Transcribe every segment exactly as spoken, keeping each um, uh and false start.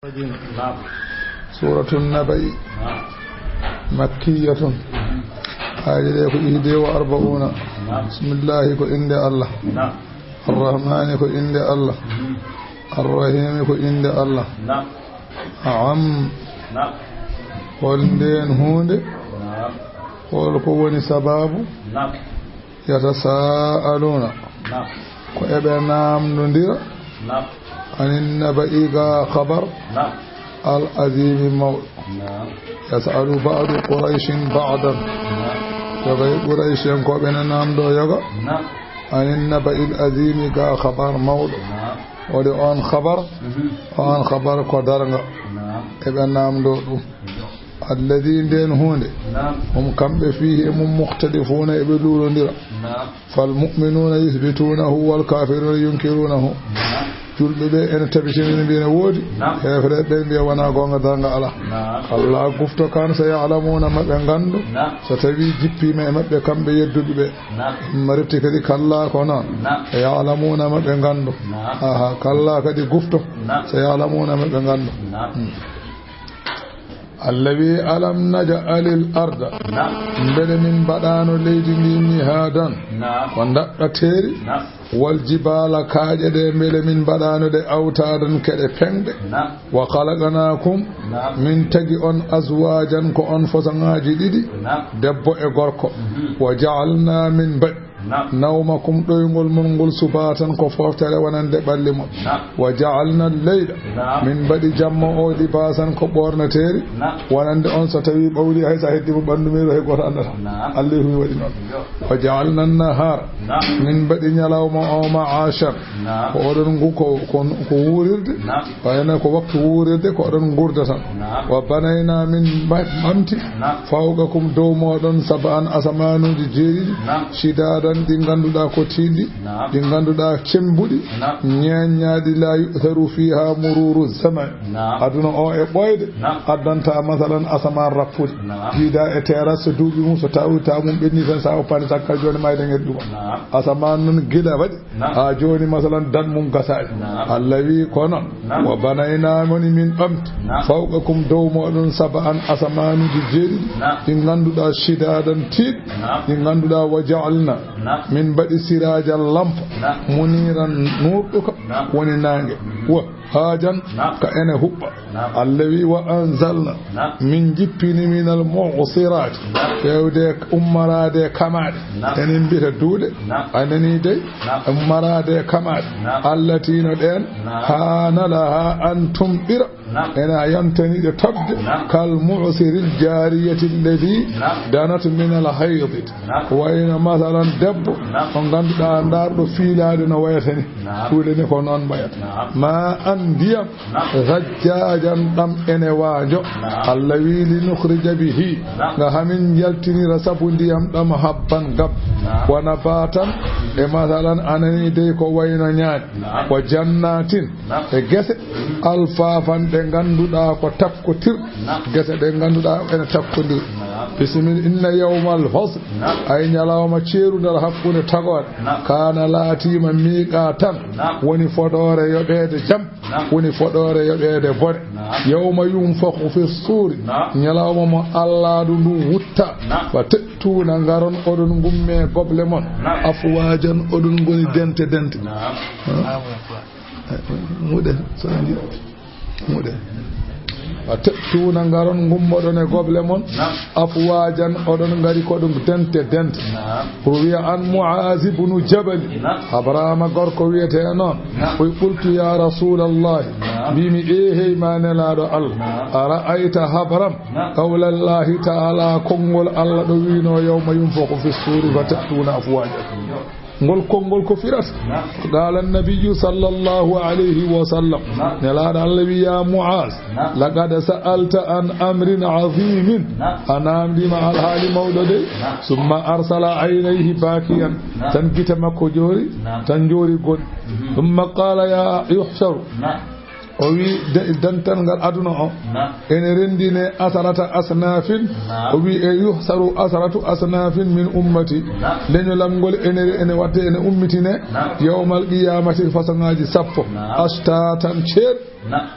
Naam. Suuratu Naba'i. Naam. Makkiyatun. Aaye ɗe ko ihde wa arbauna. Naam. Bismillahi, ko innde Allah. Naam. Arrahmani, ko innde Allah. Mhm. Arrahimi, ko innde Allah. Naam. Am. Naam. Hol ndeen huunde? Naam. Hol ko woni sababu? Naam. Yatasaaluuna. Naam. Ko eɓe naamndondira. Naam. Anin naba'i, ga khabar. Naam. Al azimi, mawɗo. Naam. Yasalu ba'du Qurayshin ba'dan. Naam. Yoga e Quraysh en ko ɓe naamndo yoga. Naam. Anin naba'il azimi, ga khabar mawɗo. Naam. Woni on khabar. Mhm. On khabar ko darnga. Naam. Eɓe naamndo ɗum. Alladhi, ndeen huunde. Naam. Hum, kamɓe, fiihi, e mum, mukhtalifuuna, eɓe luulondira. Naam. Fal mu'minuuna yuthbituunahu wal kaafiruuna yunkiruunahu. Naam. Julɓe ɓe ene tabitinani mbiya ene woodi. Naam. Heefereɓe ɓe mbiya wonaa goonga, darnga alaa. Naam. Kallaa, gufto kan, sa ya'lamuuna, maɓe nganndu. Naam. So tawii jippiima e maɓɓe kamɓe yedduɓe ɓe. Naam. Mariti kadi kallaa ko noon. Naam. Ya'lamuuna, maɓe nganndu. Naam. Aha, kallaa kadi gufto. Naam. Sa ya'lamuuna, maɓe nganndu. Naam. Hmm. Allah wi, "Alam naj'alil arda." Naam. Mbele min mbaɗaano leydi ndi mihaadan. Naam. Ko ndaɗɗateeri. Naam. Wal jibaala, kaaƴe ɗe, mbele min mbaɗaano ɗe awtaadan, keɗe peŋɗe. Naam. Wa khalaqnaakum. Naam. Min tagi on azwaajan, ko on fasoŋaaji ɗiɗi. Naam. Debbo e gorko. Mhm. Wa ja'alnaa, min mbaɗi. Naam. Nawmakum, ɗoyngol mon ngol, subaatan, ko fooftere wonande ɓalli mon. Naam. Wa ja'alna al-layla, naam, min mbaɗi jamma o, libaasan, ko ɓoornateeri. Naam. Wonande on, so tawii ɓawli, hay so a heddii mo ɓanndu meeɗo, hay gooto anndataa. Naam. Allah tun waɗi noon. Yo. Wa ja'alna an-nahaara, naam, min mbaɗi ñalawma o, ma'aashan, naam, ko oɗon ngu-, ko, ko, ko wuurirde. Naam. Wayno ko waktu wuurirde, ko oɗon nguurda tan. Naam. Wa banaynaa, min ma-, ɓamti. Naam. Fawqakum, dow mooɗon, sab'an, asamaanuuji jeeɗiɗi. Naam. Shidaadan, ɗi ngannduɗaa ko tiiɗɗi. Naam. Ɗi ngannduɗaa cemmbuɗi. Naam. Ñeeññaaɗi, laa yu'tharu fiihaa muruuru zaman. Naam. Aduna o e ɓooyde. Naam. Addantaa, masalan, asamaan rappude. Naam. Jiidaa e teeras, so duuɓi mum, so tawi taw mum ɓenni tan, so a woppaani, sakkal jooni mayde ngel ɗum. Naam. Asamaan noon gila waɗi. Naam. Haa jooni, masalan, dan mum gasaani. Naam. Allah wi ko noon. Naam. Wa banaynaa, woni min ɓamti. Naam. Fawqakum, dow mooɗon, sab'an, asamaanuuji jeeɗiɗi. Naam. Ɗi ngannduɗaa, shidaadan, tiiɗ. Naam. Ɗi ngannduɗaa, wa ja'alna, naam, min mbaɗi siraajan, lampa. Naam. Muniiran, nuurɗo ka. Naam. Woni naange. Mhm. Wa haajan, naam, ka ene huɓɓa. Naam. Allah wi, "Wa anzalna," naam, min jippini, "minal mu'siraati," naam, feewde ummaraade e kamaaɗe. Naam. Enen mbiyata duuɗe. Naam. A nanii dey? Naam. Ummaraade e kamaaɗe. Naam. Allati, no ɗeen. Naam. Haana lahaa an tumɓira. Naam. Ene a yantaniiɗe toɓde. Naam. Kal mu'siril jaariyati allati, naam, danat minal haydi. Naam. Wayno, masalan, debbo, naam, mo ngannduɗaa, ndaarɗo fiilaade no wayata ni. Naam. Ɗuuɗe ni ko noon mbayata. Naam. Ma an, ndiyam. Naam. Sajjaajan, ɗam ene waajo. Naam. Allah wi, "Li nukhrija bihi." Naam. Nga hamin yaltinira sabu ndiyam ɗam habban gab. Naam. Wa nabaatan, e masalan, a nanii dey, ko wayno ñaani. Naam. Wa jannaatin, naam, e gese. Alfaafan, ɗe ngannduɗaa ko takkotir. Naam. Gese ɗe ngannduɗaa ene takkondir. Naam. Bisimilla, inna yawmal fasl. Naam. Ay, ñalawma ceerungal hakkunde tagore. Naam. Kaana, laatiima, miiqaatan. Naam. Woni fodoore yoɓeede jam. Naam. Woni fodoore yoɓeede bone. Naam. Yawma yunfakhu fi suuri. Naam. Ñalawma mo allaaɗo ndu wutta. Naam. Wa ta'tuuna, ngaron oɗon ngummee goble mon. Naam. Afwaajan, oɗon ngoni dente dente. Naam. Ha? Muɗen, so a ndi-, muɗen. Wa ta'tuuna, ngaron ngummoɗon e goble mon. Naam. Afwaajan, oɗon ngari ko ɗum dente dente. Naam. Ruwiya an Mu'aaz ibnu Jabal. Naam. Habraama gorko wiyetee noon. Naam. Oy, "Qultu ya Rasuulallahi." Naam. Mbimi, "E hey ma Nelaaɗo Allah. Naam. Ara'ayta, habram." Naam. Qawlallahi ta'ala, konngol Allah ɗo wiino, "Yawma yunfakhu fi suuri fa ta'tuuna afwaajan." Yo. Ngol konngol ko firata? Naam. Qaala nabiyyu sallallahu alayhi wa sallam. Naam. Nelaaɗo Allah wi, "Ya Mu'aaz, naam, laqad sa'alta an amrin aziimin." Naam. A naamndiima alhaali mawɗo de. Naam. Summa arsala aynayhi baakiyan. Naam. Tan gite makko joori, naam, tan joori gon. Mhm. Summa qaala, "Ya yuhsharu." Naam. O wi, de-, dental ngal aduna o, naam, ene renndine asarata asnaafin. Naam. O wi, e yuhsaru asaratu asnaafin min ummati. Naam. Leñolam ngol ene, ene waɗde, ene ummitine, naam, yawmal qiyaamati fasoŋaaji sappo. Naam. Ashtaatan ceer. Naam.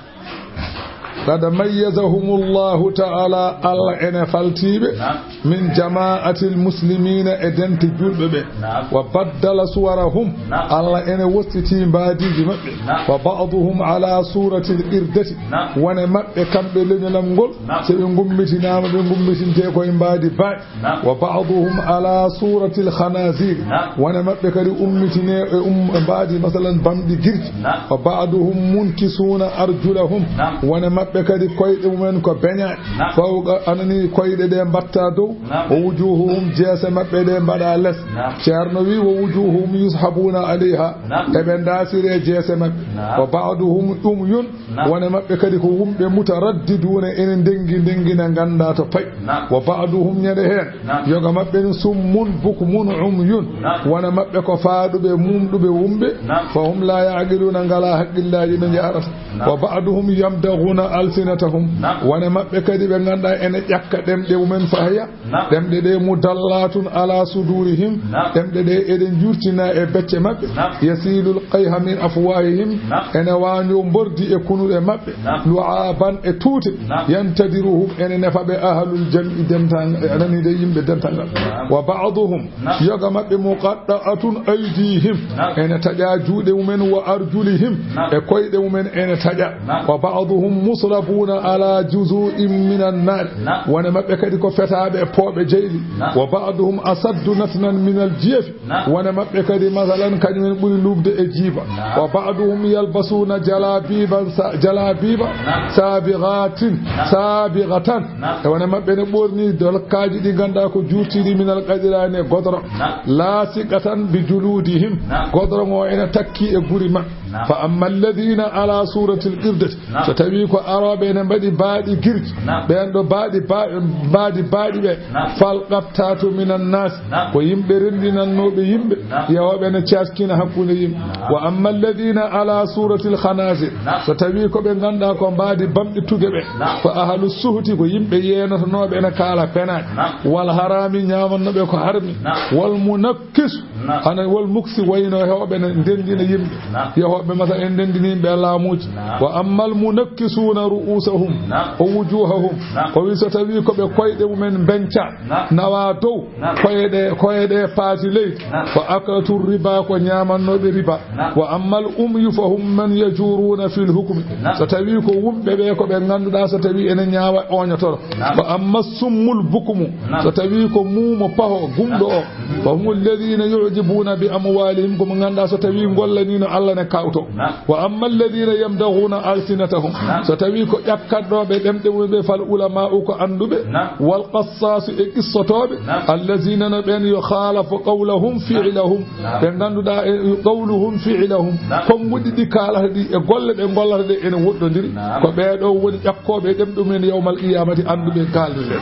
قد ميزهم الله تعالى, Allah ene faltiiɓe, نعم. من جماعة المسلمين, e dente julɓe ɓe. نعم. وبدل صورهم, نعم. Allah ene wostitii mbaadiiji maɓɓe. نعم. وبعضهم على صورة القردة, نعم. Wone maɓɓe kamɓe leñolam ngol, نعم. So ɓe ngummitinaama, ɓe ngummitintee koye mbaadi baaɗi. نعم. وبعضهم على صورة الخنازير. نعم. Wone maɓɓe kadi ummitinee e um-, mbaadi, masalan, bamɗi girji. نعم. وبعضهم منكسون أرجلهم. نعم. Wone maɓɓe kadi koyɗe mumen ko beñaaɗe. نعم. Fawqa, anani koyɗe ɗe mbaɗta dow. نعم. ووجوههم, jeese maɓɓe ɗe mbaɗa les. نعم. Ceerno wi, ووجوههم يسحبون عليها. نعم. Eɓe ndaasire jeese maɓɓe. نعم. وبعضهم عمي, نعم. Wone maɓɓe kadi ko wumɓe, مترددون, ene ndengi ndengina, ngannda to payi. نعم. وبعضهم, ñande heen, نعم. Yoga maɓɓe ne, صم بكم عمي. نعم. Wone maɓɓe ko faaɗuɓe, mumɗuɓe, wumɓe. نعم. فهم لا يعقلون, ngala haqqillaaji ɓe njaarata. نعم. وبعضهم يمضغون ألسنتهم. نعم. Wone maɓɓe kadi ɓe ngannduɗaa ene ƴakka ɗemɗe mumen fahaya. نعم. Ɗemɗe ɗe مدلات على صدورهم. نعم. Ɗemɗe ɗe eɗe njurtina e becce maɓɓe. نعم. يسيل القيح من أفواههم. نعم. Ene waño mbordi e kunuɗe maɓɓe. نعم. لعابا, e tuute. نعم. ينتضرهم, ene nefa ɓe أهل الجمع, dental, anani de yimɓe dental ngal. نعم. وبعضهم, نعم. Yoga maɓɓe مقطعة أيديهم. نعم. Ene taƴa juuɗe mumen, وأرجلهم. نعم. E koyɗe mumen ene taƴa. نعم. وبعضهم مصلبون على جذوع من النار. Naam. Wone maɓɓe kadi ko fetaaɓe e pooɓe jeyli. Naam. وبعضهم أشد نتنا من الجيف. Naam. Wone maɓɓe kadi, masalan, kañum en ɓuri luuɓde e jiiba. Naam. وبعضهم يلبسون جلابيبا سا-، جلابيب Naam. صابغات Naam. صابغة. Naam. E wone maɓɓe ne ɓorni dolokkaaji ɗi ngannduɗaa ko juurtiiɗi من القطران e godoro. Naam. لاصقة بجلودهم. Naam. Godoro ngo ene takki e guri maɓɓe. Naam. فأما الذين على صورة القردة. Naam. So tawii ko arooɓe ene mbaɗi baaɗi girji. Naam. Ɓeen ɗo baaɗi ba-, mbaadi baaɗi ɓe. Naam. فالقتات من الناس. Naam. Ko yimɓe renndinannooɓe yimɓe. Naam. Yahooɓe ene caaskina hakkunde yimɓe. Naam. وأما الذين على صورة الخنازير. Naam. So tawii ko ɓe ngannduɗaa ko mbaadi bamɗi tuge ɓe. Naam. فأهل السهت, ko yimɓe yeenotonooɓe ene kaala penaaɗe. Naam. والحرام, ñaamannooɓe ko harmi. Naam. والمنكس Naam. Hana والمكس, wayno hewɓe ne ndenndina yimɓe. Naam. Yahooɓe, masalan, en ndenndini yimɓe e laamuuji. Naam. وأما المنكسون رؤوسهم Naam. ووجوههم. Naam. O wi so tawii ko ɓe koyɗe mumen mbeñca, Naam. Nawa dow, Naam. Koye ɗe, koye ɗe paati leydi. Naam. فأكلة الربا, ko ñaamannooɓe riba. Naam. وأما العمي فهم من يجورون في الحكم. Naam. So tawii ko wumɓe ɓe, ko ɓe ngannduɗaa so tawii ene ñaawa, ooñotoro. Naam. وأما الصم البكم, Naam. So tawii ko muumo paho gumɗo o, Naam. فهم الذين يعجبون بأموالهم, ko mo ngannduɗaa so tawii ngollaniino Allah ne kawto. Naam. وأما الذين يمضغون ألسنتهم, Naam. So tawii ko ƴakkatnooɓe ɗemɗe mumen ɓe, فالعلماء, ko annduɓe, Naam. والقصاص, e qissotooɓe, Naam. الذين, no ɓeen, يخالف قولهم فعلهم, Naam. Ɓe ngannduɗaa e قولهم فعلهم, Naam. Konnguɗi ɗi kaalata ɗi e golle ɗe ngollata ɗe ene woɗɗondiri. Naam. Ko ɓee ɗo woni ƴakkooɓe ɗemɗe mumen يوم القيامة, annduɓe kaalde ɗe.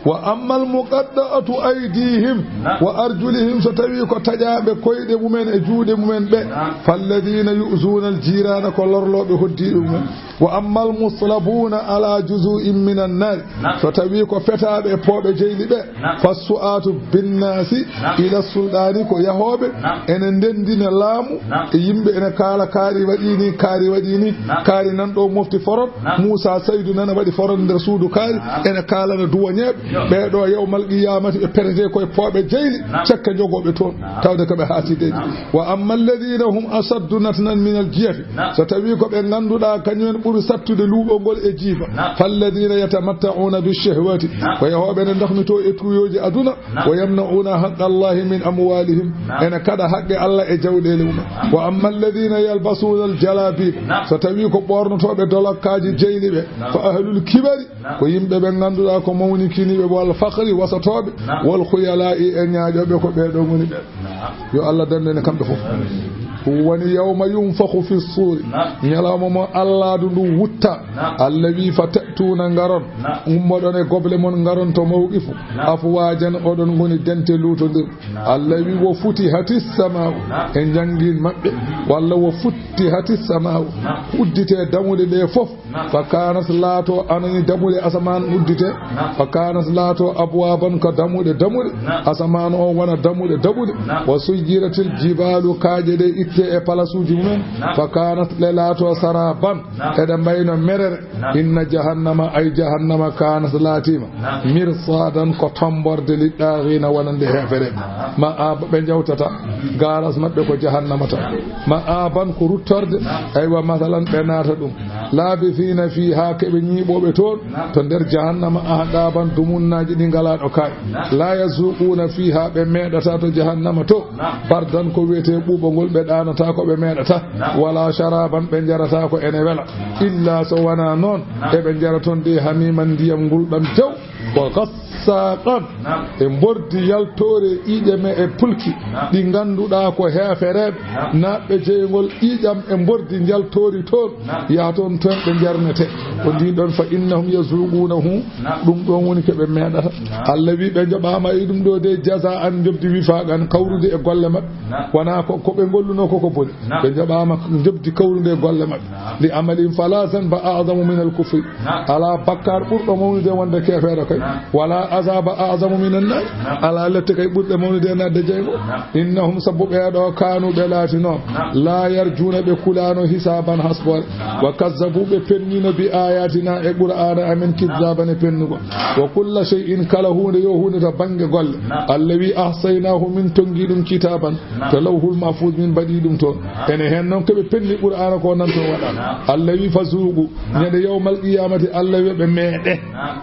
وأما المقطعة أيديهم Naam. وأرجلهم, so tawii ko taƴaaɓe koyɗe mumen e juuɗe mumen ɓe, Naam. فالذين يؤذون الجيران, ko lorlooɓe hoɗdiiɓe mumen. وأما المصلبون على جذوع من النار, Naam. So tawii ko fetaaɓe e pooɓe jeyli ɓe, Naam. فالسعاة بالناس Naam. إلى السلطان, ko yahooɓe Naam. Ene ndenndina laamu Naam. E yimɓe, ene kaala kaari waɗii ni, kaari waɗii ni, Naam. Kaari nan ɗo mofti forot, Naam. Muusa Saydu nana waɗi forot nder suudu kaari, Naam. Ene kaalana duwañeeɓe, Yo. Ɓee ɗo yawmal qiyaamati ɓe perete koye pooɓe jeyli, Naam. Cekke jogooɓe toon, Naam. Tawde ko ɓe haasideeji. Naam. وأما الذين هم أشد نتنا من الجيف, Naam. So tawii ko ɓe ngannduɗaa kañum en ɓuri sattude luuɓol ngol e jiiba, Naam. فالذين يتمتعون بالشهوات, Naam. Ko yahooɓe ne ndahmitoo e tuuyooji aduna, Naam. ويمنعون حق الله من أموالهم, Naam. Ene kaɗa haqqe Allah e jawɗeele mum. Naam. وأما الذين يلبسون الجلابيب, Naam. So tawii ko ɓoornotooɓe dolokkaaji jeyli ɓe, Naam. فأهل الكبر, Naam. Ko yimɓe ɓe ngannduɗaa ko mawnikiniiɓe, والفخر, wasotooɓe, Naam. والخيلاء, e ñaaƴooɓe, ko ɓee ɗo ngoni ɓe. Naam. Yo Allah dandu en e kamɓe fof. Amiin. Woni يوم ينفخ في الصور. Naam. Ñalawma mo Alladu ndu wutta. Naam. Allah wi, فتأتون, ngaron. Naam. Ummoɗon e goble mon, ngaron to mawqifu. Naam. أفواجا, oɗon ngoni dente luutondir. Naam. Allah wi, وفتحت السماء. Naam. E njanngiin maɓɓe. Walla وفتحت السماء. Naam. Uddite dammuɗe ɗe fof. Naam. فكانت, laato, anani dammuɗe asamaan uddite. Naam. فكانت, laato, أبوابا, ko dammuɗe dammuɗe. Naam. Asamaan o wona dammuɗe dammuɗe. Naam. وسيرت الجبال, kaaƴe ɗe e palasuuji mumen. Naam. Fa kaanat, ɗe laato saraban. Naam. Eɗe mbayno merere. Naam. Inna jahannama, ay jahannama, kaanat, laatiima. Naam. Mirsadan, ko tomborde, liɗɗaaxiina, wonande heefereɓe. Naam. Ma'aba, ɓe njawtata. Mhm. Gaaras maɓɓe ko jahannama tan. Naam. Ma'aban, ko ruttorde. Naam. Aywa, masalan, ɓe naata ɗum. Naam. Laabisiina fiihaa, keɓe ñiiɓooɓe toon. Naam. To nder jahannama, ahqaaban, dumunnaaji ɗi ngalaa ɗo kaaɗi. Naam. Laa yazuuquuna fiihaa, ɓe meeɗata to jahannama to. Naam. Bardan, ko wiyetee ɓuuɓongol, ɓe ɗaanataa ko, ɓe meeɗata. Naam. Wala sharaban, ɓe njarataa ko ene wela. Naam. Illa, so wanaa noon, naam, eɓe njara toon de hamiman, ndiyam ngulɗam jaw. Wa ghassaqan, naam, e mbordi yaltoore e ƴiiƴam e pulki, naam, ɗi ngannduɗaa ko heefereeɓe, naam, naatɓe jeyngol ƴiiƴam e mbordi njaltoori toon, naam, yaha toon, toon ɓe njarnete. Ko ndin ɗon, fa innahum yazuqunahu, naam, ɗum ɗon woni ko ɓe meeɗata. Naam. Allah wi ɓe njoɓaama e ɗum ɗo de, jazaan, njoɓdi wifaqan, kawrude e golle maɓɓe. Naam. Wonaa ko, ko ɓe ngolluno ko, ko boni. Naam. Ɓe njoɓaama njoɓdi kawrude e golle maɓɓe. Naam. Li amalihim fala zanba a'zamu min al kufri. Naam. Alaa bakkaar ɓurɗo mawnude wonde keefeero kay. Naam. Wala azaba a'zamu min an nar. Naam. Alaa lette kay ɓurɗe mawnude e naatde jeyngo. Naam. Innahum, sabu ɓee ɗo, kaanu, ɓe laatino. Naam. La yarjuuna, ɓe kulaano, hisaaban, hasboore. Naam. Wa kazzabu, ɓe pennino, bi ayatina, e Qur'aana amen, kizzaban, e pennugo. Naam. Wa kulla shay'in, kala huunde, yo huunde to bannge golle. Naam. Allah wi, ahsaynahu, min tonngi ɗum, kitaban. Naam. To lawhul mahfuz min mbaɗi ɗum toon. Naam. Ene heen noon ko ɓe penni Qur'aana ko nan toon waɗa. Naam. Allah wi, fa zuuqu. Naam. Ñande yawmal qiyamati, Allah wi ɓe meeɗe. Naam.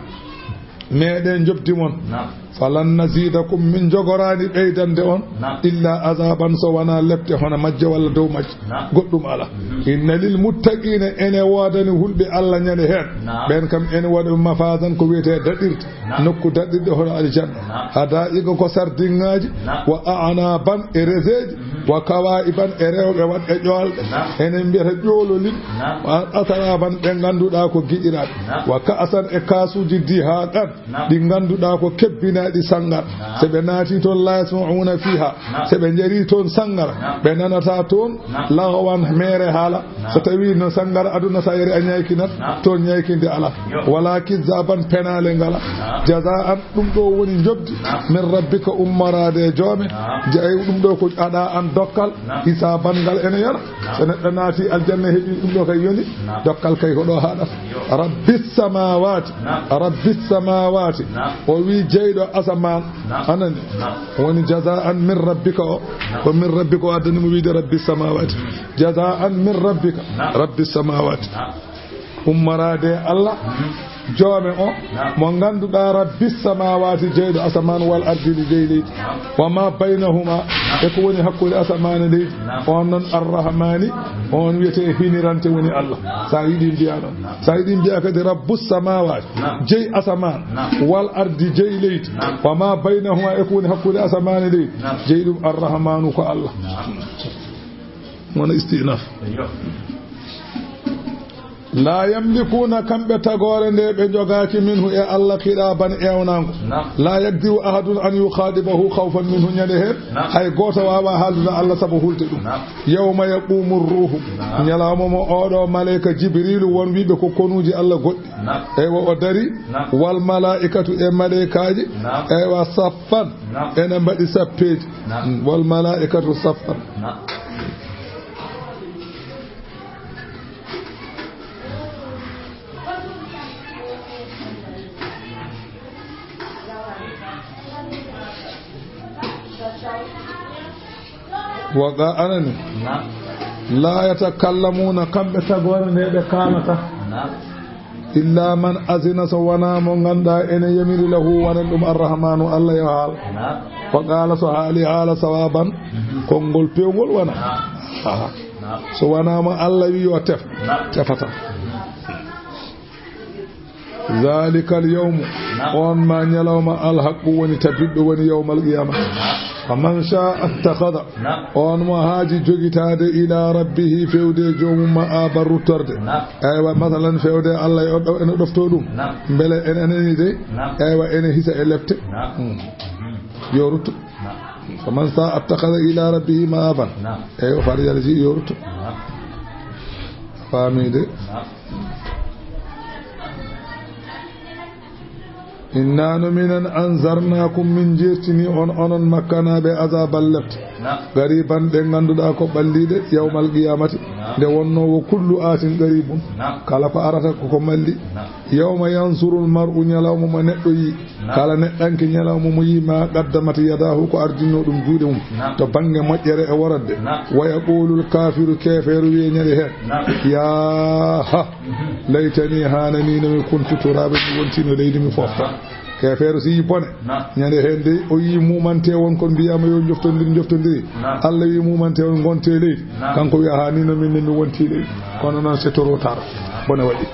Meeɗe njoɓdi mon. Naam. Falan nazidakum, min njogoraani ɓeydande on. Naam. Illa azaban, so wonaa lepte hono majje walla dow majje. Naam. Goɗɗum alaa. Mhm. Inna lil muttaqiina, ene woodani hulɓe Allah ñande heen. Naam. Ɓeen kam ene waɗa mafazan, ko wiyetee daɗirde. Naam. Nokku daɗɗirɗe hono aljanna. Naam. Hadaa'iqa, ko sardiŋŋaaji. Naam. Wa a'naaban, e reseeji. Mhm. Wa kawaa'iban, e rewɓe waɗɓe ƴoolɗe. Naam. Enen mbiyata ƴoololiɓe. Naam. Wa atraban, ɓe ngannduɗaa ko giɗiraaɓe. Naam. Wa ka'san, e kaasuuji dihaaqan. Naam. Ɗi ngannduɗaa ko kebbinaaɗi sanngara. Naam. So ɓe naati toon, la yasma'una fiha. Naam. So ɓe njari toon sanngara, naam, ɓe nanata toon, naam, lahawan, meere haala. Naam. So tawi no sanngara aduna sa yari a ñaykinat, naam, toon ñaykinde alaa. Yo. Wala kizzaban, penaale ngala. Naam. Jazaan, ɗum ɗo woni njoɓdi, naam, min rabbika, ummoraade e joome. Naam. Jey ɗum ɗo ko aɗa an dokkal, naam, hisaaban ngal ene yona. Naam. So neɗɗo naati aljanna heɓi ɗum ɗo kay yoni, naam, dokkal kay ko ɗo haɗata. Yo. Rabbis samawati. Naam. Rabbis samawati. Naam. O wi jeyɗo asamaan. Naam. Anani. Naam. Woni jazaan min rabbika o. Naam. Ko min rabbika o addani mo wiide rabbis samawati. Jazaan min rabbika. Naam. Rabbis samawati. Naam. Ummoraade e Allah, mhm, joome o, naam, mo ngannduɗaa, rabbis samawati, jeyɗo asamaan, wal ardi, jey leydi. Naam. Wa ma baynahuma, naam, e ko woni hakkunde asamaan e leydi. Naam. On noon Arrahmani, on wiyetee hinirante woni Allah. Naam. Sa yiɗi mbiya noon. Naam. Sa yiɗi mbiya kadi rabbus samawati, naam, jey asamaan, naam, wal ardi, jey leydi. Naam. Wa ma baynahuma, e ko woni hakkunde asamaan e leydi. Naam. Jey ɗum Arrahmanu ko Allah. Naam. Wona istinaf. Yo. La yamlikuna, kamɓe tagoore nde ɓe jogaaki, minhu, e Allah, qit'aban, ewnango. Naam. La yaqdiru ahadun an yukhatibahu khawfan minhu, ñande heen, naam, hay gooto waawa haaldude Allah sabu hulde ɗum. Naam. Yawma yaqumu ruhu, naam, ñalawma mo oɗo maleyka Jibrilu won wiɓe ko konuuji Allah goɗɗi. Naam. Eywa, o dari, naam, wal malaikatu, e maleykaaji, naam, eywa, saffan, naam, ene mbaɗi sappeeji. Naam. Mm, wal malaikatu saffan. Naam. Wa qa-, anani. Naam. La yatakallamuna, kamɓe tagoore nde ɓe kaalata. Naam. Illa man azina, so wonaa mo ngannduɗaa ene yamiri, lahu, wonan ɗum Arrahmanu, Allah yo haal. Naam. Wa qaala, so haali haala sawaban, mhm, konngol peewngol wona. Naam. Aha. Naam. So wonaa mo Allah wi yo tef, naam, tefata. Zalikal yawmu, naam, on ma ñalawma, alhaqqu, woni tabitɗo, woni yawmal qiyama. Naam. Faman sha'a ittakhadha, naam, on mo haaji jogitaade, ila rabbihi, fewde e joomum, ma'aba, ruttorde. Naam. Eywa, masalan, fewde Allah e o ɗo-, ene ɗofto ɗum. Naam. Mbele en anani de? Naam. Eywa, ene hisa e lepte. Naam. Hmm. Yo rutto. Naam. Faman sha'a ittakhadha ila rabbihi ma'aban. Naam. Eywa, far yarji, yo rutto. Naam. Faami de? Naam. Inna no minen anzarnakum min jertini on, onon makkanaaɓe, azaban lepte. Naam. Gariban ɗe ngannduɗaa ko ɓalliiɗe, yawmal qiyamati. Naam. Nde wonnoo wo kullu atin qaribun. Naam. Kala ko arata ko ko malli. Naam. Yawma yansurul mar'u, ñalawma mo neɗɗo yi. Naam. Kala neɗɗanke ñalawma mo yi ma qaddamat yadahu, ko ardinnoo ɗum juuɗe mum. Naam. To bannge moƴƴere e worodde. Naam. Wa yaqulul kafiru, keefeero wiye ñande heen. Naam. Yaa ha. Laytani, haananii no mi kuntu turaaban, mi wontiino leydi, mi foofta. Naam. Keefeero si yi bone. Naam. Ñande heen dey, o yi mumante on kon mbiyaama yo njoftondir, njoftondiri. Naam. Allah wi mumante on ngonte leydi. Naam. Kanko wiya, haanino min ne mi wonti leydi. Naam. Kono noon c'est trop tard. Naam. Bone waɗi.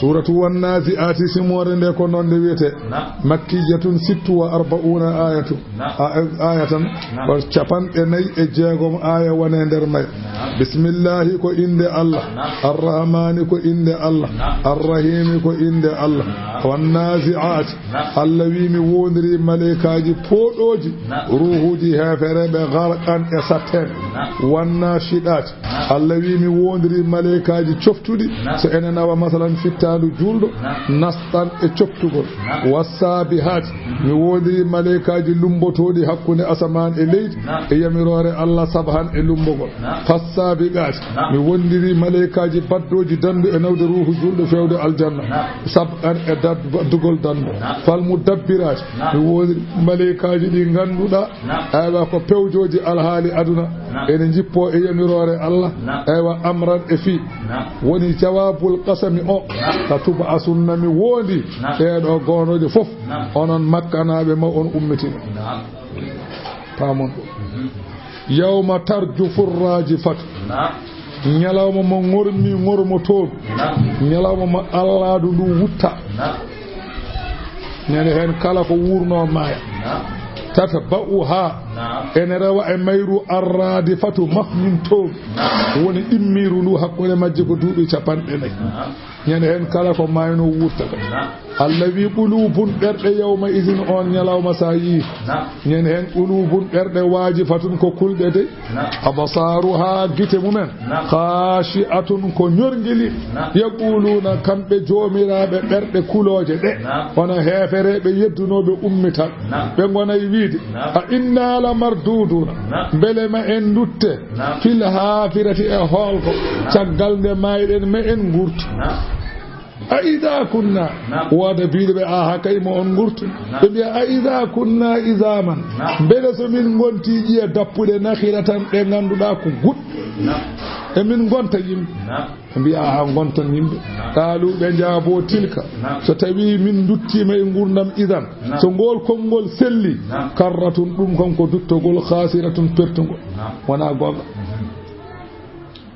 Suuratu Wannazi'aati, simoore nde ko noon nde wiyetee. Naam. Makkiyatun sittu wa arba'una ayatu. Naam. A-, aya tan, naam, ko capanɗe nayi e jeegom aya woni e nder may. Naam. Bismillahi ko innde Allah. Naam. Arrahmani ko innde Allah. Naam. Arrahimi ko innde Allah. Naam. Wannazi'aati. Naam. Allah wi mi wondiri maleykaaji pooɗooji. Naam. Ruuhuuji heefereeɓe, gharqan e satten. Naam. Wannashidaati. Allah wi mi wondiri maleykaaji coftuɗi, naam, so ene nawa masalan fittaandu juulɗo, naam, nastan e coftugol. Naam. Wassaabihaati, mi wondiri maleykaaji lumbotooɗi hakkunde asamaan e leydi, naam, e yamiroore Allah sabhan e lumbogol. Naam. Fassaabiqaati, naam, mi wondiri maleykaaji baddooji dandu e nawde ruuhu juulɗo feewde aljanna. Naam. Sabqan e dad-, baddugol dandu. Naam. Falmudabbiraati, naam, mi wondiri maleykaaji ɗi ngannduɗaa, naam, aywa, ko pewjooji alhaali aduna. Naam. Ene njippoo e yamiroore Allah. Naam. Aywa, amran e fii. Naam. Woni jawaabul qasami o. Naam. Latub'asunna, mi wondi. Naam. Ɓeeɗo goonooje fof. Naam. Onon makkanaaɓe ma on ummitino. Naam. Paamon ɗum. Mhm. Yawma tarjufu rajifatu. Naam. Ñalawma mo ŋormi ŋormotoomi. Naam. Ñalawma mo allaadu ndu wutta. Naam. Ñande heen kala ko wuurnoo maaya. Naam. Tatba'uha. Naam. Ene rewa e mayru arradifatu mafmintoomi. Naam. Woni ɗimmiiru ndu hakkunde majje ko duuɓi capanɗe nayi. Naam. Ñande heen kala ko maaynoo wuurtata. Naam. Allah wi qulubun ɓerɗe yawma idin on ñalawma sa yii. Naam. Ñande heen qulubun ɓerɗe wajifatun ko kulɗe de. Naam. Absaruha gite mumen. Naam. Khashi'atun ko ñorngili. Naam. Yaquluna kamɓe joomiraaɓe ɓerɗe kulooje ɗe. Naam. Wona heefereeɓe yeddunooɓe ummital. Naam. Ɓe ngona e wiide. Naam. A inna la marduduna. Naam. Mbele ma en ndutte. Naam. Fil hafirati e hoolko. Naam. Caggal nde mayɗen ma en ngurtu. Naam. A ida kunna. Naam. Wooda biiɗo ɓe aha kay mo on ngurtu. Naam. Ɓe mbiya a ida kunna izaman. Naam. Mbele so min ngonti ƴiye dappuɗe nakhiratan ɗe ngannduɗaa ko guɗɗe. Naam. E min ngonta yimɓe. Naam. Ɓe mbiya aha ngonton yimɓe. Naam. Qaalu ɓe njaabo tilka. Naam. So tawi min nduttiima e ngurdam idan. Naam. So ngol konngol selli. Naam. Karratun ɗum kon ko duttogol khasiratun pertugol. Naam. Wona goonga. Mhm.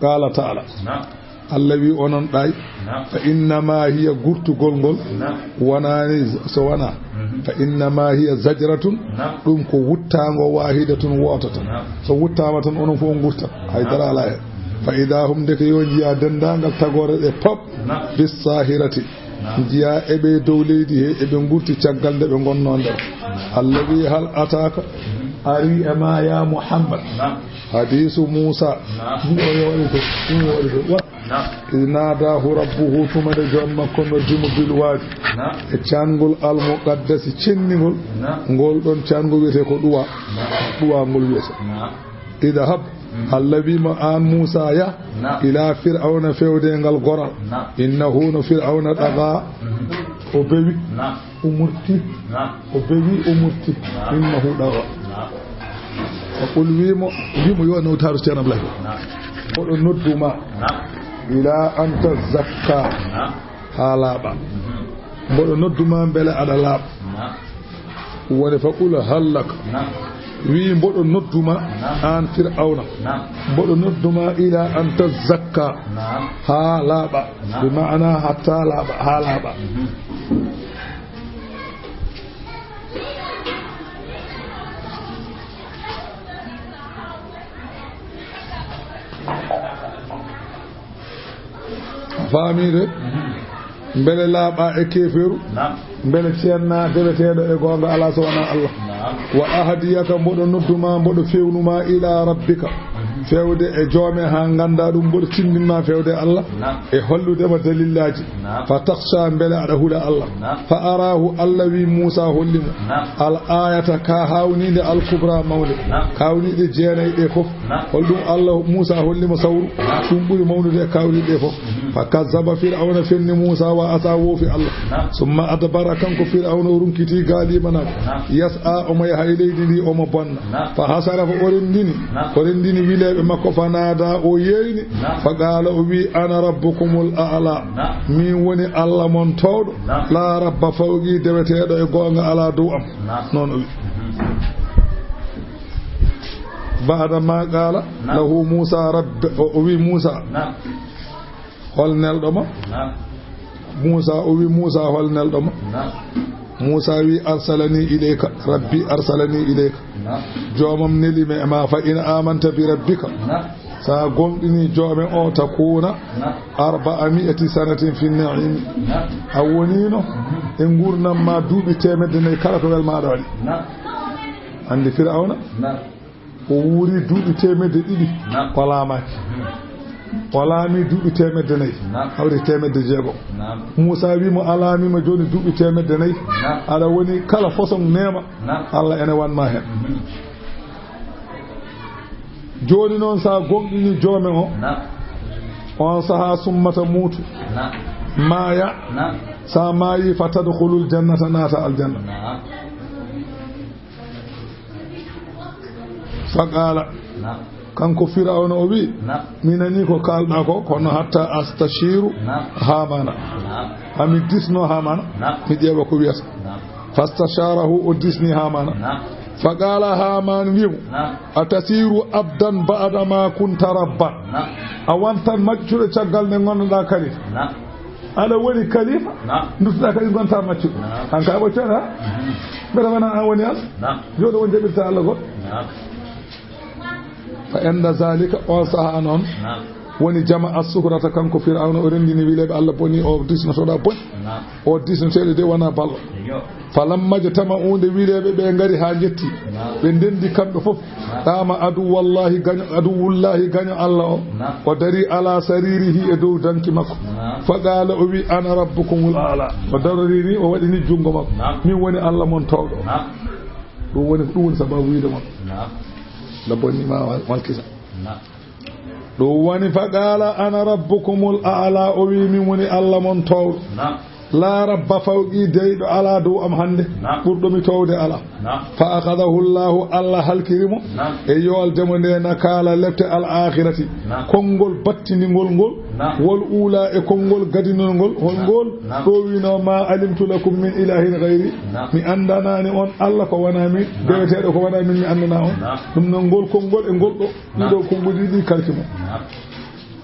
Qaala taala. Naam. Allah wi onon ɗay. Naam. Fa innama hiya gurtugol ngol. Naam. Wonani so wona. Mhm. Fa innama hiya zajratun. Naam. Ɗum ko wuttaango wahidatun wooto tan. Naam. So wuttaama tan onon fof on ngurtat. Hay dara alaa heen. Fa ida hum ndeke yo njiya denndaangal tagoore ɗe pop. Naam. Bis sahirati. Naam. Njiya eɓe dow leydi he eɓe ngurti caggal nde ɓe ngonnoo nder. Naam. Allah wi hal ataaka. Mhm. Ari e ma ya Muhammad. Naam. Hadiisu Muusa. Naam. Ɗum o yooɗi to, ɗum o yooɗi to. Wa-, naam. Iz naadaahu rabbuhu, tuma nde joom makko noddi mo bil waadi. Naam. E caanngol al muqaddasi cenningol. Naam. Ngol ɗon caanngol wiyetee ko Ɗuwa. Naam. Ɗuwa ngol wiyetee. Naam. Idhab. Mhm. Allah wi mo aan Muusa yah. Naam. Ila Fir'awna fewde ngal goral. Naam. Innahu no Fir'awna ɗaga. Mhm. O bewi. Naam. O murti. Naam. O bewi, o murti. Naam. Innahu ɗaga. Naam. O qul wi mo, wi mo yo nawtaru Ceerno Ablaye. Naam. Mboɗo noddu ma. Naam. Ila an tazakka. Naam. Haa laaɓa. Mhm. Mboɗo noddu ma mbele aɗa laaɓa. Naam. Woni fa qul hal laka. Naam. Wi mboɗo noddu ma. Naam. Aan Fir'awna. Naam. Mboɗo noddu ma ila an tazakka. Naam. Haa laaɓa. Naam. Bi maana hatta laaɓa, haa laaɓa. Mhm. A faami de? Mhm. Mbele laaɓa e keefeeru? Naam. Mbele ceenna deweteeɗo e goonga alaa so wonaa Allah? Naam. Wa ahdiyaka, mboɗo noddu ma, mboɗo fewnu ma ila rabbika. Mhm. Fewde e joome haa ngannda ɗum mboɗo tinndinma fewde Allah. Naam. E hollude ma dalillaaji. Naam. Fa takhsha, mbele aɗa hula Allah. Naam. Fa arahu, Allah wi Muusa holli mo. Naam. Al ayata ka hawniinde al kubra mawnde. Naam. Kawniiɗe jeenayi ɗe fof. Naam. Holɗum Allah Muusa holli mo sawru. Naam. Ɗum ɓuri mawnude e kawniiɗe ɗe fof. Mhm. Fa kazzaba, Fir'awna fenni Muusa wa asa, woofi Allah. Naam. Summa adbara, kanko Fir'awna o runkiti gaaliima naam. Naam. Yas'a, omo yaha e leydi ndi omo bonna. Naam. Fa hasara, fa o renndini. Naam. O renndini wileeɓe makko, fa naada, o yeeyni. Naam. Fa qaala, o wi, ana rabbukumul a'la. Naam. Min woni Allah mon toowɗo. Naam. La rabba fawqi, deweteeɗo e goonga alaa dow am. Naam. Noon o wi. Mhm. Ba'da ma qaala. Naam. Lahu Muusa rabbi, o, o wi Muusa. Naam. Hol nelɗo ma? Naam. Muusa, o wi Muusa, hol nelɗo ma? Naam. Muusa wi, arsalani ilayka, Rabbi arsalani ilayka. Naam. Joomam neli mi e ma, fa in amanta bi rabbika. Naam. Sa gomɗini joome o, takuna. Naam. Arba'a mi'ati sanatin fi na'imi. Naam. A wonino e ngurnam ma duuɓi teemedde nayi kala ko welmaaɗo waɗi. Naam. Anndi Fir'awna? Naam. O wuuri duuɓi teemedde ɗiɗi. Naam. O laamaaki. Hmm. O laami duuɓi teemedde nayi. Naam. Hawri teemedde jeego. Naam. Muusa wi mo, a laamiima jooni duuɓi teemedde nayi. Naam. Aɗa woni kala façon neema. Naam. Allah ene wanma heen. Hmm. Jooni noon, sa gomɗini joome o, naam, on sahaa summata muutu. Naam. Maaya. Naam. Sa maayi, fa tadkhulul jannata, naata aljanna. Naam. Fa qaala. Naam. Kanko Firawna o wi, naam, mi nani ko kaalɗa ko, kono hatta astashiru, naam, Haamana. Naam. Hami disno Haamana, naam, mi ƴeewa ko wiyata. Naam. Fastasharahu, o disni Haamana. Naam. Fa qaala, Haamaan wi mo, naam, atasiru abdan ba'da ma kunta rabban. Naam. A wantan maccuɗo caggal nde ngonnoɗa kalifa. Naam. Aɗa woni kalifa, naam, nduttuɗa kadi ngonta maccuɗo. Naam. An ka ɓoccata? Mhm. Mbeɗa wona an woni Allah? Naam. Jooɗo on jaɓirta Allah goɗɗo? Naam. Fa inda zalika, on saha noon, naam, woni jama as-sukrata, kanko Firawna o renndini wileeɓe Allah boni, o disnotoɗa boni. Naam. O disnoteeɗo de wona ballo. Iyo. Falamma jtama'u, nde wileeɓe ɓe ngari haa njetti, naam, ɓe ndenndi kamɓe fof. Naam. Qaama aduwwallahi gaño, aduwwullahi gaño Allah o. Naam. O dari ala saririhi, e dow danki makko. Naam. Fa qaala, o wi, ana rabbukumul a'la. O darori ni, o waɗi ni junngo makko. Naam. Min woni Allah mon toowɗo. Naam. Ɗum woni, ɗum woni sababu wiide mon. Naam. Labbo ni ma wal-, walkisa. Naam. Ɗum woni fa qaala, ana rabbukumul a'la, o wi, min woni Allah mon toowɗo. Naam. La rabba fawqi, deyɗo alaa dow am hannde. Naam. Ɓurɗo mi toowde alaa. Naam. Fa akhadahu Allahu, Allah halkiri mo. Naam. E yoolde mo nde, nakaala lepte al akhirati. Naam. Konngol battindingol ngol. Naam. Wal ula, e konngol gadinol ngol. Hol, naam, ngol? Naam. Ɗo wino, ma alimtu lakum min ilahin ghayri. Naam. Mi anndanaani on Allah ko wona min, naam, deweteeɗo ko wona min mi anndana on. Naam. Ɗum noon ngol konngol e ngol ɗo. Naam. Ɗiɗo konngol ɗiɗi kalki mo. Naam.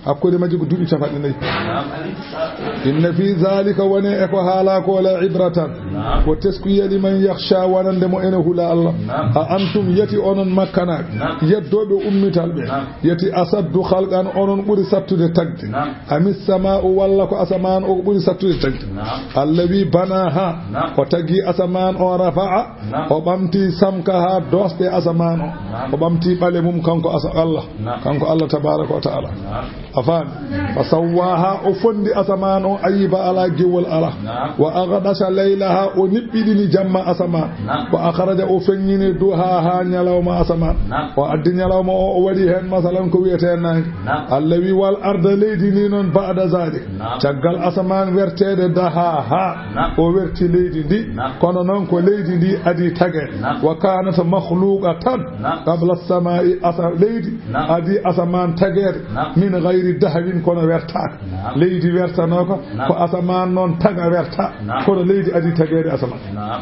Hakkunde majji ko duuɓi capanɗe nayi. Naam. Inna fi zalika, woni e ko haala ko, la ibratan. Naam. Ko teskuya liman yakhsha, wonande mo ene hula Allah. Naam. A antum, yati onon Makkanaaɓe, naam, yeddooɓe ummital ɓe, naam, yati asaddu khalqan, onon ɓuri sattude tagde. Naam. Amis sama'u, walla ko asamaan o ɓuri sattude tagde. Naam. Allazi banaha, naam, o tagi asamaan o, rafa'a, naam, o ɓamti samkaha, doosɗe asamaan o. Naam. O ɓamti ɓale mum kanko asa-, Allah. Naam. Kanko Allah tabaraka wa ta'ala. Naam. A faami? Fa sawwaha, o fondi asamaan o, ayiba alaa, gewol alaa. Naam. Wa aghdasha laylaha, o niɓɓiɗini jamma asamaan. Naam. Wa akhraja, o feññini duhaha, ñalawma asamaan. Naam. O addi ñalawma o, o waɗi heen masalan ko wiyetee naange. Naam. Allah wi, wal arda, leydi ndi noon, ba'da zalik. Naam. Caggal asamaan werteede, dahaha. Naam. O werti leydi ndi. Naam. Kono noon ko leydi ndi adii tageede. Naam. Wa kanat makhluqatan, naam, qabla as-sama'i, asa-, leydi, naam, adii asamaan tageede. Naam. Min ghayri dahwin, kono wertaaka. Naam. Leydi wertanooka, naam, ko asamaan noon taga werta. Naam. Kono leydi adii tageede asamaan. Naam.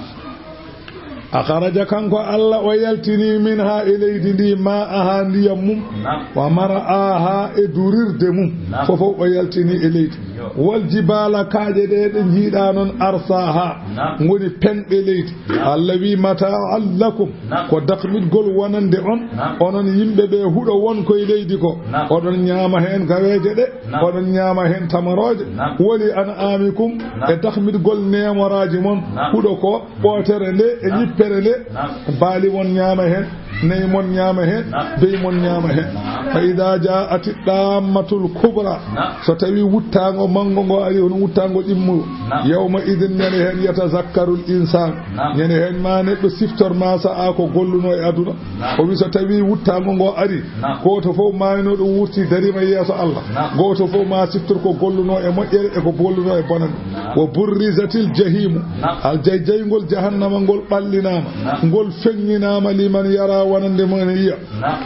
Akhraja, kanko Allah o yaltini, minha, e leydi ndi, ma'aha, ndiyam mum. Naam. Wa mar'aha, e durirde mum. Naam. Fofof o yaltini e leydi. Yo. Wal jibala, kaaƴe ɗe, ɗe njiiɗa noon, arsaha. Naam. Ngoni penɗe leydi. Naam. Allah wi, mata'an lakum. Naam. Ko dakmitgol wonande on. Naam. Onon yimɓe ɓe huɗo won koye leydi ko. Naam. Oɗon ñaama heen gaweeje ɗe. Naam. Oɗon ñaama heen tamarooje. Naam. Wa li an'amikum. Naam. E dakmitgol neemoraaji mon. Naam. Huɗo ko, ɓootere nde e, naam, ñippere nde. Naam. Baali mon ñaama heen. Nayi mon ñaama heen, beyi mon ñaama heen. Fa ida jaati ɗammatul kubra, so tawi wuttaango manngo ngo ari, hono wuttaango ɗimmugo. Yawma idin, ñande heen, yatazakkarul insaan. Ñande heen ma neɗɗo siftor ma sa'a ko golluno e aduna. O wi so tawi wuttaango ngo ari, gooto fof maayno ɗo wurti dariima yeeso Allah. Gooto fof ma siftor ko golluno e moƴƴere e ko golluno e bonande. Wa burrizatil jahimu. Al jay-, jayngol jahannama ngol ɓallinaama. Ngol feŋŋinaama liman yara wonande mo ene yiya.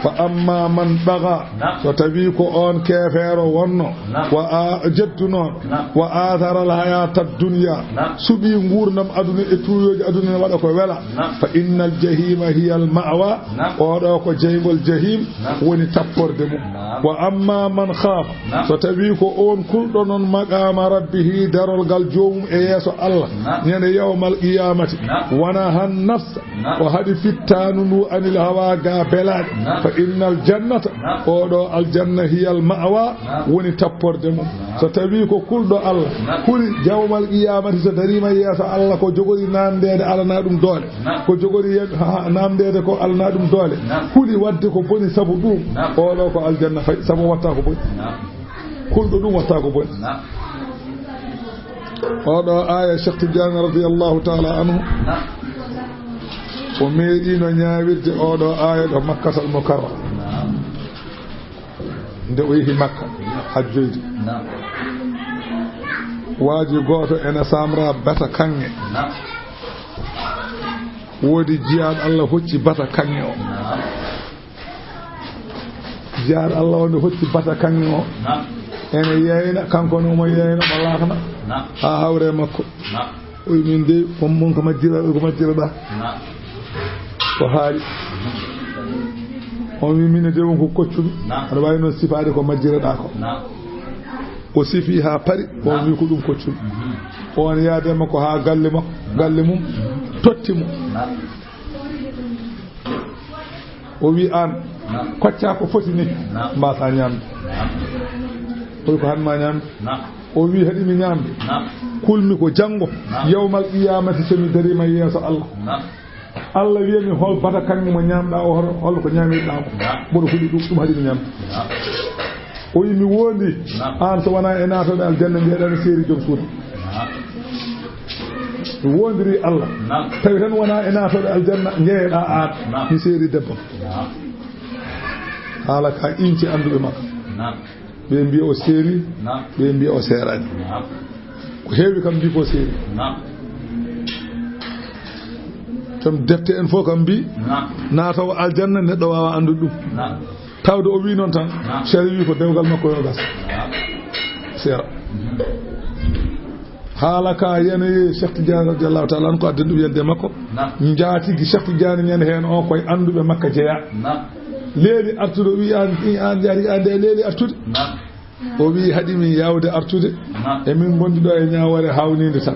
Fa amma man baga, so tawi ko on keefeero wonno, wa a-, jeddunooɗo, wa athara al hayata dunya, suɓi nguurndam aduna e tuuyooji aduna ne waɗa ko wela, fa innal jahima hiya al ma'wa, oɗo ko jeyngol jahim woni tapporde mum. Wa amma man khafa, so tawi ko on kulɗo noon maqama rabbihi, darol ngal joomum e yeeso Allah, ñande yawmal qiyamati, wa nahan nafsa, o haɗi fittaandu ndu anil hawa ga belaaɗe. Fa innal jannata, oɗo aljanna, hiyal ma'wa, woni tapporde mum. So tawi ko kulɗo Allah, huli yawmal qiyamati, so dariima yeeso Allah, ko jogori namndeede alana ɗum doole, ko jogori ye-, ha, ha, namndeede ko alana ɗum doole, huli waɗde ko boni sabu ɗum, oɗo ko aljanna fayi, sabu watta ko boni. Kulɗo ɗum watta ko boni. Oɗo aya, Cheikh Tidiane radiyallahu ta'ala anhu, o meeɗino ñaawirde oɗo aya ɗo Makkatal Mukarrama. Nde o yehi Makka hajjoyde, waaji gooto ene samra bata kaŋŋe. Woodi jiyaaɗo Allah hocci bata kaŋŋe o. Jiyaaɗo Allah o nde hocci bata kaŋŋe o. Ene yeeyna, kanko ne omo yeeyna, omo laakna. Haa hawre makko. O wi, "Min dey, on mon ko majjira, ko majjiraɗa?" Ko haali. On wi, "Min de won ko koccuɗo." Aɗa waawi noon sifaade ko majjiraɗa ko. O sifi haa pari, on wi, "Ko ɗum koccuɗo." On yaade makko haa galle makko, galle mum, totti mo. O wi, "Aan, koccaa ko foti ni, mbaasa ñaamde." O wi, "Ko han ma ñaamde?" O wi, "Haɗi mi ñaamde. Kulmi ko janngo, yawmal qiyamati, so mi dariima yeeso Allah. Allah wiya mi, hol bata kaŋŋe mo ñaamɗaa o, hol, hol ko ñaamirɗaa mo?" Mboɗo huli ɗum, ɗum haɗi mi ñaamde. O wi, "Mi wondi, aan, so wonaa e naatooɓe aljanna, njeeɗaa mi seeri joom suudu." Mi wondiri Allah. Tawi tan wonaa e naatooɓe aljanna, njeeɗaa aan. Mi seeri debbo. Haala ka inci annduɓe makko. Ɓe mbiya o seeri, ɓe mbiya o seeraani. Ko heewi kam mbi ko seeri. Kam defte en fof kam mbi, naatawo aljanna neɗɗo waawa anndude ɗum. Tawde o wi noon tan, sariya wi ko dewgal makko yo gas. Seera. Haala ka yanayi Cheikh Tidiane radiyallahu ta'ala anhu ko adden ɗum yande makko. Njaatigi Cheikh Tidiane ñande heen o koye annduɓe makka jeya. Leeli artude o wi, "Aan, aan jaari, aan de leeli artude." O wi, "Haɗi min yaawde artude." E min ngondi ɗo e ñaawoore haawninde tan.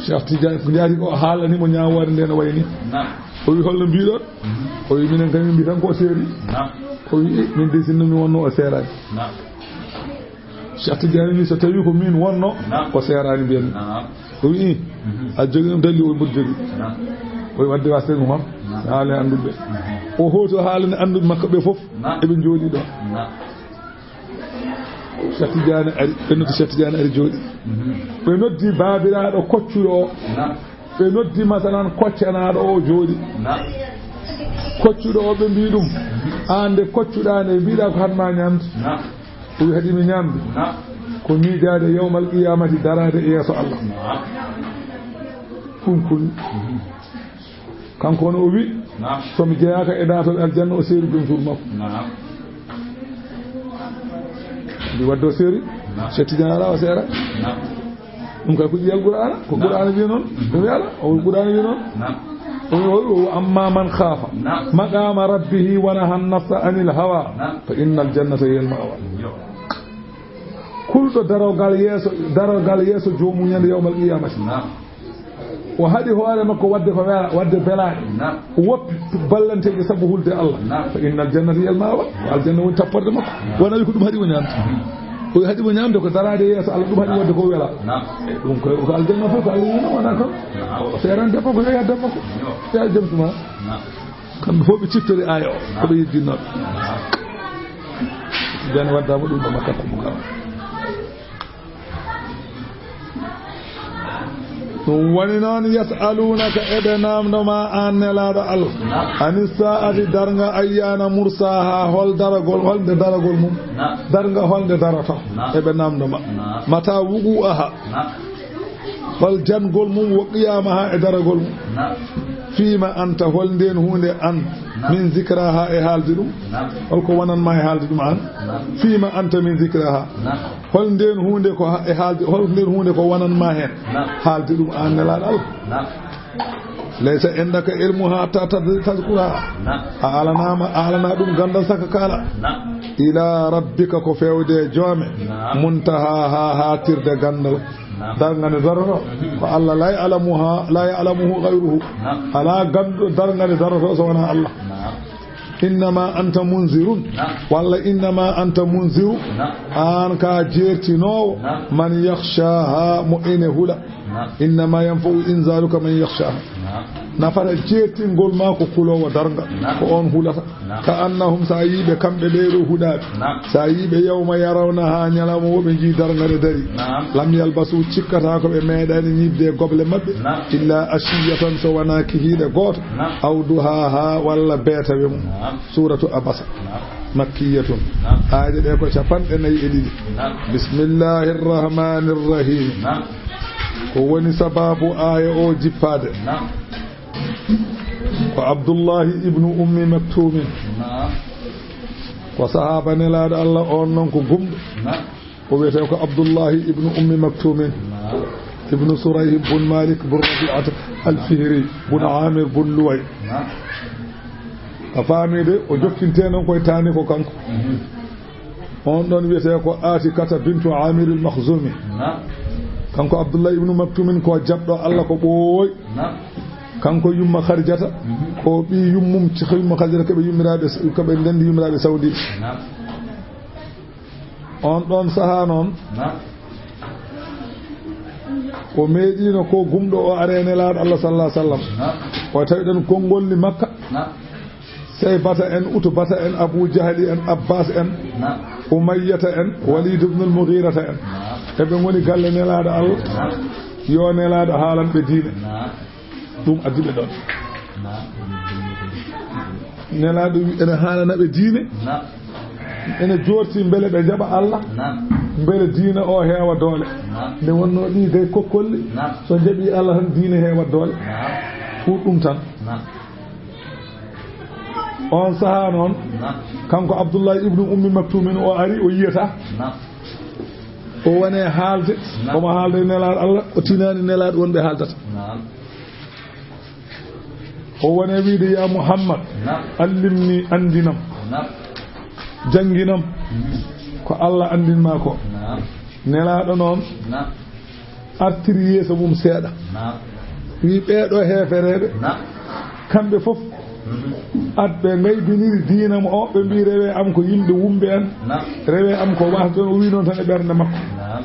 Cheikh Tidiane ko njaatigi o haalani mo ñaawoore nde no wayi ni. O wi, "Holno mbiɗon?" O wi, "Minen kam min mbi tan ko o seeri." O wi, "Eh, min de sinno mi wonno o seeraani." Cheikh Tidiane wi, "So tawi ko min wonno, o seeraani mbiyanmi." O wi, "A jogi ɗum dalli?" O wi, "Mboɗo jogi." O wi, "Wadde wasde ɗum kam, haale annduɓe." O hooto haalani annduɓe makko ɓe fof, eɓe njooɗi ɗo. Cheikh Tidiane ari, ɓe noddi Cheikh Tidiane ari jooɗi. Ɓe noddi baabiraaɗo koccuɗo o. Ɓe noddi, masalan, koccanaaɗo o jooɗi. Koccuɗo o, ɓe mbi ɗum, "Aan de koccuɗaa nde, mbiɗa ko han ma ñaamde." O wi, "Haɗi mi ñaamde?" Ko miijaade yawmal qiyamati, daraade e yeeso Allah. Ɗum kulmi. Kanko no o wi, "So mi jeyaaka e naatooɓe aljanna, o seeri joom suudu makko." Mbi wadde o seeri, Cheikh Tidiane ala o seera. Ɗum kay ko ƴiyal Qur'aana, ko Qur'aana wiya noon. Ɗum wiya ala, o Qur'aana wiya noon. O wi, "Wa amma man khafa maqama rabbihi wa nahan nafsa anil hawa fa innal jannata hiya al ma'wa." Kulɗo darogal yeeso, darogal yeeso joomum ñande yawmal qiyamati. O haɗi hoore makko wadde ko wela-, wadde belaaɗe. O woppi ballanteeji sabu hulde Allah. Fa innal jannata hiya al ma'wa. Aljanna woni tapporde makko. Wona wi ko ɗum haɗi o ñaamde. O wi haɗi o ñaamde ko daraade yeeso Allah, ɗum haɗi wadde ko wela. Ɗum ko, ko aljanna fof ko Allah wona, wona ko. O seeran debbo ko yo yaddan makko. Ya jom tuma. Kamɓe fof ɓe ciftori aaya o, ko ɓe yejjinnooɓe. Jani waddaama ɗum ɗo makka ko mum. Ɗum woni noon, yas'alunaka, eɓe naamndo ma aan Nelaaɗo Allah, ani saa'ati, darnga, ayyaana mursaha, hol daragol, hol nde daragol mum, darnga hol nde daroto, eɓe naamndo ma. Mata wuqu'uha, hol jangol mum, wo qiyaamaha e daragol mum. Fiima anta, hol ndeen huunde an, min zikraha, e haalde ɗum? Hol ko wonan ma e haalde ɗum aan? Fiima anta min zikraha. Hol ndeen huunde ko ha-, e haalde, hol ndeen huunde ko wonan ma heen? Haalde ɗum aan Nelaaɗo Allah. Laysa indaka ilmuha hatta tad-, tazkuraha. A alanaama, a alana ɗum ganndal saka kaala. Ila rabbika, ko feewde e joome. Muntahaha, haatirde ganndal. Darnga nde daroto, ko Allah, la ya'lamuha, la ya'lamuhu ghayruhu. Alaa ganndo darnga nde daroto so wonaa Allah. Innama anta munzirun, walla innama anta munziru, aan ka jeertinoowo, man yakhshaha, mo ene hula. Innama yanfa'u inzaruka man yakhshaha. Nafata jeertingol ma ko kuloowo darnga, ko on hulata. Ka annahum, so a yii ɓe kamɓe ɓee ɗoo huɗaaɓe, so a yii ɓe, yawma yarawnaha, ñalawma wo ɓe njii darnga nde dari, lam yalbasu, cikkata ko ɓe meeɗaani ñiiɓde e goble maɓɓe, illa ashiyatan, so wonaa kihiiɗe gooto, aw duhaha, walla beetawe mum. Suuratu Abasa, makkiyatun, aaje ɗe ko capanɗe nayi e ɗiɗi. Bismillahir rahmanir rahim. Ko woni sababu aaya o jippaade? Ko Abdullahi ibnu Ummi Maktumin. Ko sahaaba Nelaaɗo Allah on noon ko gumɗo. O wiyetee ko Abdullahi ibnu Ummi Maktumin. Ibnu Surayh bun Malik bun Rabi'at al-Fihri bun Amir bun Luway. A faami de, o jokkintee noon koye taani ko kanko. On ɗon wiyetee ko Atikata bintu Amiril Makhzumi. Kanko Abdullah ibnu Maktumin ko jaɓɗo Allah ko ɓooy. Kanko yumma Khadijata, ko ɓii yummum, ci-, yumma Khadijata ko ɓe yummiraaɓe, ko ɓe ndenndi yummiraaɓe sawdiiɓe. On ɗon sahaa noon, o meeɗiino ko gumɗo o are Nelaaɗo Allah sallallahu alaihi wasallam. O tawi ɗen konngol ni Makka. Saybata en, Utbata en, Abu Jahli en, Abbas en, Umayyata en, Walid ibn al-Mughirata en. Eɓe ngoni galle Nelaaɗo Allah. Yo Nelaaɗo haalan ɓe diine. Ɗum addi ɓe ɗon. Nelaaɗo wi ene haalana ɓe diine. Ene joorti mbele ɓe njaɓa Allah. Mbele diine o heewa doole. Nde wonno ɗi gay kokkolli. So njaɓi Allah tan diine heewa doole. Ko ɗum tan. On sahaa noon, kanko Abdullahi ibnu Ummi Maktumin o ari, o yiyata. O wone haalde, omo haalda e Nelaaɗo Allah, o tinaani Nelaaɗo wonɓe haaldata. O wone wiide, "Ya Muhammad, allimni, anndinam, jannginam, ko Allah anndin ma ko." Nelaaɗo noon artiri yeeso mum seeɗa. Naam. Wi, "Ɓee ɗoo heefereeɓe, naam, kamɓe fof, mhm, at ɓe ngaybiniri diina mo o, ɓe mbi, 'Rewe am ko yimɓe wumɓe en, naam, rewe am ko wahɓe en.'" O wi noon tan e ɓernde makko. Naam.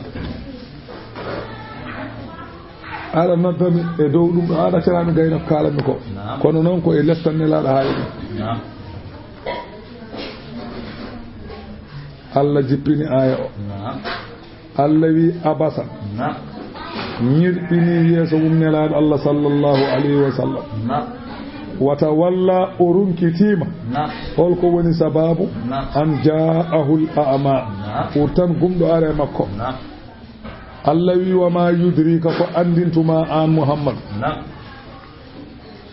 Aɗa noddami e dow ɗum ɗo, aɗa accanami gaynako kaalanmi ko. Naam. Kono noon ko e lestan Nelaaɗo haali ɗum. Naam. Allah jippini aaya o. Naam. Allah wi, "Abasa." Naam. Ñirɓini yeeso mum Nelaaɗo Allah sallallahu alayhi wa sallam. Naam. Wa tawalla, o runkitiima. Naam. Holko woni sababu? Naam. An jaa'ahul a'ma. Naam. Ɓurtan gumɗo are makko. Naam. Allah wi, "Wa ma yudrika, ko anndintuma an Muhammad?" Naam.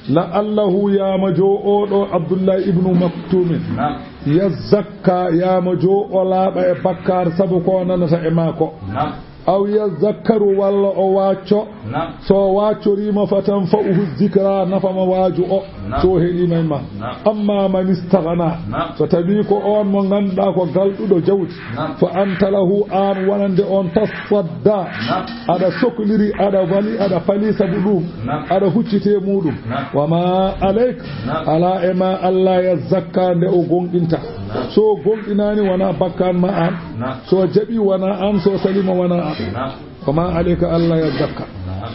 La'allahu, yaama jo oɗo Abdullahi ibnu Maktumin. Naam. Yazakka, yaama jo o laaɓa e bakkaar sabu ko nanata e maako. Naam. Aw yazakkaru, walla o waacco. Naam. So o waaccorima, fatanfa'uhu zikra, nafama waaju o. Naam. So o heɗima e ma. Naam. Amma man istaghna. Naam. So tawi ko on mo ngannduɗaa ko galɗuɗo jawdi. Naam. Fa anta lahu, an wonande on, tasadda. Naam. Aɗa sokliri, aɗa wali, aɗa fali sabu ɗum. Naam. Aɗa huccite muɗum. Naam. Wa ma alayka. Naam. Ala e ma Allah yazakka nde o gonɗinta. Naam. So o gonɗinani wona bakkan ma an. Naam. So jaɓi wona an, so salima wona an. Naam. Wa ma alayka Allah yazakka. Naam.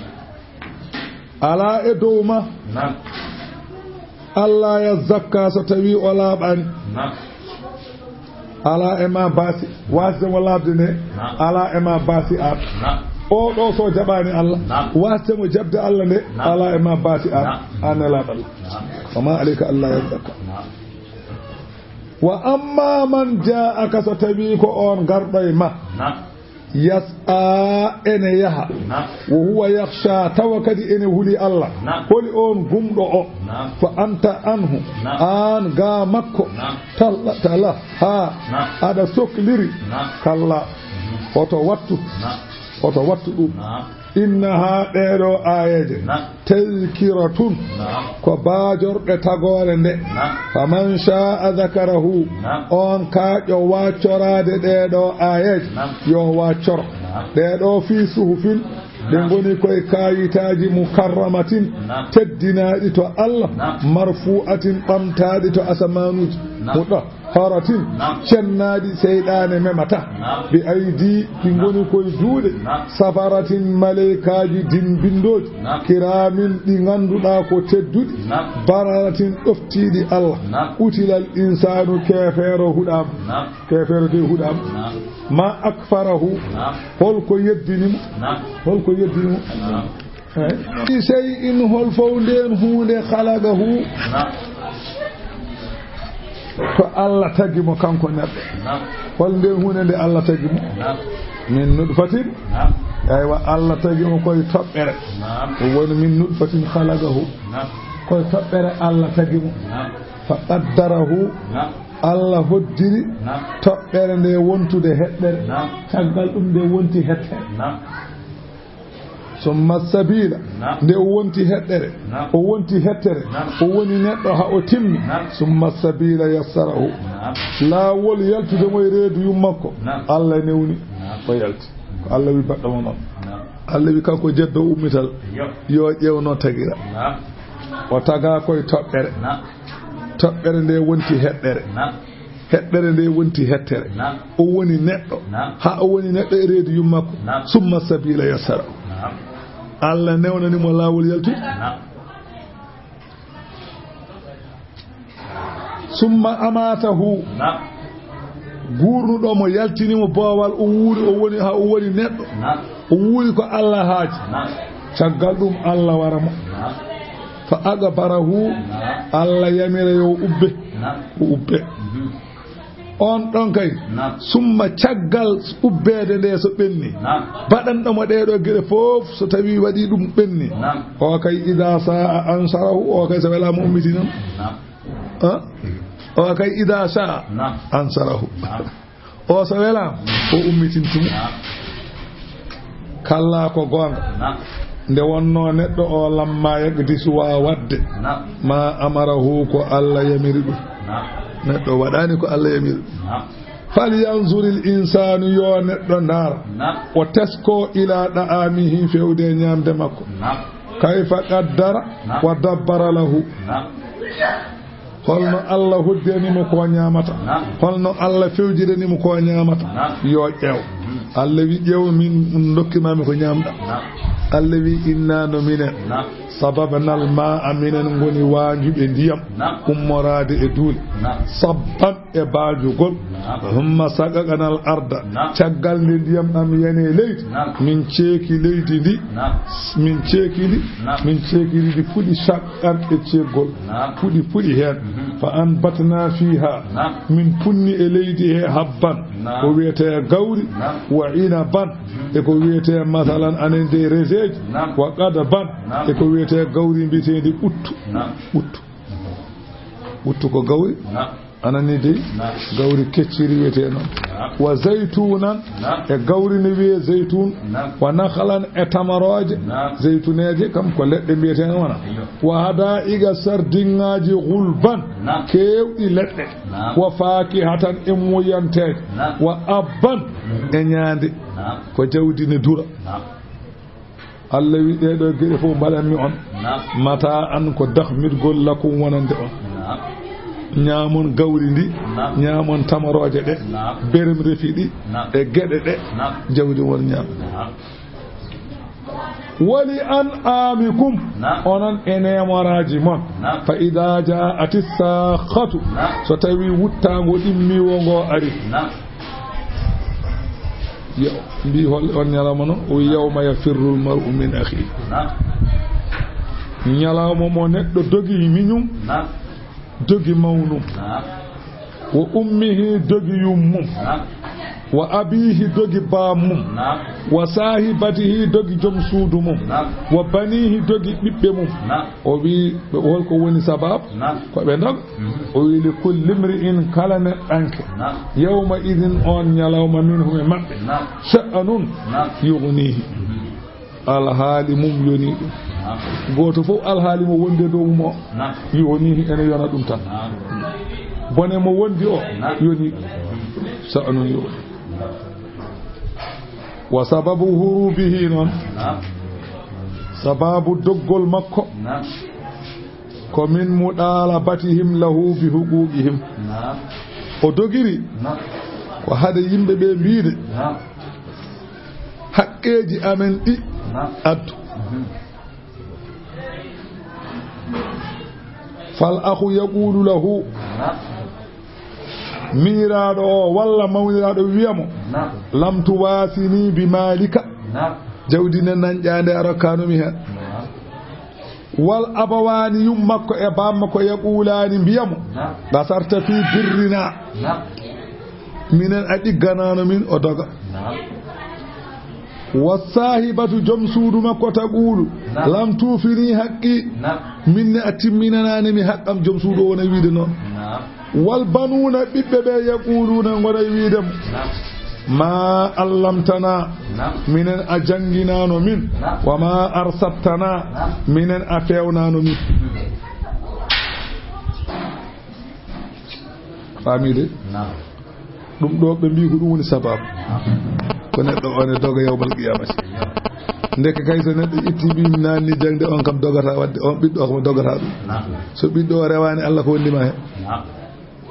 Ala e dow ma. Naam. Alla yazakka, so tawi o laaɓaani. Naam. Alaa e ma baasi, waasde mo laaɓde nde, naam, alaa e ma baasi aan. Naam. O ɗo so jaɓaani Alla, naam, waasde mo jaɓde Alla nde, naam, alaa e ma baasi aan. Naam. Aan nelaaɗo Alla. Naam. Wa ma alayka alla yazakka. Naam. Wa amma man jaa'aka, so tawi ko on garɗo e ma. Naam. Yas'a, ene yaha. Naam. Wa huwa yakhsha, tawa kadi ene huli Alla. Naam. Holi on gumɗo o? Naam. Fa anta anhu, naam, aan ga makko. Naam. Tal-, talaha, naam, aɗa sokliri. Naam. Kalla. Mhm. Oto wattu. Naam. Oto wattu ɗum. Naam. Innaha, ɗeeɗo aayeeje. Naam. Tazkiratun, naam, ko baajorɗe tagoore nde. Naam. Faman sha'a dhakarahu, naam, on kaaƴo waaccoraade ɗeeɗo aayeeje, naam, yo waaccoro. Naam. Ɗeeɗo fi suhufin, ɗe, naam, ngoni koye kaayitaaji mukarramatin, naam, teddinaaɗi to Allah, naam, marfu'atin, ɓamtaaɗi to asamaanuuji, naam, muɗa. Horatin, naam, cennaaɗi seyɗaane memata. Naam. Bi aydi, ɗi, naam, ngoni koye juuɗe. Naam. Safaratin, maleykaaji dimbindooji. Naam. Kiraamin, ɗi ngannduɗaa ko tedduɗi. Naam. Bararatin, ɗoftiiɗi Allah. Naam. Qutilal insaanu, keefeero huɗaama. Naam. Keefeero de huɗaama. Naam. Ma akfarahu, naam, holko yeddini mo? Naam. Holko yeddini mo? Naam. Eey. Bi shay'in, hol fof ndeen huunde, khalaqahu, naam, ko Allah tagi mo kanko neɗɗo. Naam. Hol ndeen huunde nde Allah tagi mo? Naam. Min nutfatin. Naam. Aywa, Allah tagi mo koye toɓɓere. Naam. Ɗum woni min nutfatin khalaqahu. Naam. Koye toɓɓere Allah tagi mo. Naam. Fa qaddarahu. Naam. Allah hoddiri, naam, toɓɓere nde wontude heɗɗere. Naam. Caggal ɗum nde wonti heɗɗere. Naam. Summa sabila. Naam. Nde o wonti heɗɗere. Naam. O wonti heɗɗere. Naam. O woni neɗɗo haa o timmi. Naam. Summa sabila yassarahu. Naam. Laawol yaltude mo e reedu yummakko. Naam. Allah newni. Naam. O yalti. Ko Allah wi baɗɗo mo noon. Naam. Allah wi kanko jeddo ummital. Yo. Yo ƴeewno tagira. Naam. O taga koye toɓɓere. Naam. Toɓɓere nde wonti heɗɗere. Naam. Heɗɗere nde wonti heɗɗere. Naam. O woni neɗɗo. Naam. Haa o woni neɗɗo e reedu yummakko. Naam. Summa sabila yassara. Naam. Allah newnani mo laawol yaltude. Naam. Summa amatahu. Naam. Guurnuɗo mo, yaltini mo boowal, o wuuri, o woni, haa o woni neɗɗo. Naam. O wuuri ko Allah haaji. Naam. Caggal ɗum Allah wara mo. Naam. Fa aqbarahu, naam, Allah yamira yo ubbe. Naam. O ubbe. Mhm. On ɗon kay, naam, summa caggal ubbeede nde so ɓenni. Naam. Baɗanɗo mo ɗee ɗoo geɗe fof so tawi waɗi ɗum ɓenni. Naam. O kay ida sa'a ansarahu, o kay so welaama ummitinan. Naam. Ah? O kay ida sa'a, naam, ansarahu. Naam. O so welaama, o ummitintu mo. Naam. Kalla ko goonga. Naam. Nde wonnoo neɗɗo o lamma yaqdi suwaa waɗde. Naam. Ma amarahu ko Allah yamiri ɗum. Naam. Neɗɗo waɗaani ko Allah yamiri ɗum. Naam. Falyanzuril insaanu, yo neɗɗo ndaar. Naam. O tesko ila ɗa'amihi, fewde ñaamde makko. Naam. Kayfa qaddara, naam, wa dabbara lahu. Naam. Holno Allah hoddani mo ko ñaamata? Naam. Holno Allah fewjirani mo ko ñaamata? Naam. Yo ƴeew. Mhm. Allah wi, "Ƴeew, min dokkirmaami ko ñaamɗa." Naam. Allah wi, "Inna no minen." Naam. "Sababnal ma'a, minen ngoni waanjuɓe ndiyam." Naam. "Ummoraade e duule." Naam. "Sabban," e baanjugol. Naam. "Humma saqaqnal arda." Naam. Caggal nde ndiyam ɗam yani e leydi. Naam. Min ceeki leydi ndi. Naam. Min ceeki ndi. Naam. Min ceeki ndi, ndi fuɗi saqqan e ceekgol. Naam. Fuɗi, fuɗi heen. Mhm. Fa anbatna fiha. Naam. Min punni e leydi he habban. Naam. Ko wiyetee gawri. Naam. Wa inaban. Mhm. E ko wiyetee, masalan, anen de reseeji. Naam. Wa qadaban. Naam. E ko wiyetee gawri mbiyeteendi ɓuttu. Naam. Ɓuttu. Ɓuttu ko gawri. Naam. Anani dey, naam, gawri kecciri wiyetee noon. Naam. Wa zaytunan, naam, e gawri ne wiyee zaytun. Naam. Wa nakhlan, e tamarooje, naam, zaytuneeje, kam ko leɗɗe mbiyetee noon wona. Iyo. Wa hadaiqa, sardiŋŋaaji, gulban, naam, keewɗi leɗɗe. Naam. Wa fakihatan, e muuyanteeje. Naam. Wa abban, mhm, e ñaande. Naam. Ko jawdi ne dura. Naam. Allah wi, "Ɗee ɗoo geɗe fof mbaɗanmi on. Naam. Mata an, ko dahmirgol, lakum, wonande on. Naam. Ñaamon gawri ndi, naam, ñaamon tamarooje ɗe, naam, berem refi ɗi, naam, e geɗe ɗe, naam, jawdi won ñaam." Naam. Wali an amikum, Naam. onon e neemoraaji mon. Naam. Fa idaa jaa'ati saakhatu, Naam. so tawi wuttaango ɗimmiiwo ngo ari. Naam. Yo, mbi hol on ñalawma noon? O wi, "Yawma yafirrul mar'u min akhihi." Naam. Ñalawma mo neɗɗo dogi miñum, Naam. dogi mawnum. Naam. Wa ummihi, dogi yummum. Naam. Wa abihi, dogi bammum. Naam. Wa saahibatihi, dogi joom suudu mum. Naam. Wa banihi, dogi ɓiɓɓe mum. Naam. O wi ɓe, holko woni sabab? Naam. Ko ɓe doga. Mhm. O wi, "Li kulli mri'in, kala neɗɗanke. Naam. Yawma idin, on ñalawma, minhum, e maɓɓe. Naam. Sha'anun Naam. yughnihi." Mhm. Alhaali mum yoni ɗum. Naam. Gooto fof alhaali mo wondi e dow mum o. Naam. Yonihi, ene yona ɗum tan. Naam. Bone mo wondi o, Naam. yoni ɗum. Sha'anun yughnihi. Wa sababu hurubihi noon. Naam. Sababu doggol makko. Naam. Ko min muɗaalabatihim lahu bi huquqihim. Naam. O dogiri Naam. ko hade yimɓe ɓe mbiide Naam. haqqeeji amen ɗi Naam. addu. Mhm. Fal akhu yaqulu lahu. Naam. Miiraaɗo o walla mawniraaɗo wiya mo, Naam. "Lam tuwasini bi malika." Naam. Jawdi ne nanƴaande a rokkanumi heen. Naam. Wal abawaani, yum makko e baam makko, yaqulaani, mbiya mo, Naam. "Qasarta fi birrina." Naam. Minen a ɗigganaano min, o doga. Naam. Wa saahibatu, joom suudu makko, taqulu, Naam. "Lam tuufini haqqi." Naam. Min ne a timminanaani mi haqqam, joom suudu o wona wiide noon. Naam. Wal banuuna, ɓiɓɓe ɓe, yaquluuna, ngona e wiide mo, Naam. "Ma allamtana." Naam. Minen a jannginaano min. Naam. Wa ma arsattana. Naam. Minen a fewnaano min. Mhm. Faamii de? Naam. Ɗum ɗo ɓe mbii ko ɗum woni sababu. Naam. Ko neɗɗo o ne doga yawmal qiyamati. Ndeke kay so neɗɗo itti ɓiyum naanni jaŋde, on kam dogata waɗde, on ɓiɗɗo o kam dogata ɗum. Naam. So ɓiɗɗo o rewaani Allah, ko holli ma heen? Naam.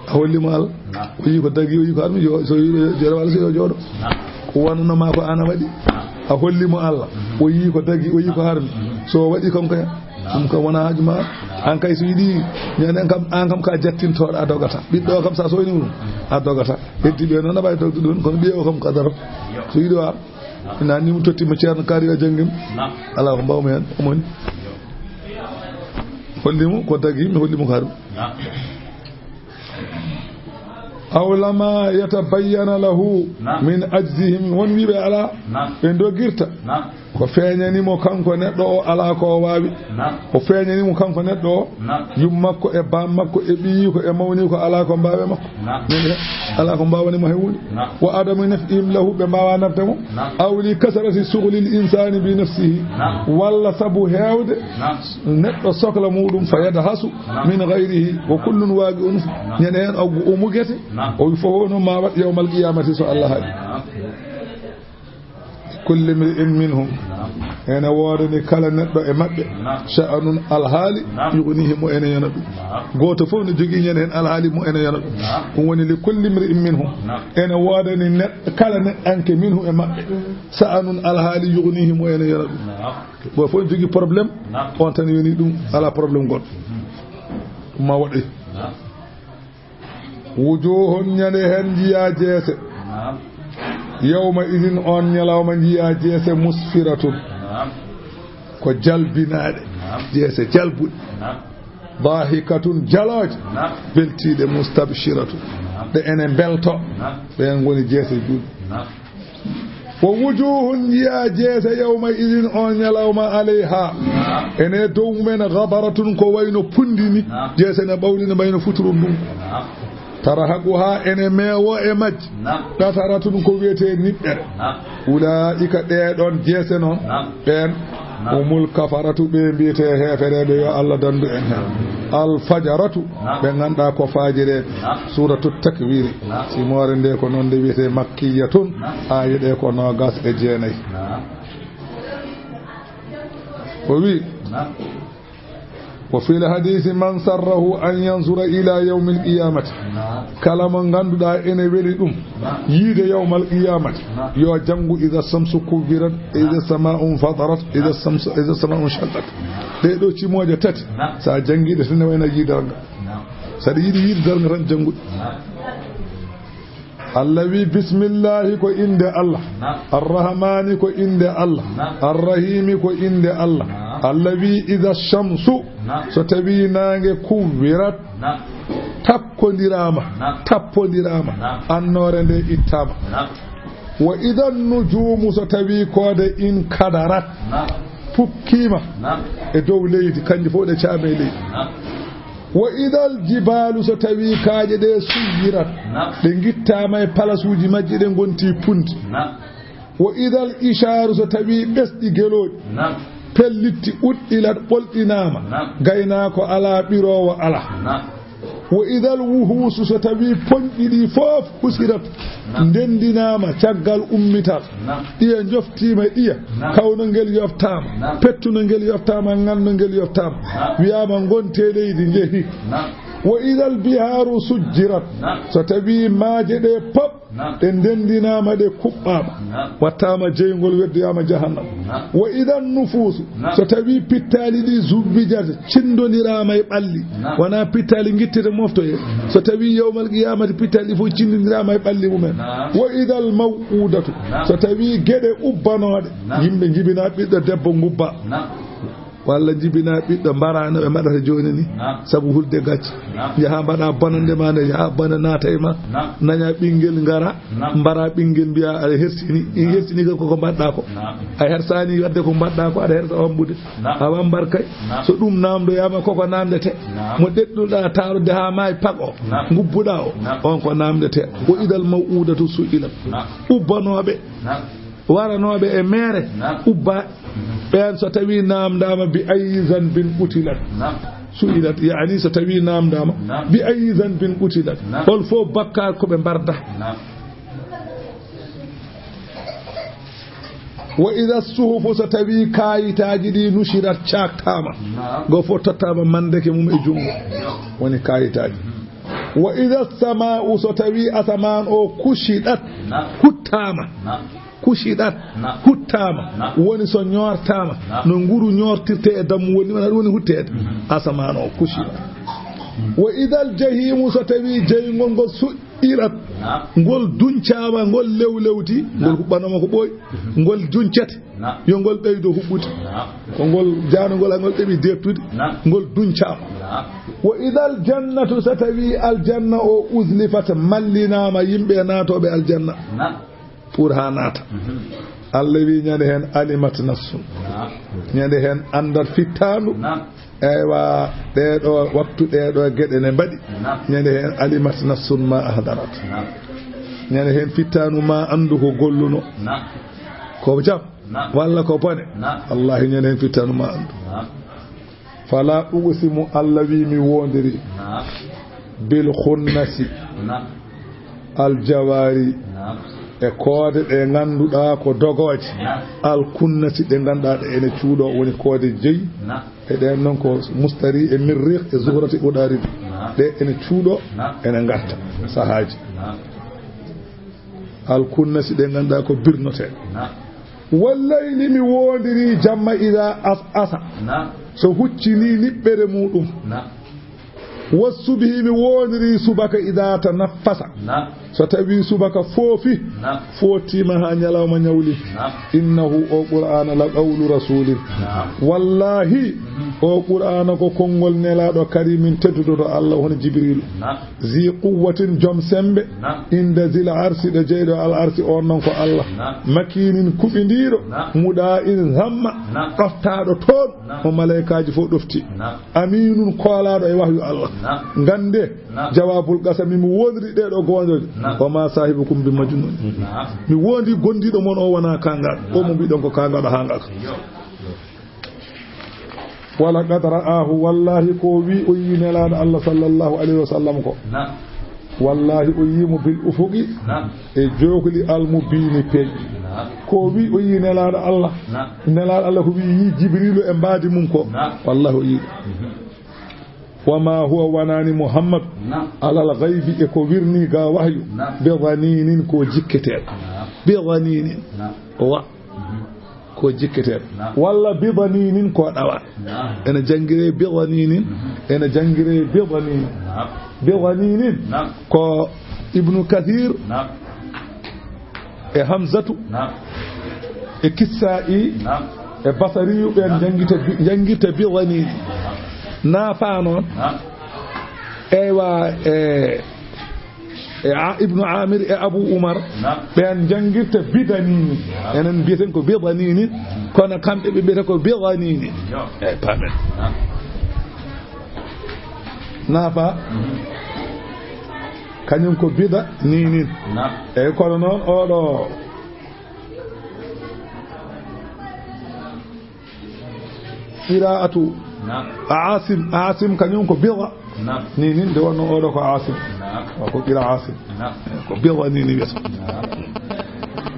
A holli mo Allah? Naam. O yii ko dagi, o yii ko harmi, yo, so yiɗo yo, yo rewa Allah, so yo jooɗo. Naam. Ko wonno ma ko an a waɗi. Naam. A holli mo Allah. Mhm. O yii ko dagi, o yii ko harmi. Mhm. So o waɗi kon kay, Naam. ɗum kam wona haaju ma. Naam. An kay so yiɗi, ñande an kam, an kam ka jattintooɗo, a dogata. Ɓiɗɗo o kam sa soyni ɗum, a dogata. Heddi ɓe noon a ɓay dogde ɗum, kono ɓiye o kam ka darata. Yo. So yiɗo a, Naam. ina ni mo totti mo ceerno kaari a janngi mo. Naam. Alaa ko mbawmi heen, o moni. Yo. Holli mo ko dagi, mi holli mo ko harmi. Naam. Aw lama yatabayyana lahu Naam. min ajzihim. Won wiiɓe alaa, Naam. ɓe dogirta. Naam. Ko feeñani mo kanko neɗɗo o alaa ko o waawi. Naam. O feeñani mo kanko neɗɗo o, Naam. yum makko e baam makko e ɓiyi ko e mawni ko alaa ko mbaawe makko. Naam. Min he, alaa ko mbaawani mo hewude. Naam. Wa adamu naf'ihim lahu, ɓe mbaawa nafde mo. Naam. Aw li kasrati shughli l insani bi nafsihi. Naam. Walla sabu heewde Naam. neɗɗo sokla muɗum, fa yadhasu Naam. min ghayrihi, wa kullun waqi'un. Naam. Ñande heen o, o mugete, Naam. o fof no ma waɗ yawmal qiyamati so Allah haɗi. Naam. Kulli mri'in minhum. Naam. Ene woodani kala neɗɗo e maɓɓe Naam. sha'anun, alhaali, Naam. yughnihi, mo ene yona ɗum. Naam. Gooto fof no jogii ñande heen alhaali mo ene yona ɗum. Naam. Ɗum woni li kulli mri'in minhum. Naam. Ene woodani neɗɗo kala neɗɗanke minhu e maɓɓe sha'anun, alhaali, yughnihi, mo ene yona ɗum. Naam. Gooto fof ne jogii problème, Naam. on tan yoni ɗum, alaa problème goɗɗo. Ɗum ma waɗoy. Naam. Wujuhun, ñande heen njiya jeese. Naam. Yawma idin, on ñalawma njiya jeese, musfiratun. Naam. Ko jalbinaaɗe. Naam. Jeese jalbuɗe. Naam. Dahikatun, jalooje. Naam. Beltiiɗe, mustabshiratun. Naam. Ɗe ene mbelto. Naam. Ɓeen ngoni jeese juulɓe. Naam. Wa wujuhun, njiya jeese, yawma idin, on ñalawma, alayha, Naam. ene dow mumen, ghabaratun, ko wayno pundi ni. Naam. Jeese ne ɓawli no wayno futuro ndun. Naam. Tarhaquha, ene meewo e majji. Naam. Qataratun, ko wiyetee niɓɓere. Naam. Ulaa'ika, ɗee ɗoon jeese noon, Naam. ɓeen, Naam. humul kafaratu, ɓe mbiyetee heefereeɓe, yo Allah dandu en heen. Al fajaratu, Naam. ɓe ngannduɗaa ko faajireeɓe. Naam. Suuratu Takwiiri. Naam. Simoore nde ko noon nde wiyetee, makkiyatun, Naam. aaye ɗe ko noogaas e jeenayi. Naam. O wi, Naam. Wa fil hadisi man sarrahu an yanzura ila yawmil qiyamati. Kala mo ngannduɗaa ene weli ɗum yiide yawmal qiyamati, yo janngu: "Iza shamsu kuwwirat, iza sama'u fatarat, iza shamsu, iza sama'u shaqqat." Ɗee ɗoo cimooje tati, so a janngi ɗe tan, ne wayno yiidal ngal. So aɗa yiɗi yiide darnga tan, janngu ɗe. Allah wi: "Bismillahi ko innde Allah. Arrahmani ko innde Allah. Arrahimi ko innde Allah. Allah wi: 'Iza shamsu, so tawi naange, kuwwirat, takkondiraama, tappondiraama, annoore nde ittaama. Wa idan nujumu, so tawi koode, inkadarat, pukkiima e dow leydi, kanji fof ɗe caama e leydi. Wa idal jibaalu, so tawi kaaƴe ɗe suyyirat, ɗe ngittaama e palasuuji majji, ɗe ngonti pundi. Wa idal ishaaru, so tawi ɓesɗi gelooɗi pellitti, uɗɗilat, ɓolɗinaama, gaynaako alaa, ɓiroowo alaa. Wa idal wuhuusu, so tawi poñɗi ɗi fof husirat, ndendinaama caggal ummital, ɗiya njoftiima, ɗiya, kawno ngel yoftaama, pettuno ngel yoftaama, nganno ngel yoftaama, wiyaama: "Ngontee leydi, njehi." Wa idal bihaaru sujjirat, so tawi maaje ɗe pop ɗe ndendinaama, ɗe kuɓɓaama, wattaama jeyngol, weddoyaama jahannam. Wa idan nufuusu, so tawi pittaali ɗi zuwwijat, cinndondiraama e ɓalli, wonaa pittaali ngittete moftoye. So tawi yawmal qiyamati pittaali ɗi fof cinndondiraama e ɓalli mumen. Wa idal maw'udatu, so tawi geɗe ubbanooɗe, yimɓe njibina ɓiɗɗo debbo, ngubba. Walla njibina ɓiɗɗo, mbara no ɓe mbaɗata jooni ni, sabu hulde gacce. Njaha mbaɗa bonande ma nde, yaha bone naata e ma. Naña ɓinngel, ngara, mbara ɓinngel, mbiya aɗa hersini. In hersini ka koko mbaɗɗa ko. A hersani wadde ko mbaɗɗa ko, aɗa hersa wambude. A wambar kay. So ɗum namdoyama, koko namdete. Mo ɗeɗɗuɗa tarude ha maayi pago, ngubbuɗa o, on ko namdete. Wa idal maw'udatu su'ilat. Ubbanooɓe, waranooɓe e meere, ubba. Ɓeen so tawi namdama bi ayyi zanbin qutilat. Su'ilat, yaani so tawi namdama bi ayyi zanbin qutilat. Hol fof bakkar ko ɓe mbarda. Wa idha suhufu, so tawi kayitaaji ɗi nushirat, caaktama. Go fof tottama mandeke mum e junngo. Woni kayitaaji. Wa idha sama'u, so tawi asamaan o kushidat, huttama. Kushidat, huttama. Woni so ñoortama, no nguru ñoortirte e dammuwol ni, wona ɗum woni hutteede. Asamaan o kushidat. Wa idhal jahimu, so tawi jeyngol ngol su'ilat, ngol duñcama, ngol lewlewti, ngol huɓɓanoma ko ɓooyi, ngol juñcete, yo ngol ɓeydo huɓɓude. Ko ngol jaanongol, ngol ɗeɓi deɓtude, ngol duñcama. Wa idhal jannatu, so tawi aljanna o uzlifat, mallinama yimɓe naatoɓe aljanna. Pour ha naata. Allah wi ñande hen alimat nafsun. Ñande hen andal fittandu. Eywa, ɗeɗo wattu, ɗeɗo geɗe ne mbaɗi. Ñande hen alimat nafsun ma ahdarat. Ñande hen fittandu ma andu ko golluno. Ko jam. Walla ko bone. Wallahi ñande hen fittandu ma andu. Fala uqsimu, Allah wi mi wondiri. Bil khunnasi. Al jawari. E koode ɗe ngannduɗaa ko dogooje. Al kunnasi, ɗe ngannduɗaa ɗe ene cuuɗo, woni koode jeyi. E ɗen noon ko mustari e mirriq e zuhrati uɗaari. Ɗe ene cuuɗo, ene ngarta sahaaji. Al kunnasi, ɗe ngannduɗaa ko birnote. Wallayli, mi woondiri jamma, idaa as asa, so huccini niɓɓere muɗum. Wassubhi, mi woondiri subaka, idaa tanaffasa, so tawi subaka foofi, footiima haa ñalawma ñawli. Innahu, o Qur'aana, la qawlu rasuulin. Wallaahi, o Qur'aana ko konngol nelaaɗo karimin tedduɗo to Allah, hono Jibriilu. Zi quwwatin, jom sembe. Inda zil arsi, ɗo jeyɗo al arsi, on non ko Allah. Makinin, kuɓindiiɗo. Muɗa'in, zamma, ɗoftaaɗo toon, mo malaykaaji fof ɗofti. Aminun, koolaaɗo e wahyu Allah. Ngannde, jawaabul qasami, mi woondiri ɗeɗo goonjoje. Wa ma sahibukum bi majnun. Mi woondiri gondiiɗo mon o wona kangal. O mo mbiɗon ko kangal ɗo haa ngal. Wala qad ra'ahu, wallahi ko wi o yi Nelaaɗo Allah sallallahu alayhi wa sallam ko. Wallahi o yi mo bil ufuqi, e jookli al mubini peeƴi. Ko wi o yi Nelaaɗo Allah. Nelaaɗo Allah ko wi yi Jibrilu e mbaadi mum ko. Wallahi o yi ɗum. Wa ma huwa, wanaani Muhammad, Naam. alal ghaybi, e ko wirnii ga wahyu, Naam. bi dhaninin, ko jikketeeɗo. Naam. Bi dhaninin. Naam. Wa. Mhm. Ko jikketeeɗo. Naam. Walla bi dhaninin, ko ɗawa. Naam. Ene janngiree bi dhaninin, Mhm. ene janngiree bi dhaninin. Naam. Bi dhaninin, Naam. ko Ibnu Kathir Naam. e Hamzatu Naam. e Kissa'i Naam. e Basariyu, ɓen Naam. janngita bi-, janngirta bi dhaninin. Naafa noon. Naam. Eywa, e, e A-, Ibnu Amir e Abu Umar, Naam. ɓen janngirta bi dhaninin. Naam. Enen mbiyeten ko bi dhaninin, kono kamɓe ɓe mbiyata ko bi dhaninin. Yo. Eyi, paamen. Naam. Naafa, Mhm. kañum ko bi dhaninin. Naam. Eyyi, kono noon oɗo qira'atu Naam. Asim, Asim kañum ko bi dha Naam. ninin, nde wonno oɗo ko Asim. Naam. O ko qira Asim. Naam. Ko bi dhaninin wiyata. Naam.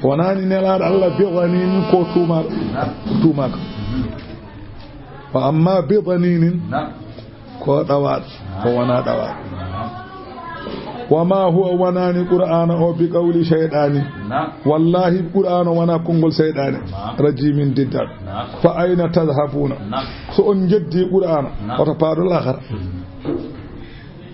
Wonani Nelaaɗo Allah bi dhaninin, ko tuumaaɗo. Naam. Tuumaaka. Mhm. Wa amma bi dhaninin, Naam. ko ɗawaaɗo, ko wonaa ɗawaaɗo. Wa ma huwa, wonani Qur'aana o bi qawli shaytaanin. Naam. Wallahi, Qur'aana wonaa konngol seyɗaane. Naam. Rajimin, diddaaɗo. Naam. Fa ayna tadhhabuna? Naam. So on njeddi Qur'aana, Naam. oto paaɗo laakhara.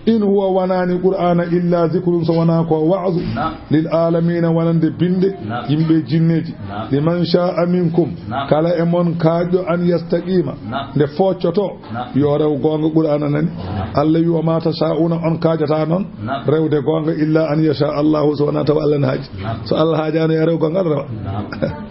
In huwa, wonani Qur'aana, illa dhikrun, so wonaa ko wa'zu. Naam. Lil alamina, wonande binde, Naam. yimɓe jinneeji. Naam. Liman sha'a minkum, Naam. kala e mon kaaƴɗo an yastaqima, Naam. nde fooccoto, Naam. yo rew goonga. Qur'aana nani. Naam. Allah wi, "Wa ma tasha'una", on kaajataa noon Naam. rewde goonga, "illa an yasha Allahu", so wonaa tawa Allah ne haaji. Naam. So Allah haajaano, yo rew goonga, Allah rewa. Naam.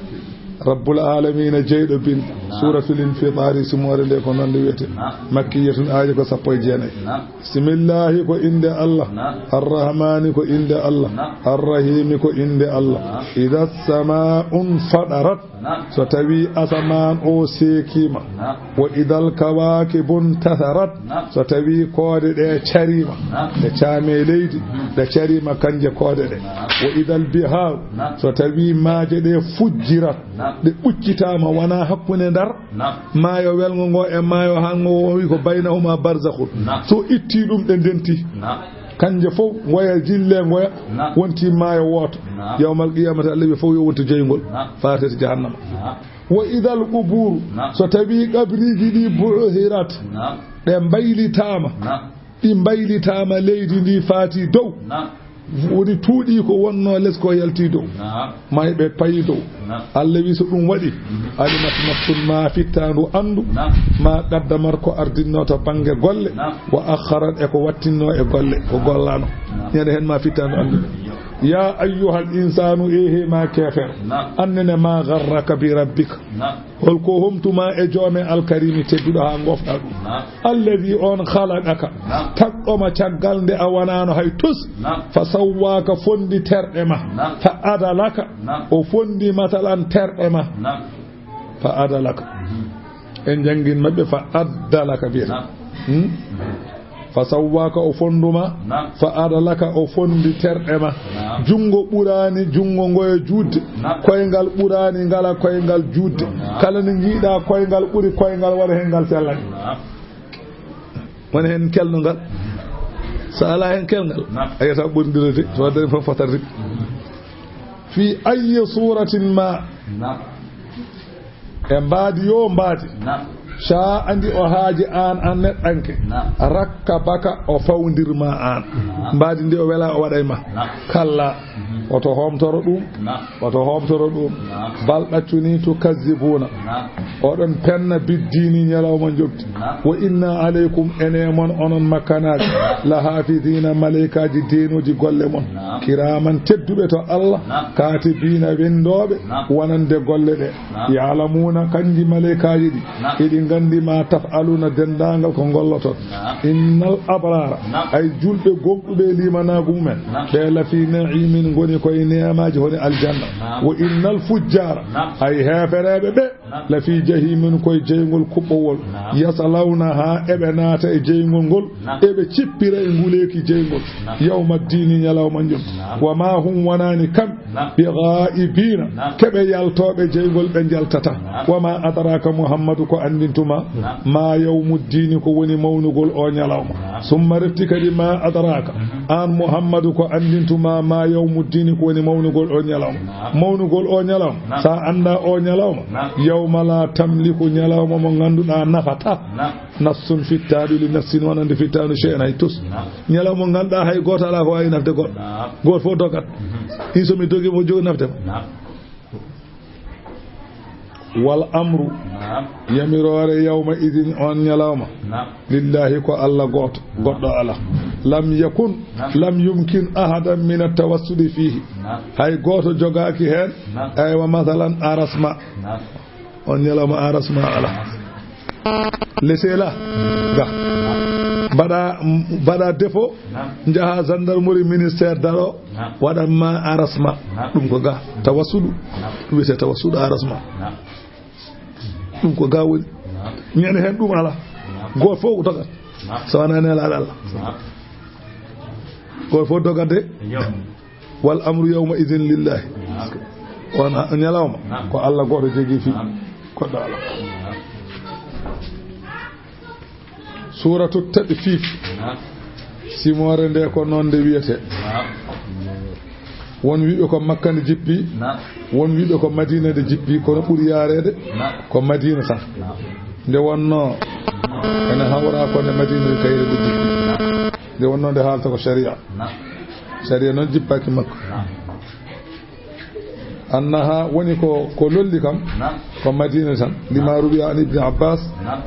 Rabbul alamina, jeyɗo binde. Naam. Suratul Infitari, simoore nde ko noon nde wiyete. Naam. Makkiyatun, aaye ko sappo e jeenayi. Naam. Bismillahi ko innde Allah. Naam. Arrahmani ko innde Allah. Naam. Arrahimi ko innde Allah. Naam. Idha sama'un fadarat. Naam. So tawi asamaan o seekiima. Naam. Wa idhal kawakibun tatharat. Naam. So tawi koode ɗe cariima. Naam. Ɗe caame leydi, Mhm. ɗe cariima kanje koode ɗe. Naam. Wa idhal bihar. Naam. So tawi maaje ɗe fujjirat. Naam. Ɗe ɓuccitaama, wona hakkunde Ndar. Naam. Maayo welngo ngo e maayo hango o wi ko baynahuma barzakhun. Naam. So itti ɗum, ɗe ndenti. Naam. Kanje fof ngoya, jille ngoya, Naam. wonti maayo wooto. Naam. Yawmal qiyamati, Allah wi fof yo wontu jeyngol. Naam. Faatete jahannama. Naam. Wa idhal quburu, Naam. so tawi qabriji ɗi bu'thirat, Naam. ɗe mbaylitaama, Naam. ɗi mbaylitaama leydi ndi faati dow. Naam. Woni tuuɗi ko wonno les ko yalti dow. Naam. Mayɓe payi dow. Naam. Allah wi so ɗum waɗi, Mhm. alimat nafsun ma fittandu anndu, Naam. ma qaddamat ko ardinno to bannge golle, Naam. wa akharat e ko wattinno e golle, ko gollano. Naam. Ñande hen ma fittandu anndu. Ya ayyuhal insanu, e he ma kefer. Naam. Annene ma gharraka bi rabbika. Naam. Holko homtuma e joome alkarimi tedduɗo ha gofɗa ɗum. Naam. Alladhi, on khalaqaka. Naam. Tagɗoma caggal nde a wonano hay tus. Naam. Fa sawwaka, fondi terɗe ma. Naam. Fa adalaka. Naam. O fondi matalan terɗe ma. Naam. Fa adalaka. Mhm. En jangin maɓɓe fa addalaka biyata. Naam. Hmm? Fa sawwaka, o fonduma. Naam. Fa adalaka, o fondi terɗe ma. Naam. Jungo ɓurani jungo ngoya juutde. Naam. Koyngal ɓurani ngala koyngal juutde. Naam. Kala nde ngiɗa koyngal ɓuri koyngal, wona hen ngal sellani. Naam. Wona hen kelnongal. So ala hen kelngal, Naam. a yiyata ɓurdirde, so waɗde fof fotat rek. Fi ayyi suratin ma. Naam. E mbaadi yo mbaadi. Naam. Sha andi o haaji an, an neɗɗanke. Naam. Rakkabaka, o fawdirma an. Naam. Mbaadi ndi o wela o waɗay ma. Naam. Kalla. Mhm. Oto homtoro ɗum. Naam. Oto homtoro ɗum. Naam. Bal ɗaccuni tukazzibuna. Naam. Oɗon penna biddini ñalawma njoɓdi. Naam. Wa inna alaykum, ene mon onon makkanaaɓe, la hafidina, malaykaaji deenooji golle mon. Naam. Kiraman tedduɓe to Allah, Naam. katibina windooɓe Naam. wonande golle ɗe. Naam. Ya'lamuna, kanji malaykaaji ɗi, Naam. eɗi nganndi ma taf'aluna, denndaangal ko ngolloton. Naam. Innal abrara, Naam. ay julɓe gomɗuɓe e limanaagu mumen, Naam. ɓe la fi na'imin, ngoni koye neemaaji hono aljanna. Naam. Wa innal fujjara, Naam. ay heefereeɓe ɓe, Naam. la fi jahimin, koye jeyngol kuɓɓowol. Naam. Yaslawnaha, eɓe naata e jeyngol ngol, Naam. eɓe cippira e nguleeki jeyngol. Naam. Yawma ddiini, ñalawma njoɓdi. Naam. Wa ma hum, wonani kam, Naam. bi ghaibina, Naam. keɓe yaltooɓe jeyngol, ɓe njaltata. Naam. Wa ma adraka, Muhammadu, ko anndinte Tuma, naam, ma yawmu ddiini, ko woni mawnugol o ñalawma. Naam. Summa refti kadi, ma adraaka, mhm, an Muhammadu, ko anndintuma ma yawmu ddiini, ko woni mawnugol o ñalawma. Naam. Mawnugol o ñalawma, naam, sa annda o ñalawma, naam, yawma la tamliku, ñalawma mo ngannduɗaa nafataa, naam, nafsun, fittaandu, li nafsin, wonande fittaandu, shay'an, hay tus. Naam. Ñalawma mo ngannduɗaa hay gooto alaa ko waawi nafde goɗɗo. Naam. Gooto fof dogat. Mhm. In so mi dogi mo jogi nafde ma. Naam. Wal amru, naam, yamiroore yawma idin, on ñalawma, naam, lillahi, ko Allah gooto, goɗɗo alaa. Lam yakun, naam, lam yumkin ahadan min at-tawassuli fihi. Naam. Hay gooto jogaaki heen, naam, aywa, masalan, arasma. Naam. On ñalawma arasma alaa. Laissez-la. Ga. Mbaɗa, mbaɗa défaut, naam, njaha gendarmerie, ministère daro, naam, waɗan ma arasma. Naam. Ɗum ko ga. Tawassudu. Naam. Ɗum wiyetee tawassudu arasma. Naam. Ɗum ko ga woni. Naam. Ñande heen ɗum alaa. Naam. Gooto fof ko dogat. Naam. So wonaa nelaaɗo Allah. Naam. Gooto fof dogat de. Yo. Wal amru yawma idin lillahi. Naam. Won ñalawma, naam, ko Allah gooto jogii fii. Naam. Goɗɗo alaa. Naam. Suuratu Tadfiif. Naam. Simoore nde ko noon nde wiyetee. Naam. Won wiɓe ko Makka nde jippi. Naam. Won wiɓe ko Madiina nde jippi, kono ɓuri yaareede, naam, ko Madiina tan. Naam. Nde wonnoo ene hawra ko nde Madiina kayre nde jippi. Nde wonnoo nde haalta ko sharia. Naam. Sharia noon jippaaki Makka. Naam. Annaha woni ko, ko lolli kam, naam, ko Madiina tan. Lima ruwiya an Ibni Abbas. Naam.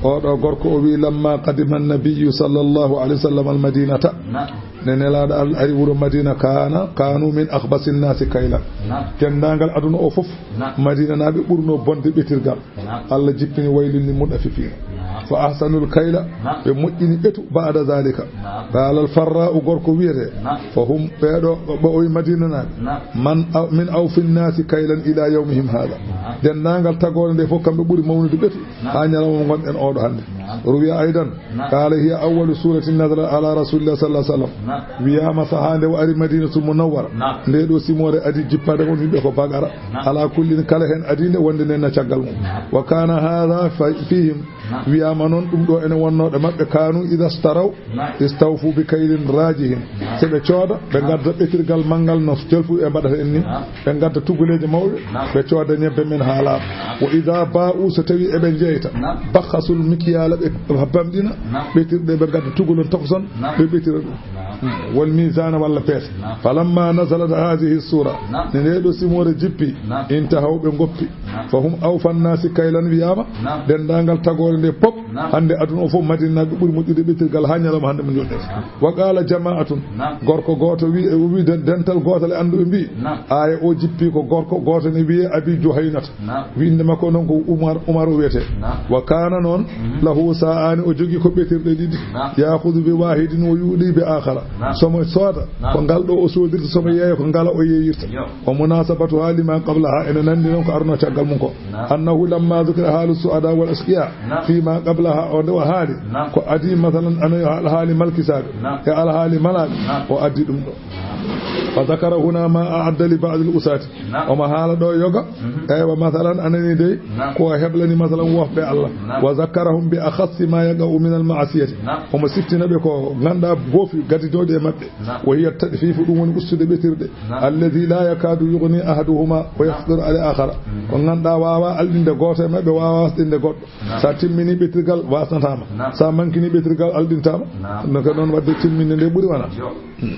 Oɗo gorko o wi, lamma qadima annabiyyu sallallahu alayhi wa sallam al-madinata. Naam. Nde Nelaaɗo Allah ari wuro Madiina, kaana, kaanu min akhbasi nnaasi kaylan. Naam. Denndaangal aduna o fof, naam, Madiinanaaɓe ɓurnoo bonde ɓetirgal. Naam. Allah jippini waylun lil mutaffifiina. Naam. Fa ahsanul kayla, naam, ɓe moƴƴini ɓetu, ba'da zaalika. Naam. Qaala al-Farraa'u, gorko wiyetee, naam, fa hum, ɓeeɗo, ɓe o wi Madiinanaaɓe. Naam. Man aw-, min awfi nnaasi kaylan ila yawmihim haada. Naam. Denndaangal tagoore nde fof, kamɓe ɓuri mawnude ɓetu, naam, haa ñalawma ngonɗen oɗo hannde. Naam. Ruwiya aydan, naam, qaala hiya awwalu suuratin nazalat ala rasuulillah sallallahu alayhi wa sallam. Naam. Wiyaama sahaa nde o ari Madiinatul Munawwara. Naam. Nde ɗo simoore adii jippaade on, wiɓe ko Baqara. Naam. Ala kullin, kala heen adii nde wonde nden na caggal mum. Naam. Wa kaana haada fa-, fiihim. Naam. Wiyaama noon ɗum ɗo ene wonnoo ɗo maɓɓe, kaanu idaa staraw, naam, istawfu bi kaylin raajihin. Naam. So ɓe cooda, ɓe, naam, ngadda ɓetirgal manngal no jalfuɓe mbaɗata en ni. Naam. Ɓe ngadda tuguleeje mawɗe, naam, ɓe cooda ñebbe men haa laaɓa. Naam. Wa idaa baa'u, so tawii eɓe njeyta, naam, bakhasul mikyaala, ɓe bamɗina, naam, ɓetirɗe, ɓe ngadda tugol on tokoson, naam, ɓe ɓetira ɗum. Naam. Hmm. Wal miizaana walla peese. Naam. Falamma nazalat haadihi suura, naam, nde ndee ɗo simoore jippi, naam, intahaw, ɓe ngoppi. Naam. Fa hum awfa nnaasi kaylan wiyaama, naam, denndaangal tagoore nde pop, naam, hannde aduna o fof Madinanaaɓe ɓuri moƴƴude ɓetirgal haa ñalawma hannde mo njoɗɗen. Naam. Wa qaala jamaa'atun, naam, gorko gooto wi, o wi den-, dental gootal e annduɓe mbi, naam, aaya o jippi ko gorko gooto ne wiyee Abi Juhaynata. Naam. Wi innde makko noon ko Umar, Umar o wiyetee. Naam. Wa kaana noon, mhm, lahu saa'aani, o jogii ko ɓetirɗe ɗiɗi. Naam. Yaahudu bi waahidin, o yuuɗi bi aakhara. Naam. So mo sooda, naam, ko ngal ɗo o soodirta, so mo yeeya ko ngala o yeeyirta. Yo. Wa munaasabatuha lima qablaha, ene nanndi noon ko arnoo caggal mum ko. Naam. Annahu lamma dhukira haalu su'adaa wal ashqiyaa, naam, fima qablaha, o nde o haali, naam, ko adii, masalan, ano yo alhaali malkisaaɓe, naam, e alhaali malaaɓe, naam, o addi ɗum ɗo. Naam. Fa dhakara huna ma a'adda li ba'dil usaati. Naam. Omo haala ɗo yoga. Mhm. Eywa, masalan, a nanii dey, naam, ko heblani, masalan, wofɓe Allah. Naam. Wa zakkarahum bi akhassi ma yaqa'u min al ma'asiyati. Naam. Omo siftina ɓe ko ngannduɗaa boofi gadidooɗi e maɓɓe. Naam. Wa hiya tadfifu, ɗum woni ustude ɓetirɗe. Naam. Alladhi la yakadu yughni ahaduhuma wa yaqdiru ala akhara. Mm. Ko ngannduɗaa waawaa alɗinde gooto e maɓɓe, waawaa wasɗinde goɗɗo. Naam. So a timmini ɓetirgal, wasnataama. Naam. So a mankini ɓetirgal, alɗintaama. Naam. No ko noon waɗde timminde nde ɓuri wona. Yo. Hmm.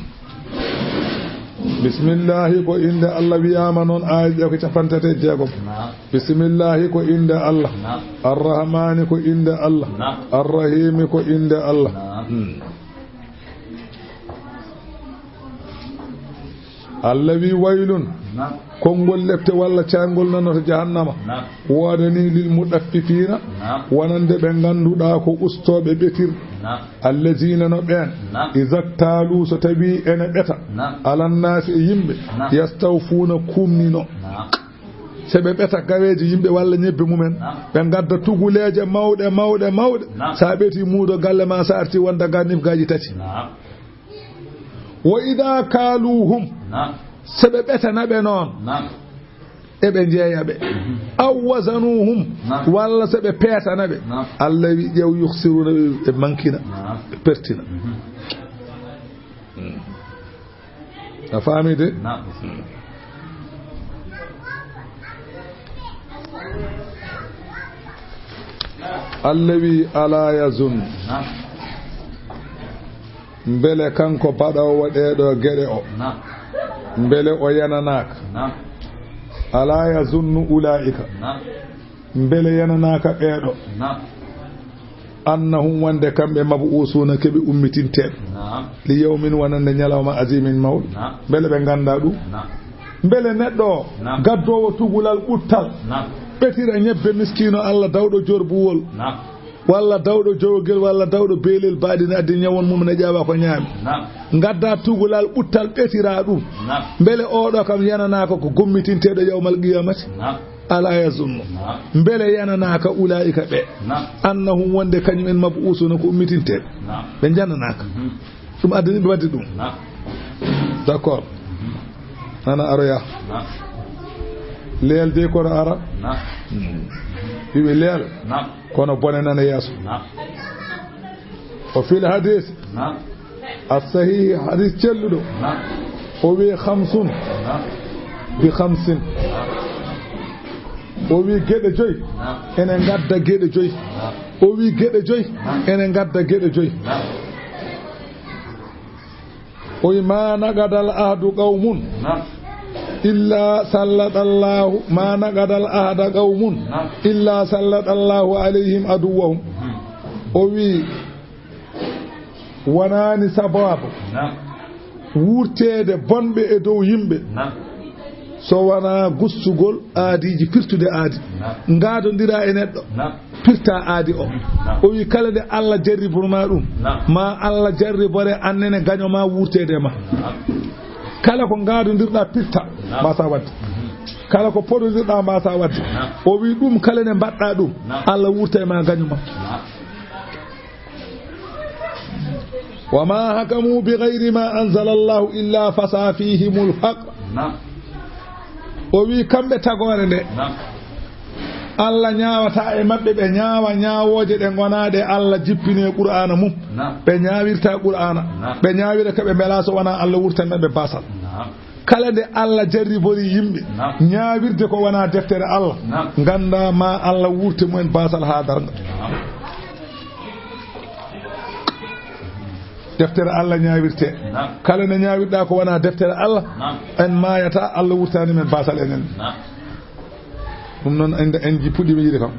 Bismillahi ko innde Allah wiyaama noon, aaya ɗe ko capanɗe tati e jeegom. Naam. Bismillahi ko innde Allah. Naam. Arrahmani ko innde Allah. Naam. Arrahimi ko innde Allah. Naam. Hmm. Allah wi, waylun, naam, konngol lepte walla caayngol nanata jahannama, naam, woodanii lil muɗaffifiina, naam, wonande ɓe ngannduɗaa ko ustooɓe ɓetirɗe, naam, allaziina no ɓeen, naam, iza ktaaluu so tawii ene ɓeta, naam, alannaasi e yimɓe, naam, yastawfuuna kuumnino. Naam. So ɓe ɓeta gaweeje yimɓe walla ñebbe mumen, naam, ɓe ngadda tuguleeje mawɗe, mawɗe, mawɗe. Naam. So a ɓetii muudo galle ma, so a artii wonda ga nifgaaji tati. Naam. Wa idaa kaaluuhum, naam, so ɓe ɓetana ɓe noon, naam, eɓe njeeya ɓe. Aw wazanuhum, walla so ɓe peetana ɓe. Allah wi ƴeew, yukhsiruna, ɓe, ɓe mankina, ɓe pertina. A faami de? Allah wi, "Ala yazun." Mbele kanko baɗoowo ɗee ɗoo geɗe o, mbele o yananaaka? Ala yazunnu ulaa'ika. Mbele yananaaka ɓee ɗoo? Annahum, wonde kamɓe, mabu'usuuna, keɓe ummitinteeɓe. Li yawmin, wonande ñalawma, azimin, mawɗo. Mbele ɓe nganndaa ɗum? Mbele neɗɗo o, gaddoowo tugulal ɓuttal, ɓetira ñebbe miskiino Allah dawɗo jorbuwol, walla dawɗo jowgel, walla dawɗo beelel baaɗi, ne addi ñawon mum, ne ƴaawa ko ñaami. Ngadda tugulal ɓuttal, ɓetira ɗum. Mbele oɗo kam yananaaka ko gommitinteeɗo yawmal qiyamati? Ala yazunnu. Mbele yananaaka ulaa'ika ɓe? Annahum, wonde kañum en, mabu'usuuna, ko ummitinteeɓe. Ɓe jananaaka. Ɗum addani ɓe waɗde ɗum. D'accord. Nana aroya. Leel de kono ara. Wiɓe leel. Kono bone nana yeeso. O fil hadis. As-sahih, hadis celluɗo. O wi khamsun. Bi khamsin. O wi geɗe joy. Ene ngadda geɗe joy. O wi geɗe joy. Ene ngadda geɗe joy. O wi, "Ma naqadal ahdu qawmun illa sallatallahu, ma naqadal ahda qawmun illa sallatallahu alayhim aduwwahum." O wi, wonaani sababu wurteede bonɓe e dow yimɓe, so wonaa gustugol aadiiji, firtude aadi, ngaadondira e neɗɗo. Pirta aadi o. O wi, kala nde Allah jarribor ma ɗum, ma Allah jarribore annene gaño ma wurteede e ma. Kala ko ngaadondirɗa pirta, mbasa wadde. Kala ko podondirɗa, mbasa wadde. O wi, ɗum kala nde mbaɗɗa ɗum, Allah wurta e ma gaño ma. Wa ma hakamu bi ghayri ma anzala Allahu illa fasa fihimul haq. O wi, kamɓe tagoore nde, Allah ñaawata e maɓɓe, ɓe ñaawa ñaawooje ɗe ngonaa ɗe Allah jippini e Qur'aana mum. Ɓe ñaawirta Qur'aana. Ɓe ñaawira ka ɓe mbela so wonaa Allah wurtan maɓɓe basal. Kala nde Allah jarribori yimɓe ñaawirde ko wonaa deftere Allah, ngannda ma Allah wurte mumen basal haa darnga. Deftere Allah ñaawirte. Kala nde ñaawirɗa ko wonaa deftere Allah, en maayata, Allah wurtani men basal enen. Ɗum noon en, en ji-, puɗɗiima yiide kam.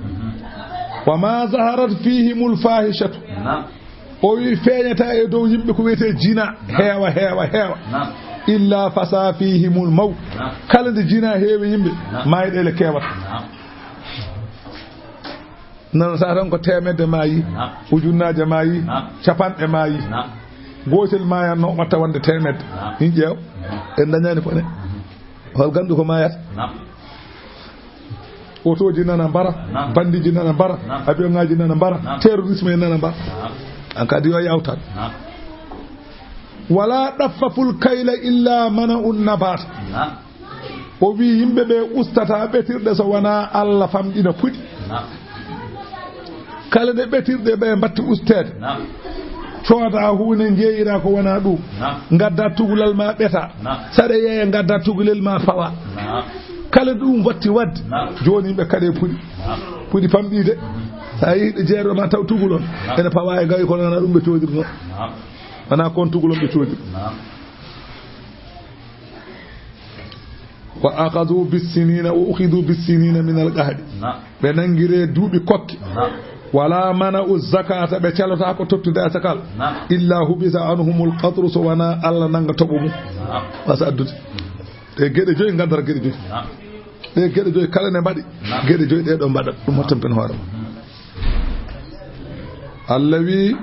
Wa ma zaharat fihimul fahishatu. O wi, feeñata e dow yimɓe ko wiyetee jina, heewa, heewa, heewa. Illa fasa fihimul mawt. Kala nde jina heewi yimɓe, maayɗeele keewata. Nana sa tan ko teemedde maayi, ujunnaaje maayi, capanɗe maayi. Gootel maayanno watta wonde teemedde. Hin ƴeew, en dañaani ko ne. Hol gandu ko maayata? Otooji nana mbara, bandiji nana mbara, avion ngaji nana mbara, terrorisme en nana mbara. An kadi yo yawtan. Wala ɗaffaful kayla illa mana un nabata. O wi, yimɓe ɓe ustata ɓetirɗe so wonaa Allah famɗina puɗi. Kala nde ɓetirɗe ɓe mbatti usteede, cooda huunde, njeeyira ko wonaa ɗum. Ngadda tugulal ma ɓeta. Saɗa yeeya, ngadda tugulel ma fawa. Kala ɗum watti wadde, jooni yimɓe kaɗe puɗi. Puɗi famɗiide. Sa yehi ɗo jeeɗo ma taw tugulon ene pawa e gawi, kono wonaa ɗum ɓe coodirno. Wonaa kon tugulon ɓe coodiri. Wa akhadhu bis-sinina, wa ukhidhu bis-sinina min al-qahdi. Ɓe nangire duuɓi kokke. Wala mana'u zakata, ɓe calata ko tottude asakal. Illa hubisa anhumul qatru, so wonaa Allah nanga toɓo mum. Wasa addude. Ɗe geɗe joyi, ngaddara geɗe joyi. Ɗe geɗe joyi kala ne mbaɗi. Geɗe joyi ɗe ɗo mbaɗa. Ɗum hottan pen hoore ma. Allah wi,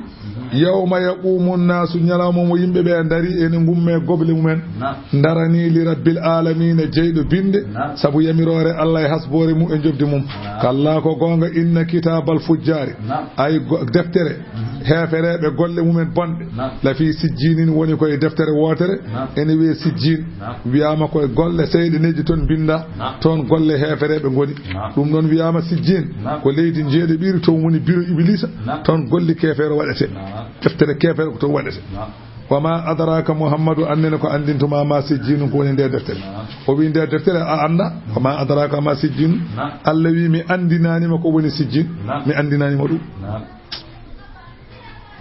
"Yawma yaqumu nnaasu," ñalawma mo yimɓe ɓe ndari ene ngumme goble mumen, Naam. ndarani li rabbil aalamiina, jeyɗo binde, Naam. sabu yamiroore Allah e hasboore mum e njoɓdi mum. Naam. Kallaa ko goonga, inna kitaabal fujjaari, Naam. ay go-, deftere heefereeɓe golle mumen bonɗe, Naam. la fii sijjiinin, woni ko e deftere wootere, Naam. ene wiyee sijjiin. Naam. Wiyaama ko e golle seyɗeneeji toon mbinndaa, Naam. toon golle heefereeɓe ngoni. Naam. Ɗum ɗoon wiyaama sijjiin, Naam. ko leydi njeeɗiɗiri, toon woni biro Ibiliisa, Naam. toon golle keefeero waɗetee. Naam. Deftere keefeero ko toon waɗetee. Naam. Wa ma adraka Muhammadu, annene ko anndintuma ma sijjiinu, ko woni nde deftere. Naam. O wi nde deftere a annda, wa ma adraka ma sijjiinu. Naam. Allah wi mi anndinaani ma ko woni sijjiin, Naam. mi anndinaani ma ɗum. Naam.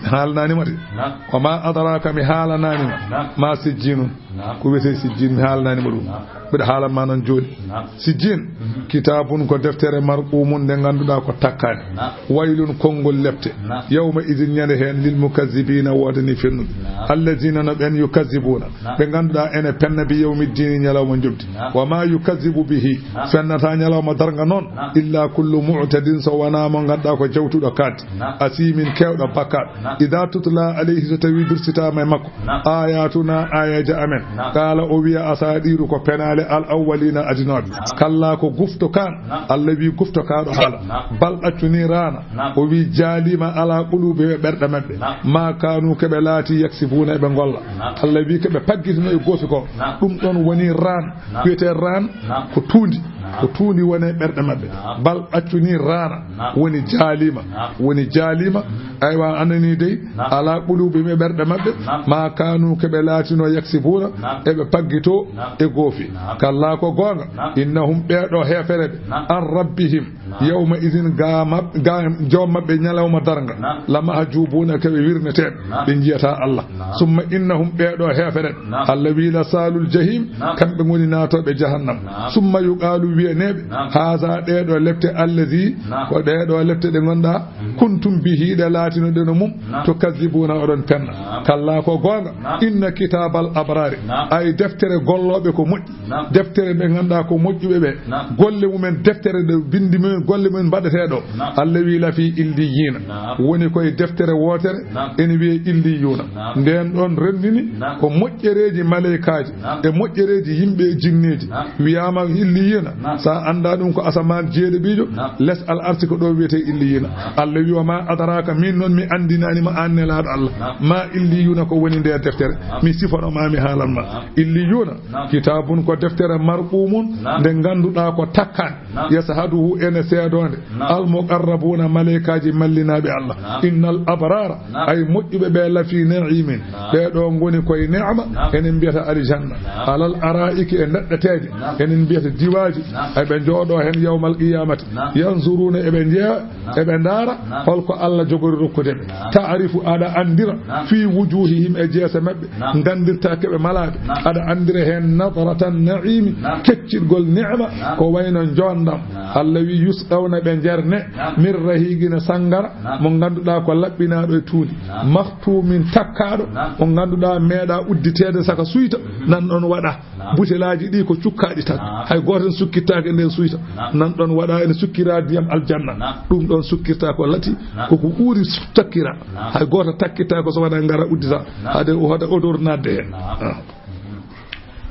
Mi haalanaani ma de. Naam. Wa ma adraka, mi haalanaani ma. Naam. Ma sijjiinu. Naam. Ko wiyetee sijjiin, mi haalanaani ma ɗum. Naam. Mbiɗa haalan ma noon jooni. Naam. Sijjiin, Mhm. kitaabun ko deftere marquumun nde ngannduɗaa ko takkaani. Naam. Waylun konngol lepte. Naam. Yawma idin ñande heen lil mukazzibiina woodani fennuɓe. Naam. Allazina no ɓen yukazzibuuna. Naam. Ɓe ngannduɗaa ene penna bi yawmi diini ñalawma njoɓdi. Naam. Wa ma yukazzibu bihi. Naam. Fennata ñalawma darnga noon. Naam. Illa kullu mu'tadin so wonaa mo ngannduɗaa ko jawtuɗo kaaddi. Naam. Asiimin keewɗo bakkaat. Naam. Ida tutla alayhi so tawi dursitaama e makko. Naam. Ayatuna ayaji amen. Naam. Qala o wiya asadiru ko penaale al awwalina adinooɓe. Naam. Kalla ko gufto kaan. Naam. Allah wi gufto kaaɗo haala. Naam. Bal accu ni raana. Naam. O wi jaalima ala qulubi ɓe ɓerɗe maɓɓe. Naam. Ma kanu keɓe laati yaksibuna eɓe ngolla. Naam. Allah wi keɓe paggitino e goofi ko. Naam. Ɗum ɗon woni raan. Naam. Wiyete raan Naam. ko tuundi. Naam. Ko tuundi woni e ɓerɗe maɓɓe. Naam. Bal accu ni raana. Naam. Woni jaalima. Naam. Woni jaalima. Mhm. Aywa, anani dey. Naam. Ala qulubi ɓe ɓerɗe maɓɓe. Naam. Ma kanu keɓe laatino yaksibuna. Naam. Eɓe paggito Naam. e goofi. Naam. Kalla ko goonga. Naam. Innahum ɓeeɗo heefereɓe. Naam. An rabbihim. Naam. Yawma idin ga mab-, ga joom maɓɓe ñalawma darnga. Naam. La mahjubuna keɓe wirneteɓe. Naam. Ɓe njiyata Allah. Naam. Summa innahum ɓeeɗo heefereɓe. Naam. Allah wi la salul jahim. Naam. Kamɓe ngoni naatooɓe jahannam. Naam. Summa yuqalu wiyaneɓe. Naam. Haza ɗeeɗo lepte allazi. Naam. Ko ɗeeɗo lepte ɗe ngonɗa. Mhm. Kuntum bihi ɗe laatinoɗen mum. Naam. Tukazzibuna oɗon penna. Naam. Kalla ko goonga. Naam. Inna kitabal abrari. Naam. Ay deftere gollooɓe ko moƴƴi. Naam. Deftere ɓe ngannduɗaa ko moƴƴuɓe ɓe. Naam. Golle mumen deftere ɗe binndi mumen golle mumen mbaɗetee ɗo. Naam. Allah wi lafi illiyina. Naam. Woni koye deftere wootere Naam. ene wiyee illiyuna. Naam. Nden ɗon renndini Naam. ko moƴƴereeji maleykaaji Naam. e moƴƴereeji yimɓe e jinneeji. Naam. Wiyaama illiyina. Naam. Sa annda ɗum ko asamaan jeeɗiɗiijo, Naam. les al arsi ko ɗo wiyetee illiyina. Naam. Allah wi wa ma adraka, min noon mi anndinaani ma aan nelaaɗo Allah. Naam. Ma illiyuna ko woni nder deftere. Naam. Mi sifono ma mi haalan ma. Naam. Illiyuna. Naam. Kitabun ko deftere marqumun Naam. nde ngannduɗaa ko takkaan. Naam. Yashaduhu ene seedoonde. Naam. Al muqarrabuna maleykaaji mallinaaɓe Allah. Naam. Innal abrara Naam. ay moƴƴuɓe ɓe lafi na'imin. Naam. Ɓe ɗo ngoni koye ne'ama Naam. enen mbiyata aljanna. Naam. Alal ara'iki e neɗɗeteeje Naam. enen mbiyata diwaaji. Naam. Ay ɓe njooɗo heen yawmal qiyamati. Naam. Yanzuruna eɓe njeeya Naam. eɓe ndaara Naam. holko Allah jogori rokkude ɓe. Naam. Ta'rifu aɗa anndira Naam. fi wujuhihim e jeese maɓɓe. Naam. Nganndirta keɓe malaaɓe. Naam. Aɗa anndira heen nadratan na'imi, Naam. keccitgol ne'ma, Naam. ko wayno njoondam. Naam. Allah wi yusqawna ɓe njerne, Naam. min rahiqina sanngara, Naam. mo ngannduɗaa ko laɓɓinaaɗo e tuundi. Naam. Makhtumin takkaaɗo, Naam. mo ngannduɗaa meeɗa udditeede saka suyta, Mhm. nan ɗon waɗa. Naam. Butelaaji ɗi ko cukkaaɗi tan. Naam. Hay gooto en sukkittaake e nden suyta. Naam. Nan ɗon waɗa ene sukkira ndiyam aljanna. Naam. Ɗum ɗon sukkirta ko lati, Naam. koko ɓuri su-, takkira. Naam. Hay gooto takkitta ko so wona ngara uddita. Naam. Hade o haɗa odor nadde heen. Naam. Ah.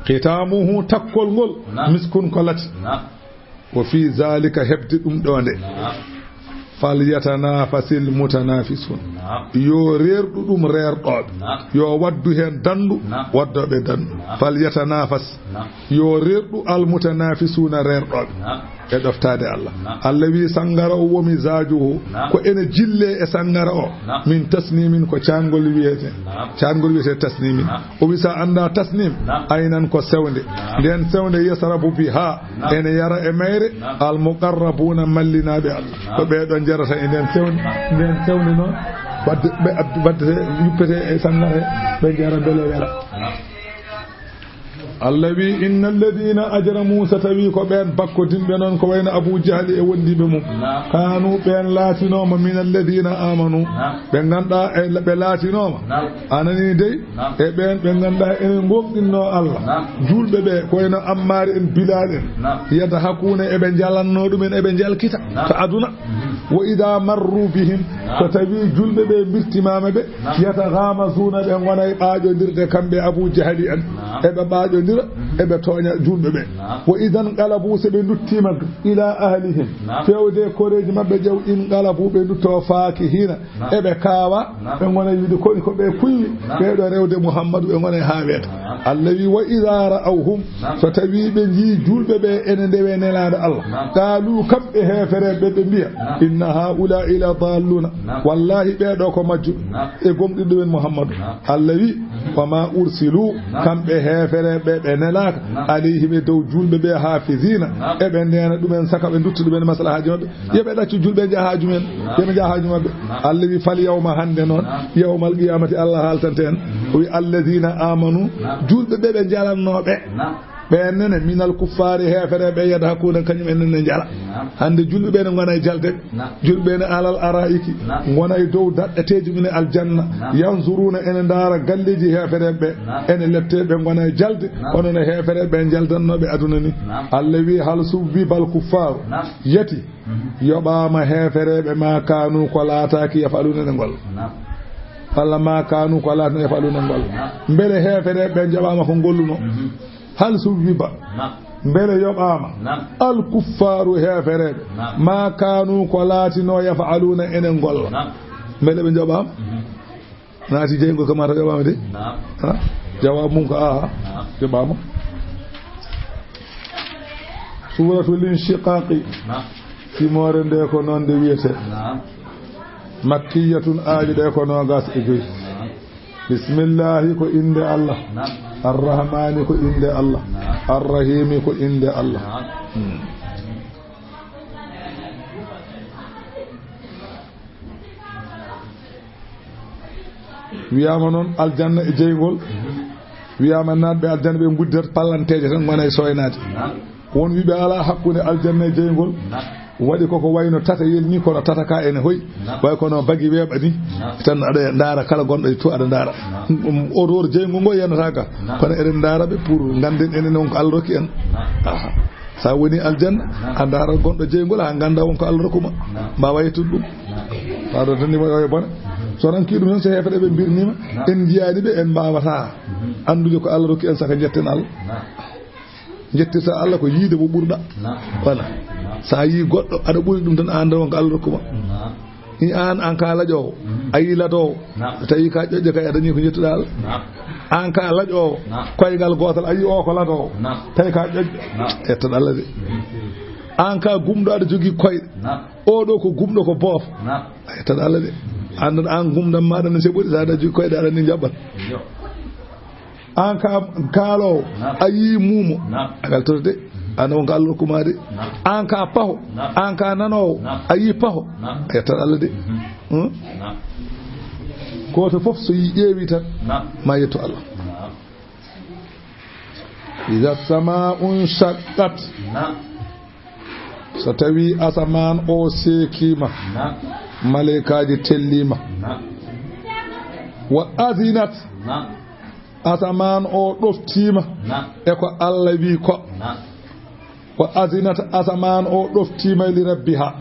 Khitamuhu, takkol ngol, Naam. miskun ko lati. Naam. Wa fi zalika, heɓde ɗum ɗo nde. Naam. Falyatanafasil mutanafisun. Naam. Yo reerɗu ɗum reerɗooɓe. Naam. Yo waddu heen danndu, Naam. waddooɓe danndu. Naam. Falyatanafas. Naam. Yo reerɗu almutanafisuna reerɗooɓe. Naam. E ɗoftaade Allah. Naam. Allah wi sanngara o womi zajuhu. Naam. Ko ene jille e sanngara o. Naam. Min tasnimin ko caangol wiyete. Naam. Caangol wiyete tasnimin. Naam. O wi sa annda tasnim, Naam. aynan ko sewnde. Naam. Nden sewnde yasrabu biha. Naam. Ene yara e mayre Naam. al muqarrabuna mallinaaɓe Allah. Naam. Ko ɓee ɗo njarata e nden sewnde. Nden sewnde noon wadde ɓe ad-, waddete yuppete e sanngara he ɓe njara mbele wela. Naam. Allah wi inna alladina ajramu, so tawi ko ɓeen bakkodinɓe noon ko wayno Abu Jahli e wondiiɓe mum. Naam. Kanu ɓeen laatinooma min alladina amanu. Naam. Ɓe ngannduɗaa e ɓe laatinooma. Naam. Anani dey Naam. e ɓeen ɓe ngannduɗaa ene ngooŋɗinno Allah. Naam. Juulɓe ɓe ko wayno Ammaar en Bilaal en. Naam. Yadhakuna eɓe njalanno ɗumen eɓe njalkita Naam. ka aduna. Mhm. Wa ida marru bihim So tawi julɓe ɓe mbirtimaama ɓe, yataxaamasuuna, ɓe ngona e ɓaaƴondirde kamɓe Abu Jahali en. Eɓe ɓaaƴondira, eɓe tooña julɓe ɓe. Wa idan qalabu, so ɓe nduttiima ila ahlihim, feewde koreeji maɓɓe ƴeew, in qalabu, ɓe ndutto faakihiina, eɓe kaawa, ɓe ngona wiide koni ko ɓe kuywi, ɓe ɗo rewde Muhammadu, ɓe ngona e haa weeta. Allah wi, "Wa iza ra'awhum", so tawi ɓe njii julɓe ɓe ene ndewe Nelaaɗo Allah, qaalu, kamɓe heefereɓe ɓe mbiya, "Inna haa'ulaa'i la daalluuna", wallahi ɓee ɗo ko majjuɓe, e gomɗinɗo men Muhammadu. Allah wi, "Wa ma ursilu", kamɓe heefereɓe ɓe nelaaka, alayhim, e dow julɓe ɓe, haafiziina, eɓe ndeena ɗumen saka ɓe ndutta ɗumen maslahaaji maɓɓe. Yo ɓe ɗaccu julɓe njaha haaju men, yo ɓe njaha haaju maɓɓe. Allah wi, "Fal yawma", hannde noon, yawmal qiyamati, Allah haaltante en. O wi, "Alladina amanu", julɓe ɓe ɓe njalanno ɓe. Ɓe nene, "minal kuffaari", heefereɓe, "yadhakuuna", kañum en ne njala. Hannde julɓe ɓe ne ngona e jalde. Julɓe ne alal araa'iki, ngona e dow daɗɗeteeji mum e aljanna. Yanzuruuna, ene ndaara galleeji heefereɓe, ene lette, ɓe ngona e jalde, kono no heefereɓe njaldannoɓe aduna ni. Allah wi, "Hal suwwiba al kuffaaru", yati, yoɓaama heefereɓe, "ma kaanu", ko laataaki, "yaf'aluuna", ene ngolla. Walla "ma kaanu", ko laatno, "yaf'aluuna", ene ngolla. Mbele heefereɓe njoɓaama ko ngolluno? "Hal suwwiba", mbele yoɓaama, "al kuffaaru", heefereɓe, "ma kaanu", ko laatino, "yaf'aluuna", ene ngolla? Mbele ɓe njoɓaama? Naati jeyngol kam, mata yoɓaama de. Ha? Jawaabu mum ko aha. Yoɓaama. Suuratul Inshiqaaqi. Timoore nde ko noon nde wiyetee. Makkiyatun, aaji ɗe ko noogas e joyi. Bismillahi, ko innde Allah. Arrahmani, ko innde Allah. Arrahimi, ko innde Allah. Hmm. Wiyaama noon aljanna e jeyngol, wiyaama naatɓe aljanna ɓe ngudditat pallanteeje tan, ngona e sooynaade. Won wiɓe alaa hakkunde aljanna e jeyngol, waɗi koko wayno tatayel ni, kono tata ka ene hoy, way kono bagi weeɓa ni, tan aɗa ndaara kala gonɗo e to aɗa ndaara. Um, otoor jeyngol ngol yanata ka, kono eɗen ndaara ɓe pour ngannden enen on ko Allah rokki en. Aha. Sa woni aljanna, a ndaara gonɗo jeyngol, a ngannda won ko Allah rokkuma. Mbaawa yettude ɗum. Tawa ɗo tan ni mo yo bone. So ranki ɗum hen, so heefere ɓe mbirnima, en njiyaani ɓe, en mbaawata anndude ko Allah rokki en, saka njetten Allah. Njettirta Allah ko yiide mo ɓurɗa. Voilà. Sa yi goɗɗo, aɗa ɓuri ɗum tan, a annda won ko Allah rokkuma. I an, an ka laƴoowo, a yi ladoowo, tawi ka ƴoƴƴo kay, a dañi ko njettuɗa Allah. An ka laƴoowo, koyngal gootal, a yi o ko ladoowo, tawi ka ƴoƴƴo, ettan Allah de. An ka gumɗo, aɗa jogii koyɗe, o ɗo ko gumɗo ko boofo, a ettan Allah de. An, an gumɗam maɗa no seɓori, sa aɗa jogii koyɗe, aɗa ni jaɓɓat. An ka kaaloowo, a yii muumo, a weltoto de. An won ko Allah rokkuma de. An ka paho, an ka nanoowo, a yii paho, a yettat Allah de. Hmm? Gooto fof so yi ƴeewi tan, ma yettu Allah. Iza samaa'u nshaqqat. So tawi asamaan o seekiima, malaykaaji telliima. Wa azinat. Asamaan o ɗoftiima e ko Allah wi ko. Wa azinat, asamaan o ɗoftiima li rabbiha,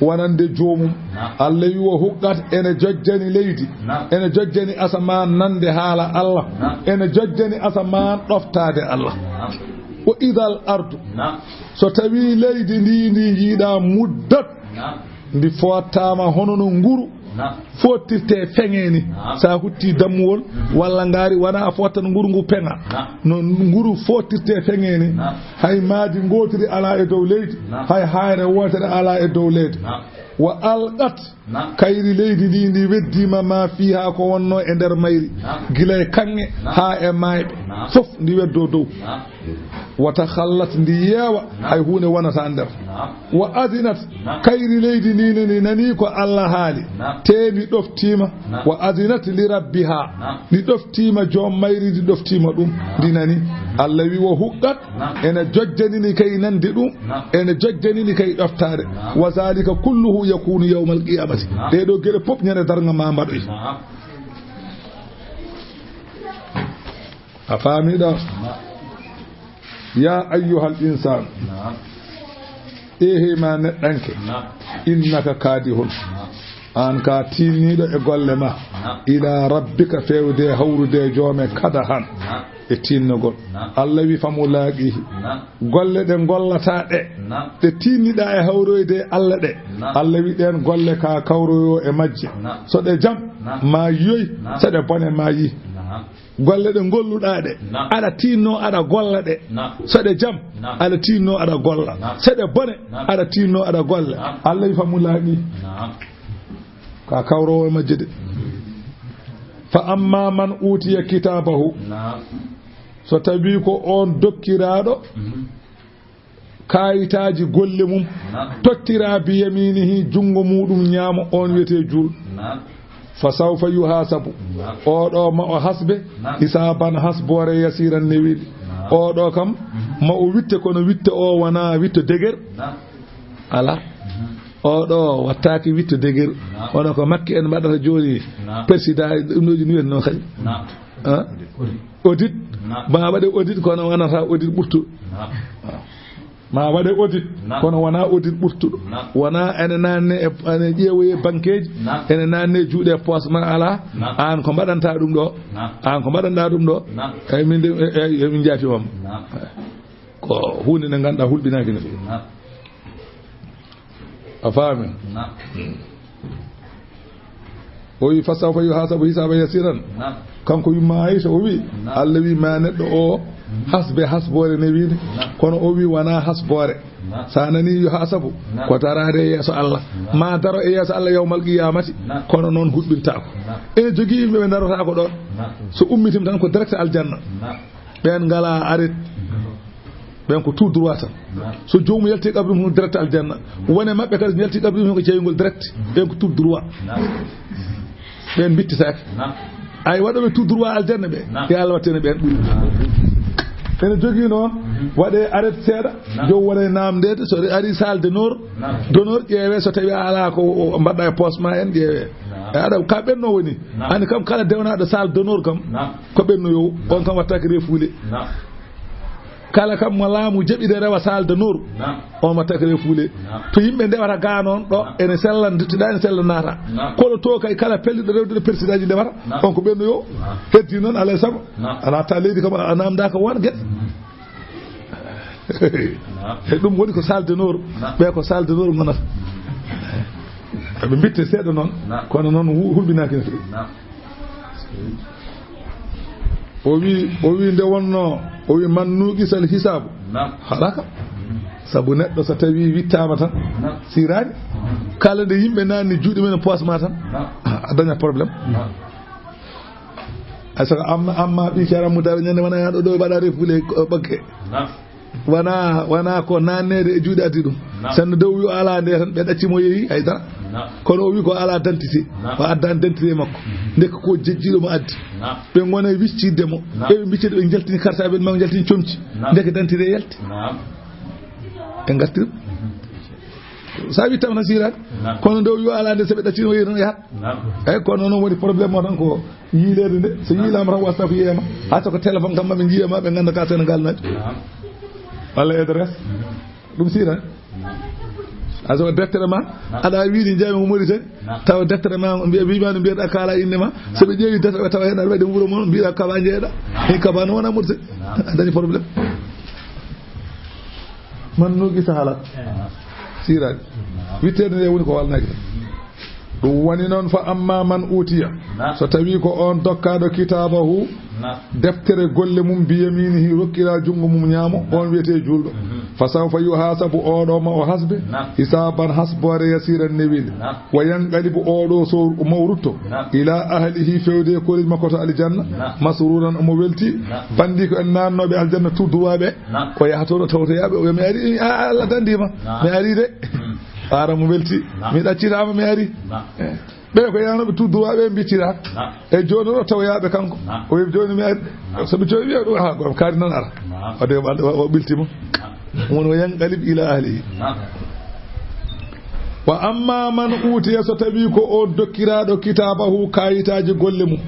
wonande joomum. Allah wi, wa huqqat, ene jojjani leydi, ene jojjani asamaan nande haala Allah, ene jojjani asamaan ɗoftaade Allah. Wa idal ardu, so tawi leydi ndi, ndi njiiɗa muddat, ndi fottaama hono no nguru fottirte feŋe ni. Sa hutti dammuwol walla ngaari, wona a fottan nguru ngu peŋa. No nguru fottirte feŋe ni. Hay maadi ngootiri ala e dow leydi, hay hayre wootere ala e dow leydi. Wa alqat, kayri leydi ndi, ndi weddiima ma fiha, ko wonno e nder mayri, gila e kaŋŋe ha e maayɓe, fof ndi weddo dow. Wa takhallat, ndi yeewa, hay huunde wonata nder. Wa azinat, kayri leydi ndi ne, ndi nani ko Allah haali, te ndi ɗoftiima. Wa azinat li rabbiha, ndi ɗoftiima joom mayri, ndi ɗoftiima ɗum, ndi nani. Allah wi, wa huqqat, ene jojjanini kay nande ɗum, ene jojjanini kay ɗoftaade. Wa zalika kulluhu yakunu yawmal qiyamati. Ɗee ɗoo geɗe pop ñande darnga ma mbaɗoy. A faami ɗo? Ya ayyuhal insaan. Ehe ma neɗɗanke, innaka kadihun, an ka tinniɗo e golle ma, ila rabbika, fewde hawrude joome, kadahan, e tinnogol. Allah wi famulaqihi, golle ɗe gollata ɗe, ɗe tinniɗa e hawroyde Allah ɗe, Allah wi ɗen golle ka kawroyo e majje. So ɗe jam, ma yoy. So ɗe bone, ma yi. Golle ɗe golluɗa ɗe, aɗa tinno aɗa golla ɗe. So ɗe jam, aɗa tinno aɗa golla. So ɗe bone, aɗa tinno aɗa golla. Allah wi famulaqihi, ka kawrowo e majje de. Fa amma man utiya kitabahu, so tawi ko on dokkiraɗo kayitaaji golle mum, tottira bi yaminihi, junngo muɗum ñaamo, on wiyete juulɗo. Fa sawfa yuhasabu, oɗo ma o hasbe, hisaban, hasbore, yasiran, newinde. Oɗo kam ma o witte, kono witte o wona witto deger. Ala. Oɗo wattaki witto deger. Kono ko Makki en mbaɗata joni, président, ɗum ɗo joni wiyata noon kadi. Audit. Ma waɗe audit, kono wonata audit ɓurtuɗo. Ma waɗe audit, kono wona audit ɓurtuɗo. Wona ene nanne e, ene ƴeewoye banqueji, ene nanne juuɗe poos ma. Ala. An ko mbaɗanta ɗum ɗo? An ko mbaɗanɗa ɗum ɗo? Eyyi, min de, eyyi, eyyi, min jaafima. Ko hunde nde ganduɗa hulɓinaki no feewi. A faami? O wi, "Fa sawfa yuhasabu hisaban yasiran." Kanko yumma Aisha, o wi, "Allah wi ma neɗɗo o hasbe, hasbore newinde." Kono o wi wona hasbore. Sa nani yuhasabu, ko darade e yeeso Allah. Ma daro e yeeso Allah yawmal qiyamati. Kono noon hulɓintako. Ene jogii yimɓe ɓe darotako ɗon. So ummitima tan ko direct aljanna. Ɓen ngala arrêt. Ɓen ko tout droit tan. So joomu yalti qabri mum, direct aljanna. Wone maɓɓe kadi yalti qabri mum ko jeeyngol direct. Ɓen ko tout droit. Ɓen mbittitaake. Ay, waɗooɓe tout droit aljanna ɓe, yo Allah wattene ɓen ɓuri. Ene jogii noon, waɗe arrêt seeɗa, joom waɗa e namndeede, so ari salle d'honneur, d'honneur ƴeewe, so tawi a ala ko o, o mbaɗɗa e poos ma en ƴeewe. E aɗa ka ɓenno woni. Ani kam kala dewnaaɗo salle d'honneur kam, ko ɓennoyowo, on kam wattake refuule. Kala kam mo laamu jaɓi de rewa salle d'honneur, on wattake refuule. To yimɓe ndewata ga noon ɗo, ene sella, nduttiɗa ene sella naata. Kono to kay kala pelliɗo rewde ɗo présidentji ndewata, on ko ɓennoyowo. Heddi noon alay sago. A natta leydi kam a namda ko won gueɗe. E ɗum woni ko salle d'honneur. Ɓe ko salle d'honneur gonata. Ɓe mbitte seeɗa noon, kono noon hu-, hulɓinaki no feewi. O wi, o wi nde wonno, o wi, "Man nuqisal hisaabu, halaka." Sabu neɗɗo so tawi wittama tan, sirani. Kala nde yimɓe nanni juuɗe men e poos ma tan, a daña problème. Ay, saka amma, amma ɓi caram mutaɓe ñande wona yaɗo ɗo waɗa refuule, eh, ɓakke. Wona, wona ko nannede e juuɗe addi ɗum. Sanno dow yo ala nde tan ɓe ɗacci mo yeehi, hay dara. Kono o wi ko ala dentité. O addan dentité makko. Ndeke ko jejjiɗo mo addi. Ɓe gona e wiccidde mo. Ɓe ɓe mbiccede ɓe jaltini kartaɓel ma, jaltini comci. Ndeke dentité yalti. Ɓe gartiri. Sa wittama tan sirani. Kono dow yo ala nde so ɓe ɗaccino yeehi tan yahat. Eyyi, kono noon woni problème o tan ko yiileede nde. So yiilaama tan wasta ko yiyeema. Haa so ko téléphone kam maɓe njiyeema, ɓe ngannda ka Sénégal naaɗi. Walla adresse. Ɗum siira. Haa so ko deftere ma, aɗa wiide njeeymi ko Mauritanie. Tawa deftere ma, mbiya, wiima no mbiyaɗa kaala innde ma. So ɓe ƴeewi deftere ɓe tawa heen aɗa waɗi wuro mon, mbiɗa kaba njeeɗa. Heen kaba no wona Mauritanie. A dañi problème. Man nuqisa halat. Siiraji. Witteede nde woni ko walnaaki tan. Ɗum woni noon, fa amma man utiya. So tawi ko on dokkaaɗo kitaabahu, deftere golle mum, bi yaminihi, rokkira junngo mum ñaamo, on wiyetee juulɗo. Fa sawfa yuhasabu, oɗo ma o hasbe, hisaban, hasboore, yasiran, newinde. Wa yanqalibu, oɗo so mawrutto, ila ahlihi, fewde e koreeji makko to aljanna, masruran, omo welti. Bandi ko en naannooɓe aljanna tudduwaaɓe. O yaha toon, o tawtoyaaɓe, o wiya, "Mi ari, a, a, Allah dandiima. Mi ari de." Ara mo welti. "Mi ɗaccitaama, mi ari." Eh. Ɓe ko yahanooɓe tout droit, ɓe mbittira. E jooni o tawoyaaɓe kanko. O wiya, "Jooni mi ari." So ɓe jooni wiya ɗum, "Ha, ko kaari nan ara." Wadde o, o, o ɓilti mo. Woni o yanqalib ila ahlihi. Wa amma man utiya, so tawi ko o dokkiraaɗo kitaabahu, kaayitaaji golle mum,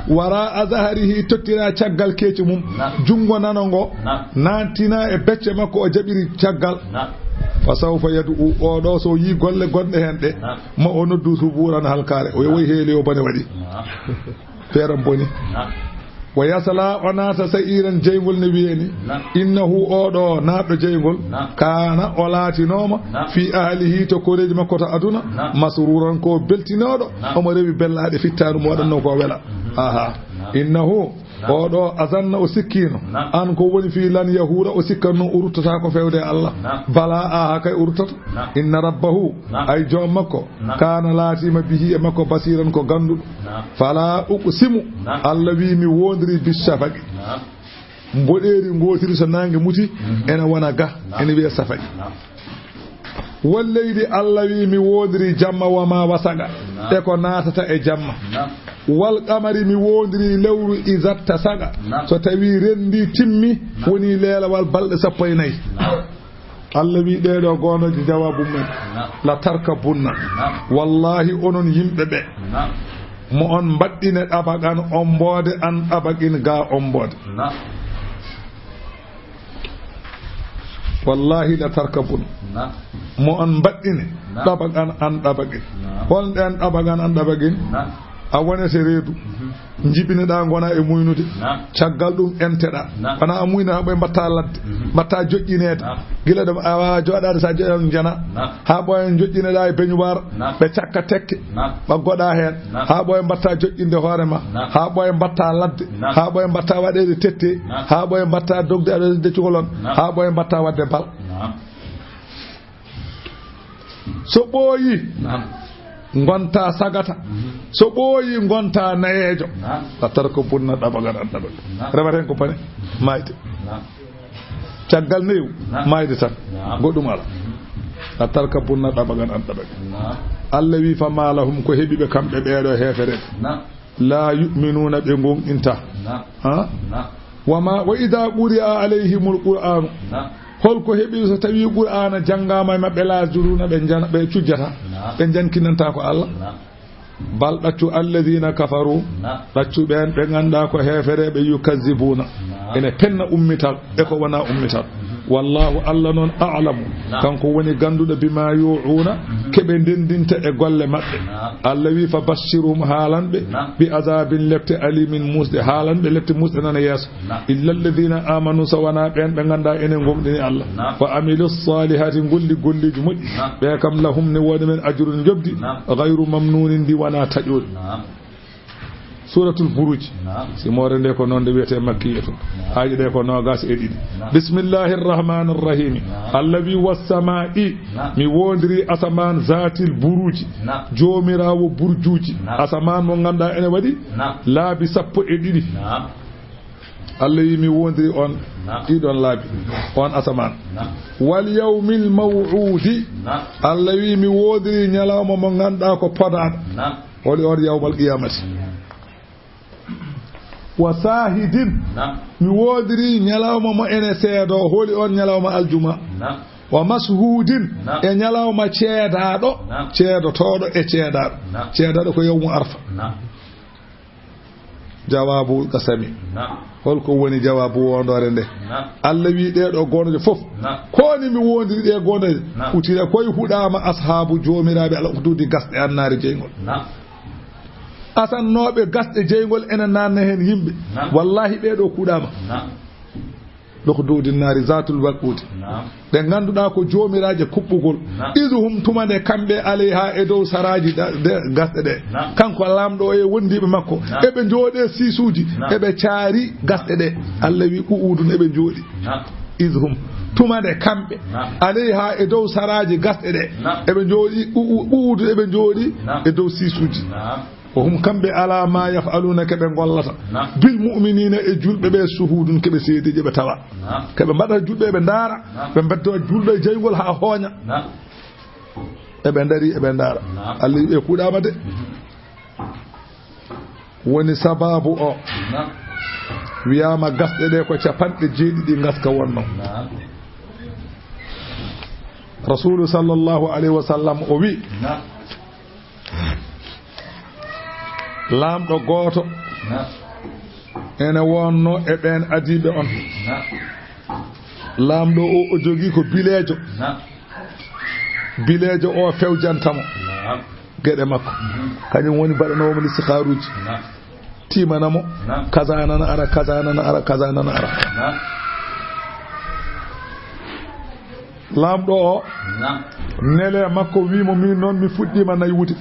wara a zaharihi, tottira caggal keeci mum, junngo nano ngo, nantina e becce makko, o jaɓiri caggal. Fa sawfa yad'u, oo ɗoo so yii golle gonɗe heen ɗe, ma o noddu subuuran halkaare. O yowoy heeli o bone waɗi. Feeram boni. Wa yasla, o naata sa'iiran, jeyngol ne wiyee ni. Innahu, oo ɗoo naatɗo jeyngol, kaana, o laatinooma, fii ahlihi, to koreeji makko to aduna, masruuran, ko beltinooɗo, omo rewi bellaaɗe fittaandu mo waɗannoo ko wela. Aha. Innahu, oo ɗoo azanna, o sikkiino. An ko woni fii lan yahuura, o sikkanno o ruttata ko fewde e Allah. Bala, aha kay o ruttata. Inna rabbahu, ay joom makko, kaana, laatiima, bihi, e makko, basiiran, ko gannduɗo. Fala uqsimu, Allah wi mi woondiri, bi shafaqi. Mboɗeeri ngootiri so naange muti, ene wona ga, ene wiyee safaqi. Wal leyli, Allah wi mi woondiri jamma, wa ma wasaqa, e ko naatata e jamma. Wal qamari, mi woondiri lewru, iza tasaqa, so tawi renndi timmi, woni leelawal balɗe sappo e nayi. Allah wi ɗee ɗoo goonooje jawaabu mum en. La tarkabunna. Wallaahi onon yimɓe ɓe. Mo on mbaɗɗine ɗabagan omboode an ɗabagin ga omboode. Wallaahi la tarkabunna. Mo on mbaɗɗine ɗabagan an ɗabagin. Hol ɗeen ɗabagan an ɗabagin? A wonete reedu. Njibinoɗaa, ngonaa e muynude. Caggal ɗum, enteɗaa. Wonaa a muyna, haa ɓooya mbaɗtaa ladde, mbaɗtaa joƴƴineede. Gila ɗum, a waawaa jooɗaade, so a joƴƴaama njana. Haa ɓooya joƴƴinoɗaa e beñuwaar, ɓe cakka tekke, ɓaggoɗaa heen. Haa ɓooya mbaɗtaa joƴƴinde hoore ma. Haa ɓooya mbaɗtaa ladde. Haa ɓooya mbaɗtaa waɗeede tette. Haa ɓooya mbaɗtaa dogde aɗa waɗi deccugol on. Haa ɓooya mbaɗtaa waɗde bal. So ɓooyi, ngontaa sagata. So ɓooyi, ngontaa nayeejo. La tarkabunna ɗabagan an ɗabagin. Rewata heen ko pane, maayde. Caggal neewu, maayde tan. Goɗɗum alaa. La tarkabunna ɗabagan an ɗabagin. Allah wi, fama lahum, ko heɓi ɓe kamɓe ɓee ɗoo heefereɓe. La yu'minuuna, ɓe goonɗintaa. Ha? Wa ma, wa idha quri'a alayhimul qur'anu. Hol ko heɓi so tawii Qur'aana janngaama e maɓɓe, la yasjuduuna, ɓe njana, ɓe cujjataa, ɓe njankinantaa ko Allah? Bal, ɗaccu, alladhina kafaru, ɗaccu ɓeen ɓe ngannduɗaa ko heefereɓe, yukazzibuuna, ene penna ummital e ko wonaa ummital. Wallaahu, Allah noon, a'lamu, kanko woni gannduɗo, bimaa yuu'uuna, ke ɓe ndenndinta e golle maɓɓe. Allah wi, fa bashshirhum, haalan ɓe, bi azaabin, lepte, aliimin, muusɗe, haalan ɓe lepte muusɗe nana yeeso. Illa alladhina aamanu, so wonaa ɓeen ɓe ngannduɗaa ene ngoonɗini Allah. Wa amilu saalihaati, golli golleeji moƴƴi. Ɓe kam, lahum, ne woodi men, ajrun, njoɓdi, ghayru mamnuunin, ndi wonaa taƴooɗi. Suuratul Buruuj. Naam. Simoore nde ko noon nde wiyetee makkiyatun. Naam. Aaje ɗe ko noogaas e ɗiɗi. Naam. Bismillahir Rahmanir Rahim. Naam. Allah wi, wassamaa'i. Naam. Mi woondiri asamaan, zaatil buruuji. Naam. Joomiraawo burjuuji. Naam. Asamaan mo ngannduɗaa ene waɗi. Naam. Laabi sappo e ɗiɗi. Naam. Allah wi, mi woondiri on. Naam. Ɗiɗon laabi. On asamaan. Naam. Wal yawmil maw'uudi. Naam. Allah wi, mi woondiri ñalawma mo ngannduɗaa ko podaaɗo. Naam. Holi on yawmal qiyamati. Wa saahidin. Naam. Mi woondiri ñalawma mo ene seedoo. Holi on ñalawma aljuma. Naam. Wa mashhuudin. Naam. E ñalawma ceedaaɗo. Naam. Ceedotooɗo e ceedaaɗo. Naam. Ceedaaɗo ko yawmu arfa. Naam. Jawaabul qasami. Naam. Hol ko woni jawaabu woondoore nde? Naam. Allah wi ɗee ɗoo goonooje fof. Naam. Ko ni mi woondiri ɗee goonooje. Naam. Utira koy huɗaama ashaabu joomiraaɓe Allah, ukhduudi gasɗe annaari jeyngol. Naam. Asannooɓe gasɗe jeyngol ene naanna heen yimɓe. Naam. Wallaahi ɓee ɗoo kuɗaama. Naam. Ukhduudi naari zaatul waquudi. Naam. Ɓe ngannduɗaa ko joomiraaje kuɓɓugol. Naam. Idh hum, tuma nde kamɓe, alayha, e dow saraaji da-, de gasɗe ɗe. Naam. Kanko laamɗo o e wondiiɓe makko. Naam. Eɓe njooɗee siisuuji. Naam. Eɓe caari gasɗe ɗe. Allah wi qu'uudun, eɓe njooɗi. Naam. Idh hum. Tuma nde kamɓe. Naam. Alayha, e dow saraaji gasɗe ɗe. Naam. Eɓe njooɗi, qu'u-, qu'uudun, eɓe njooɗi. Naam. E dow siisuuji. Naam. Wa hum, kamɓe, ala ma yaf'aluuna, ke ɓe ngollata. Naam. Bil mu'miniina, e julɓe ɓe, shuhuudun, ke ɓe seedeeji, ɓe tawa. Naam. Ke ɓe mbaɗata julɓe, ɓe ndaara. Naam. Ɓe mbedda julɗo e jeyngol haa hooña. Naam. Eɓe ndari, eɓe ndaara. Naam. Allah wi ɓe kuɗaama de. Mhm. Woni sababu o. Naam. Wiyaama gasɗe ɗe ko capanɗe jeeɗiɗi ngaska wonnoo. Naam. Rasuulu sallallahu alayhi wa sallam o wi, naam, laamɗo gooto, naam, ene wonnoo e ɓeen adiiɓe on. Naam. Laamɗo o, o jogii ko bileejo. Naam. Bileejo o fewjanta mo geɗe makko. Kañum woni mbaɗanoowo mo listihaaruuji. Tiimana mo. Kaza nana ara, kaza nana ara, kaza nana ara. Laamɗo o nele makko wi mo, min noon mi fuɗɗiima naywude.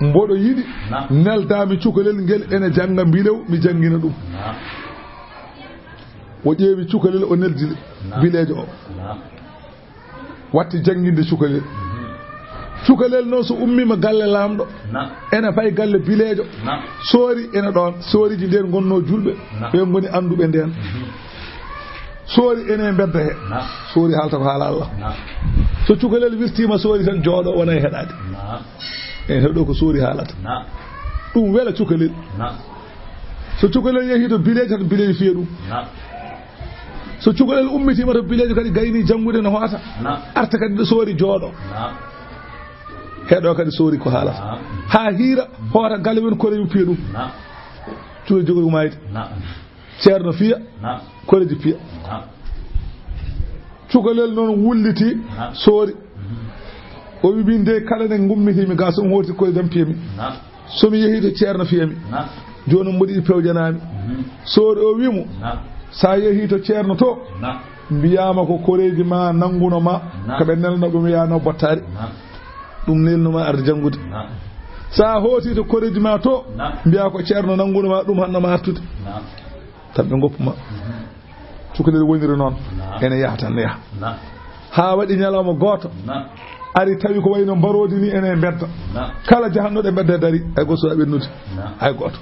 Mboɗo yiɗi neldaami cukalel ngel ene jannga mbilew, mi janngina ɗum. O ƴeewi cukalel, o neldi bileejo o. Watti jannginde cukalel. Cukalel noon so ummiima galle laamɗo, ene fayi galle bileejo. Soori ene ɗoon, sooriji ndeen ngonnoo julɓe, ɓe ngoni annduɓe ndeen. Soori ene mbedda he. Soori haalta ko haala Allah. So cukalel wirtiima soori tan jooɗo, wona e heɗaade. En heɗo ko soori haalata. Ɗum wela cukalel. So cukalel yehi to bileejo tan, bileejo fiya ɗum. So cukalel ummitiima to bileejo kadi gayni janngude no hoota. Arta kadi ɗo soori jooɗo. Heɗo kadi soori ko haalata. Haa hiira hoota galle won kore yu piya ɗum. Cukalel jogori umayde. Ceerno fiya, koreji piya. Cukalel noon wulliti, soori. O wi, min de kala ne ngummitiimi ga, so mi hooti koreji am piyami. So mi yehii to ceerno fiyami. Jooni mboɗi pewjanaami. Soori o wi mo, so a yehii to ceerno to, mbiyaama ko koreji ma nannguno ma, ko ɓe nelno ɓe mbiyaano bottaari. Ɗum nelno ma arde janngude. So a hooti to koreji ma to, mbiya ko ceerno nannguno ma, ɗum hanno ma artude. Tan ɓe ngoppu ma. Cukalel woniri noon. Ene yaha tan, ne yaha. Haa waɗi ñalawma gooto. Ari tawi ko wayno mbaroodi ni ene mbedda. Kala jahannoɗo e mbedda dari, hay gooto suuɗa ɓennude. Hay gooto.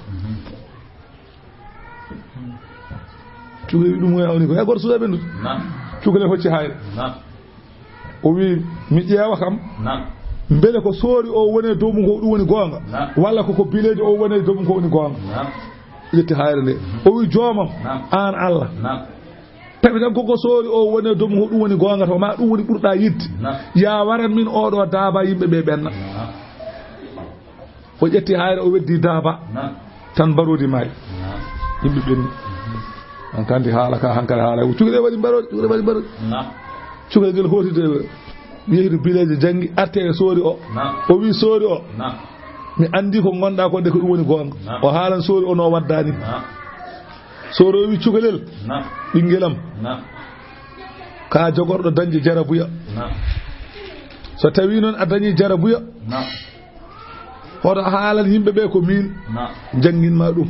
Cukalel wi ɗum, o yawni ko hay gooto suuɗa ɓennude. Cukalel hocci hayre. O wi, mi ƴeewa kam. Mbele ko soori o woni e dow mum ko ɗum woni goonga? Walla ko, ko bileejo o woni e dow mum ko woni goonga? Ƴetti hayre nde. O wi, joomam, aan Allah. Tawi tan koko soori o woni e dow mum ko ɗum woni goonga, to ma ɗum woni ɓurɗa yidde. Ya waran min oɗo daaba yimɓe ɓe ɓenna. O ƴetti hayre, o weddi daaba. Tan mbaroodi maayi. Yimɓe ɓenni. Hankadi haala ka, hankadi haala. Cukalel waɗi mbaroodi, cukalel waɗi mbaroodi. Cukalel ngel hooti de, yehi to bileejo janngi, arte e soori o. O wi soori o, mi anndi ko ngonɗa ko de ko ɗum woni goonga. O haalan soori o no waddani. Soori o wi cukalel, ɓinngel am, ka jogorɗo dañde jarabuya. So tawi noon a dañi jarabuya, hoto haalan yimɓe ɓe ko min janngin ma ɗum.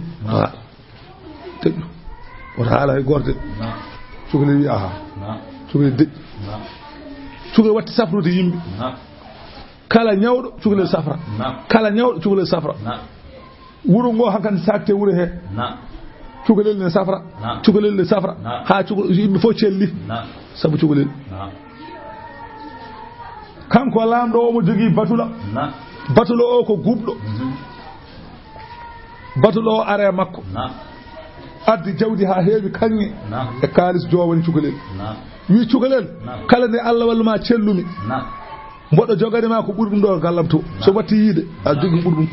Teƴƴu. Woto haala hay gooto de. Cukalel wi, aha. Cukalel deƴƴi. Cukalel watti safrude yimɓe. Kala ñawɗo, cukalel safra. Kala ñawɗo, cukalel safra. Wuro ngo hankadi sakte wuro he. Cukalel ne safra. Cukalel ne safra. Haa cuka-, yimɓe fof celli. Sabu cukalel. Kanko laamɗo omo jogii batula. Batula o ko guɓɗo. Batula o ara e makko. Addi jawdi haa heewi kaŋŋe. E kaalis joowani cukalel. Wi cukalel, kala nde Allah wallu ma cellumi, mboɗo jogani ma ko ɓuri ɗum ɗo gallam to. So watti yiide, a jogii ɓuri ɗum.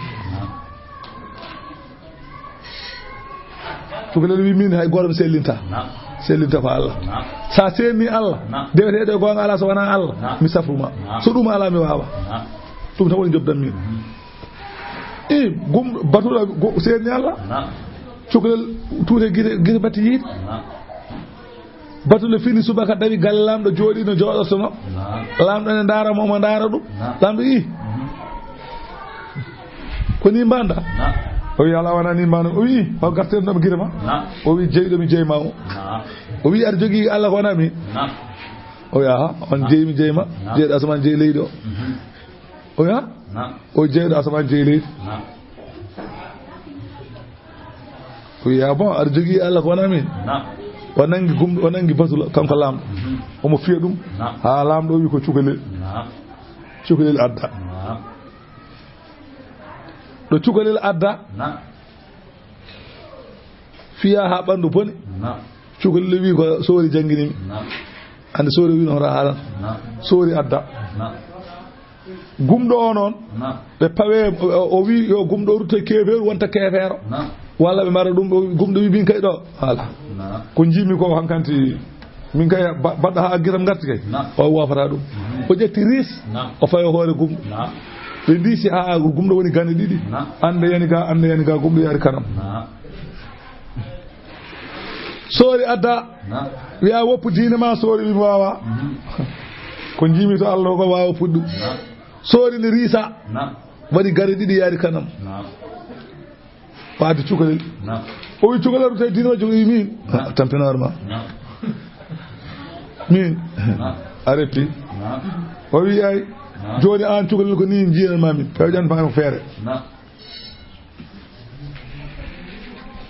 Cukalel wi, min hay gooto mi sellinta. Sellinta ko Allah. Sa senni Allah, deweteeɗo e goonga alaa so wonaa Allah, mi safru ma. So ɗum alaa, mi waawa. Ɗum tan woni jobdan min. I gum batula go-, senni Allah. Cukalel tuute gite, gite batti yiide. Batula fini subaka, dawi galle laamɗo, jooɗi no jooɗortono. Laamɗo ne ndaara mo, omo ndaara ɗum. Laamɗo ii. Ko ni mbaɗa? O wi, alaa, wonaa ni mbaɗa. O wi, hol gartirnoɓe gite ma? O wi, jeyɗo mi jeyma o. O wi, aɗa jogii Allah ko wonaa min? O wi, aha, on jeyi mi jeyma. Jeyɗo asamaan, jeyi leydi o. O wi, ha? O jeyɗo asamaan, jeyi leydi. O wi, ah bon, aɗa jogii Allah ko wonaa min? O nangi gum-, o nangi batula, kanko laamɗo. Omo fiya ɗum. Haa laamɗo o wi ko cukalel. Cukalel adda. Ɗo cukalel adda, fiya haa ɓanndu boni. Cukalel wi ko soori janngini mi. Andi soori wi no hoto haalan. Soori adda. Gumɗo o noon, ɓe pawe, o, o wi yo gumɗo rutto e keefeeru, wonta keefeero. Walla ɓe mara ɗum, o wi, gumɗo wi, min kay ɗo, voilà. Ko njiimi ko hankanti, Min kay ba-, baɗɗo haa giram ngarti kay. O wofata ɗum. O ƴetti riis. O fayo hoore gumɗo. Ɓe ndiisi haa gumɗo woni gane ɗiɗi. Annde yani ga, annde yani ga, gumɗo yaari kanam. Soori adda. Wiya woppu diine ma, soori wi mi wawa. Ko jiimi to Allah ko wawa puɗɗu. Soori ni riisa. Waɗi gare ɗiɗi yaari kanam. Waade cukalel. O wi cukalel, tawi diine majjum, o wi min. Ah, tampinaare ma. Min. A reppi. O wi ay. Jooni aan cukalel ko ni njiyan ma min. Pewjan ma feere.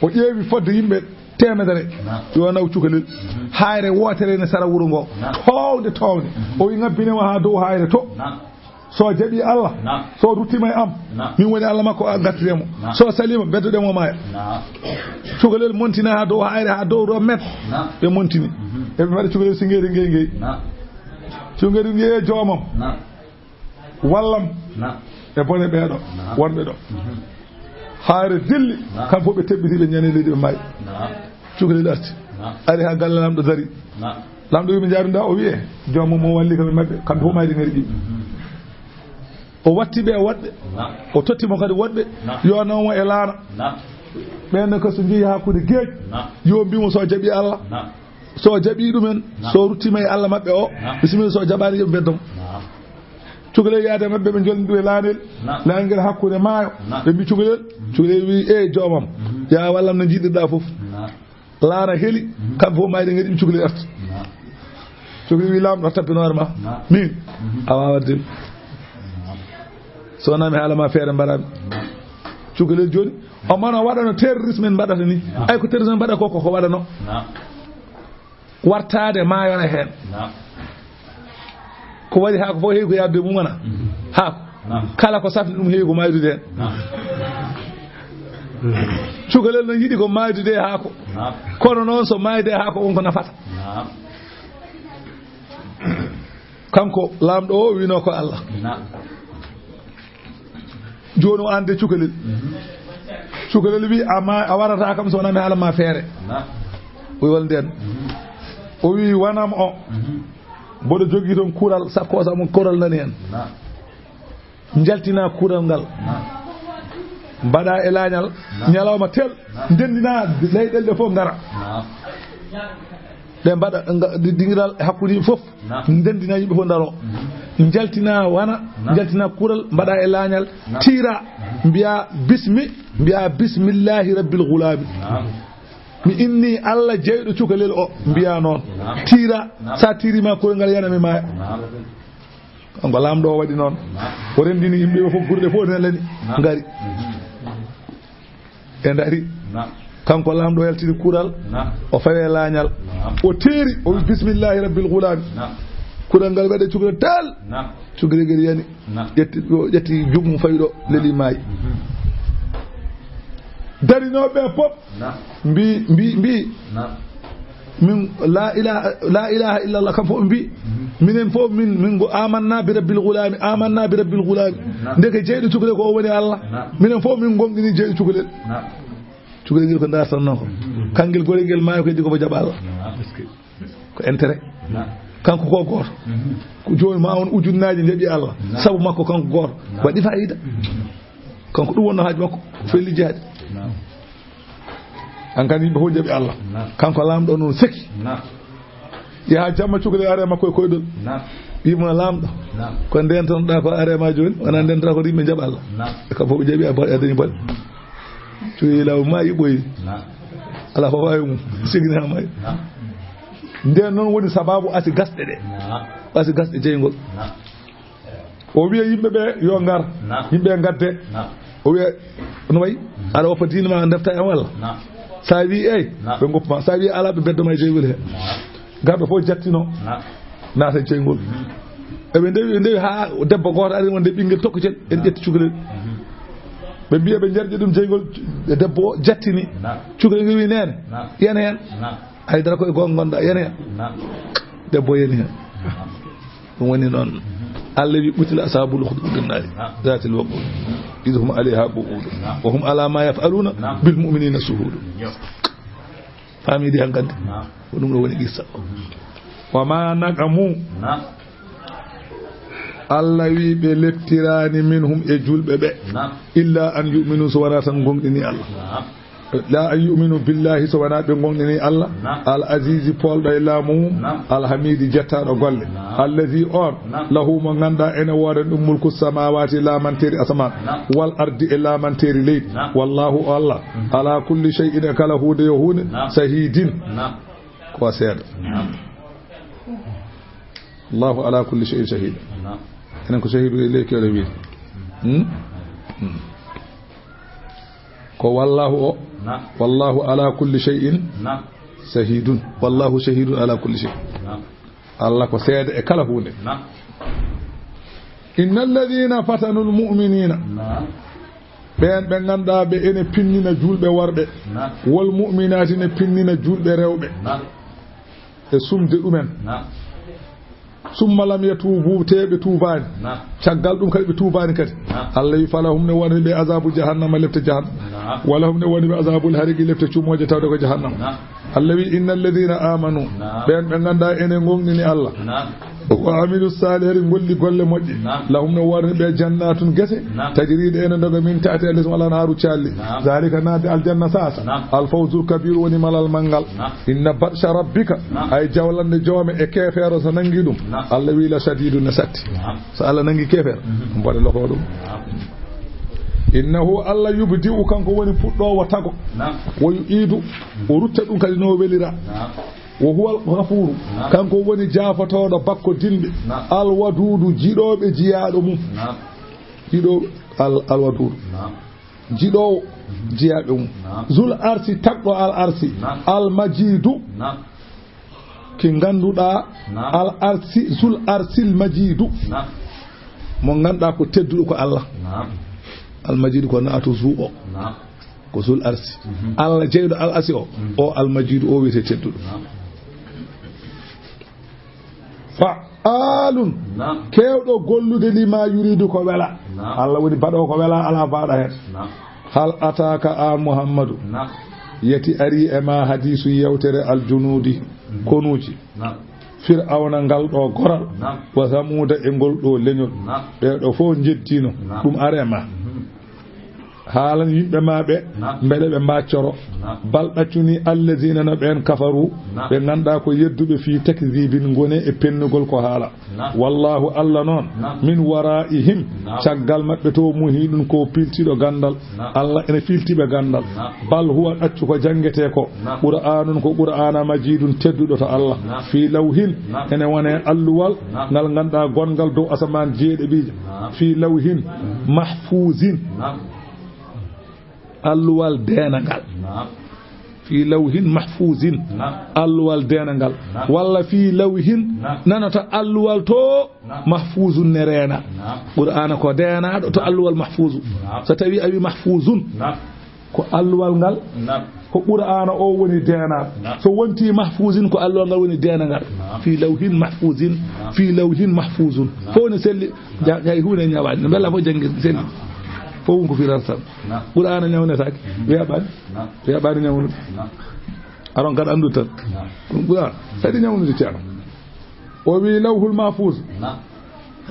O ƴeewi fodde yimɓe teemedere. Yo naw cukalel. Hayre wootere ne sara wuro ngo. Toowde, toowde. O wi ngabbine ma haa dow hayre to. So jaɓi Allah, so ruttima e am, min woni Allah makko, a gattire mo. So salima, beddoɗe mo maaya. Cukalel montina haa dow hayre, haa dow ɗo met. Ɓe montini. Eɓe mbaɗa cukalel singeri ngey ngey. Cukalel ngey e joomam. Wallam e bone ɓeeɗo, wonɓe ɗo. Hayre dilli, kam fof ɓe teɓɓiti, ɓe ñani leydi, ɓe maayi. Cukalel arti. Ari haa galle lamɗo dari. Lamɗo wi, "Mi njaarunda?" O wiye, "Joomum mo walli kam e maɓɓe, kamɓe fof mayde ngari ɗiɗi." O watti ɓe woɗɓe, o totti mo kadi woɗɓe, yo naw mo e laana. Ɓen ne ko so njehi hakkunde geej, yo mbi mo so jaɓi Allah, so jaɓi ɗumen, so ruttima e Allah maɓɓe o, bisimilla, so jaɓaani, yo ɓe beddo mo. Cukalel yaade maɓɓe, ɓe jolni ɗum e laanel. Laanel ngel hakkunde maayo. Ɓe mbi cukalel, cukalel wi, "E joomam, ya wallam no jiɗirɗa fof." Laana heli, kamɓe fof mayde ngari ɗum, cukalel arti. Cukalel wi, "Laamɗo, a tampinoore ma. Min, a wawa dem." So wonaa mi haala ma feere mbaɗami. Cukalel jooni, o mano waɗano terrorisme en mbaɗata ni. Ay ko terrorisme mbaɗa ko, ko, ko waɗano. Wartaade maayora heen. Ko waɗi haako fof heewi ko yaɓde mum wona haako. Kala ko safni ɗum heewi ko maaydude heen. Cukalel no yiɗi ko maaydude haako. Kono noon so maayde haako on ko nafata. Kanko laamɗo o wino ko Allah. Jooni o ande cukalel. Cukalel wi, "Amma a warata kam so wonaa mi haala ma feere." O wi, "Wal nden?" O wi, "Wanam o. Mboɗo jogii toon kural, sakko sa mo kural nani heen. Njaltina kural ngal. Mbaɗa e laañal, ñalawma tel, ndendina leyɗeele ɗe fof ngara. Ɗe mbaɗa nga-, di-, dingiral e hakkunde yimɓe fof. Ndendina yimɓe fof ndaro. Njaltina wana, njaltina kural, mbaɗa e laañal, tiira, mbiya bismi, mbiya bismillahi rabbil gulami. Mi inni Allah jeyɗo cukalel o, mbiya noon. Tiira, sa tiirima kural ngal yana mi maaya." Kanko laamɗo o waɗi noon. O renndini yimɓe ɓe fof, gurɗe fof ne lani, ngari. Ɓe ndari. Kanko laamɗo o yaltini kural. O fawe laañal. O teeri, o wi, "Bismillahi rabbil gulami." Kural ngal waɗe cukalel tal. Cukalel ngel yani. Ƴetti ɗo, ƴetti juuɗe mum fawi ɗo, leli maayi. Darinooɓe ɓe fof mbi, mbi, mbi, "Min la ilaha, la ilaha illallah," kam fof mbi, "Minen fof min, min ngo amanna bi rabbil gulami, amanna bi rabbil gulami." Ndeke jeyɗo cukalel ko o woni Allah. Minen fof min gonɗini jeyɗo cukalel. Cukalel ngel ko dartan noon ko. Kangel gorel ngel maayo ko heddi ko mo jaɓa Allah. Ko intérêt. Kanko ko gooto. Ko jooni ma on ujunnaaji njaɓi Allah. Sabu makko kanko gooto. Waɗi fayida. Kanko ɗum wonno haaju makko. Felli jaadi. An kan yimɓe fof njaɓi Allah. Kanko laamɗo noon seki. Yaha jamma cukalel are makko e koyɗol. Wimo laamɗo. Ko ndentanoɗa ko are ma jooni. Wona ndentata ko yimɓe njaɓa Allah. E kam fof ɓe njaɓi a dañi bone. Cukalel law ma yiɓɓoyi. Ala ko wawi mum. Sigini ha mayi. Nden noon woni sababu asi gasɗe ɗe. Asi gasɗe jeyngol. O wiya yimɓe ɓe yo ngar. Yimɓe ngadde. O wiya no wayi? Aɗa woppa diine ma defta e walla? Sa wi eyi, ɓe goppa ma. Sa wi ala, ɓe beddo ma e jeyngol he. Garɗo fof jattino. Naata e jeyngol. Eɓe ndewi, ɓe ndewi ha debbo gooto ari wonde ɓinngel tokkitel, en ƴetti cukalel. Ɓe mbiya ɓe jarƴi ɗum jeyngol, debbo o jattini. Cukalel ngel wi, "Neene, yen heen." Haydara ko e goonga ngonɗa, yen heen. Debbo yani heen. Ɗum woni noon. Allah wi, "Qutila ashabul ukhdud nari zatil waqud. Idh hum alayha qu'ud. Wa hum ala ma yaf'aluna bil mu'minina shuhud." Faamidi hankadi. Ko ɗum ɗo woni qissa o. Wa ma naqamu. Naam. Allah wi ɓe lettiraani minhum e julɓe ɓe. Naam. Illa an yu'minu, so wonaa tan ngonɗini Allah. Naam. La an yu'minu billahi, so wonaa ɓe ngonɗini Allah. Naam. Al azizi, poolɗo e laamu mum. Naam. Al hamidi, jettaaɗo golle. Naam. Allazi, on. Naam. Lahu, mo ngannduɗaa ene woodani ɗum mulku samawati, laamanteeri asamaan. Naam. Wal ardi, e laamanteeri leydi. Naam. Wallahu, o Allah. Mhm. Ala kulli shay'in, e kala huunde yo huunde. Naam. Shahidin. Naam. Ko seeɗa. Naam. Allahu ala kulli shay'in shahid. Naam. Enen ko shahidu e leyki oɗo wiide. Hmm? Hmm. Ko wallahu o. Naam. Wallahu ala kulli shay'in. Naam. Shahidun. Wallahu shahidun ala kulli shay. Naam. Allah ko seeɗa e kala huunde. Naam. Innal ladhina fatanul mu'minina. Naam. Ɓeen ɓe ngannduɗaa ɓe ene pinnina julɓe worɓe. Naam. Wal mu'minaati ne pinnina julɓe rewɓe. Naam. E sumde ɗumen. Naam. Summa lam yatuubu, tee ɓe tuubaani. Naam. Caggal ɗum kadi ɓe tuubaani kadi. Naam. Allah wi falahum ne woni ɓe azabu jahannama, lepte jahannama. Naam. Walahum ne woni ɓe azabul harigi, lepte cumooje tawde ko jahannama. Naam. Allah wi innal ladhina amanu, naam, ɓeen ɓe ngannduɗaa ene ngonɗini Allah. Naam. Wa amilu salihati, ngolli golle moƴƴe. Naam. Lahum ne woodani ɓe jannatun gese. Naam. Tajri ɗe ene ndoga min tahtiha al anharu calli. Naam. Zalika naatde aljanna sasa. Naam. Al fawzul kabir woni malal manngal. Naam. Inna batsha rabbika. Naam. Ay jawlande joome e keefeero so nangi ɗum. Naam. Allah wi la shadidun ne satti. Naam. So Allah nangi keefeero. Mhm. Mboɗe loko ɗum. Naam. Innahu Allah yubdi'u kanko woni puɗɗoowo tago. Naam. Wo yu'idu o rutta ɗum kadi no welira. Naam. Wa huwa al-ghafuru. Naam. Kanko woni jaafotooɗo bakko dinɓe. Naam. Al-wadudu jiɗooɓe jiyaaɗo mum. Naam. Jiɗooɓe al-, al-wadudu. Naam. Jiɗoowo jiyaaɓe mum. Naam. Zul arsi tagɗo al arsi. Naam. Al majidu. Naam. Ki ngannduɗaa. Naam. Al arsi, zul arsil majidu. Naam. Mo ngannduɗaa ko tedduɗo ko Allah. Naam. Al majidu ko naatu zu o. Naam. Ko zul arsi. Mhm. Allah jeyɗo al arsi o. Mhm. O al majidu o wiyete tedduɗo. Naam. Fa'alun. Naam. Keewɗo gollude lima yuridu ko wela. Naam. Allah woni baɗo ko wela, ala baaɗo heen. Naam. Hal ataka an Muhammadu. Naam. Yeti ari e ma hadisu yewtere al junudi. Mhm. Konuuji. Naam. Fir'awna ngal ɗo goral. Naam. Wa Samuuda e ngol ɗo leñol. Naam. Ɓee ɗo fof njeddino. Naam. Ɗum are ma. Mhm. Haalan yimɓe ma ɓe. Naam. Mbele ɓe mbaccoro. Naam. Bal ɗaccuni allazina no ɓeen kafaru. Naam. Ɓe ngannduɗaa ko yedduɓe fii takdibin ngone e pennugol ko haala. Naam. Wallahu Allah noon. Naam. Min wara'ihim. Naam. Caggal maɓɓe to muhiɗun ko piltiɗo ganndal. Naam. Allah ene filti ɓe ganndal. Naam. Bal huwa ɗaccu ko janngetee ko. Naam. Qur'anun ko Qur'ana majidun tedduɗo to Allah. Naam. Fii lawhin. Naam. Ene wone alluwal. Naam. Ngal ngannduɗaa gonngal dow asamaan jeeɗiɗiijo. Naam. Fii lawhin. Mhm. Mahfuzin. Naam. Alluwal deenangal. Naam. Fii lawhin mahfuzin. Naam. Alluwal deenangal. Naam. Walla fii lawhin. Naam. Nanata alluwal to. Naam. Mahfuzun ne reena. Naam. Qur'ana ko deenaaɗo to alluwal mahfuzu. Naam. So tawi a wi mahfuzun. Naam. Ko alluwal ngal. Naam. Ko Qur'ana o woni deenaaɗo. Naam. So wonti mahfuzin ko alluwal ngal woni deenangal. Naam. Fii lawhin mahfuzin. Naam. Fii lawhin mahfuzun. Naam. Fof ne selli. Naam. Ja-, hay huunde ñawaani. No mbela fof janngi selli. Naam. Fof ko firar tan. Naam. Qur'ana ñawnetaake. Mhm. Weeɓaani. Naam. Weeɓaani ñawnude. Naam. Aron kadi anndu tan. Naam. Ɗum Qur'ana. Kadi ñawnude ceerno. O wi lawhul mahfuz. Naam.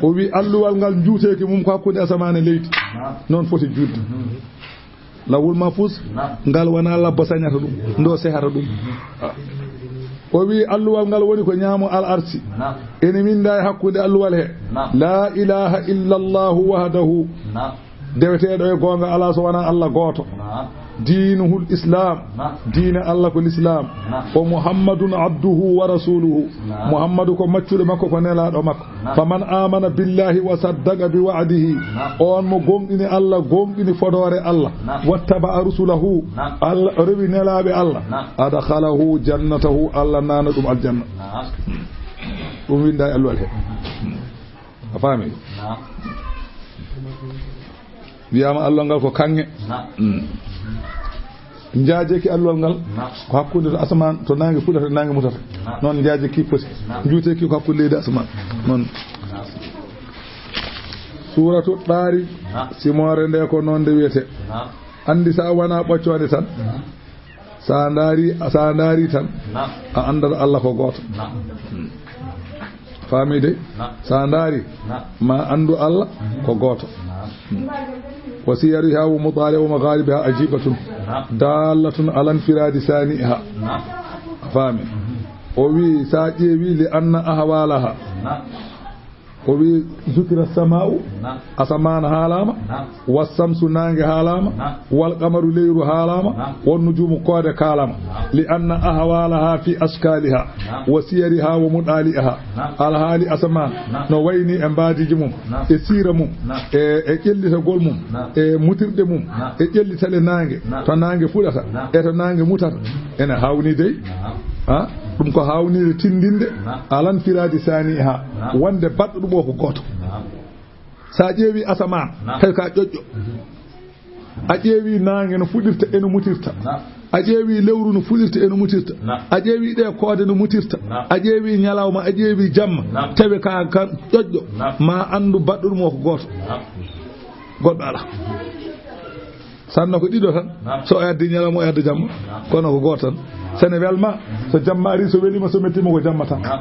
O wi alluwal ngal njuuteeki mum ko hakkunde asamaan e leydi. Naam. Noon foti juutde. Mhm. Lawhul mahfuz. Naam. Ngal wona labbo sañata ɗum. Ndo sehata ɗum. Mhm. O wi alluwal ngal woni ko ñaamo al arsi. Naam. Ene winnda e hakkunde alluwal he. Naam. La ilaha illa Allahu wahdahu. Naam. Deweteeɗo e goonga alaa so wonaa Allah gooto. Naam. Diinuhul Islam. Naam. Diine Allah ko Lislaam. Naam. O Muhammadun abduhu wa rasuluhu. Naam. Muhammadu ko maccuɗo makko, ko nelaaɗo makko. Naam. Faman amana billahi wa saddaqa bi wa'dihi. Naam. On mo gomɗini Allah, gomɗini fodoore Allah. Naam. Wattaba'a rusulahu. Naam. Allah rewi nelaaɓe Allah. Naam. Adkhalahu jannatahu, Allah naana ɗum aljanna. Naam. Ɗum winnda e alluwal he. A faami? Naam. Wiyaama alluwal ngal ko kaŋŋe. Naam. Mm. Njaajeki alluwal ngal. Naam. Ko hakkunde to asamaan, to naange fuɗata, naange mutata. Naam. Noon njaajeki poti. Naam. Njuuteki ko hakkunde leydi asamaan. Noon. Naam. Suuratu Ɗaari, naam, simoore nde ko noon nde wiyetee. Naam. Anndi so a wonaa ɓoccoonde tan. Naam. So a ndaari, so a ndaari tan, naam, a anndat Allah ko gooto. Naam. Hmm. Faami de? Naam. So a ndaari, naam, ma anndu Allah, mhm, ko gooto. Naam. Hmm. Wa siyariha wa mutali'a wa magharibiha ajibatun. Naam. Dallatun ala infiradi sani'iha. Naam. A faami? Mhm. O wi, so a ƴeewi, li anna ahwalaha. Naam. O wi, zukira sama'u, naam, asamaan haalaama, naam, wa samsu, naange haalaama, naam, wal qamaru, leyru haalaama, naam, wan nujumu, koode kaalaama. Naam. Li anna ahwalaha fi ashkaliha, naam, wa siyariha wa mudali'iha. Naam. Alhaali asamaan, naam, no wayni e mbaadiiji mum, naam, e siira mum, naam, e, e ƴellitagol mum, naam, e mutirɗe mum, naam, e ƴellitale naange, naam, to naange fuɗata, naam, e to naange mutata. Ene hawni dey. Naam. Ha? Ɗum ko hawnire tindinde, naam, alan firadi saniha, naam, wonde baɗɗo ɗum o ko gooto. Naam. So a ƴeewi asamaan, naam, tawi ka ƴoƴƴo. Mhm. A ƴeewi naange no fuɗirta e no mutirta. Naam. A ƴeewi lewru no fuɗirta e no mutirta. Naam. A ƴeewi ɗe koode no mutirta. Naam. A ƴeewi ñalawma, a ƴeewi jamma, naam, tawi ka, ka ƴoƴƴo. Naam. Ma anndu baɗɗo ɗum o ko gooto. Naam. Goɗɗo alaa. Sanno ko ɗiɗo tan. Naam. So o addi ñalawma, o addi jamma. Naam. Kono ko gooto tan. Naam. So ne welma, so jamma ari, so welima, so mettima, ko jamma tan. Naam.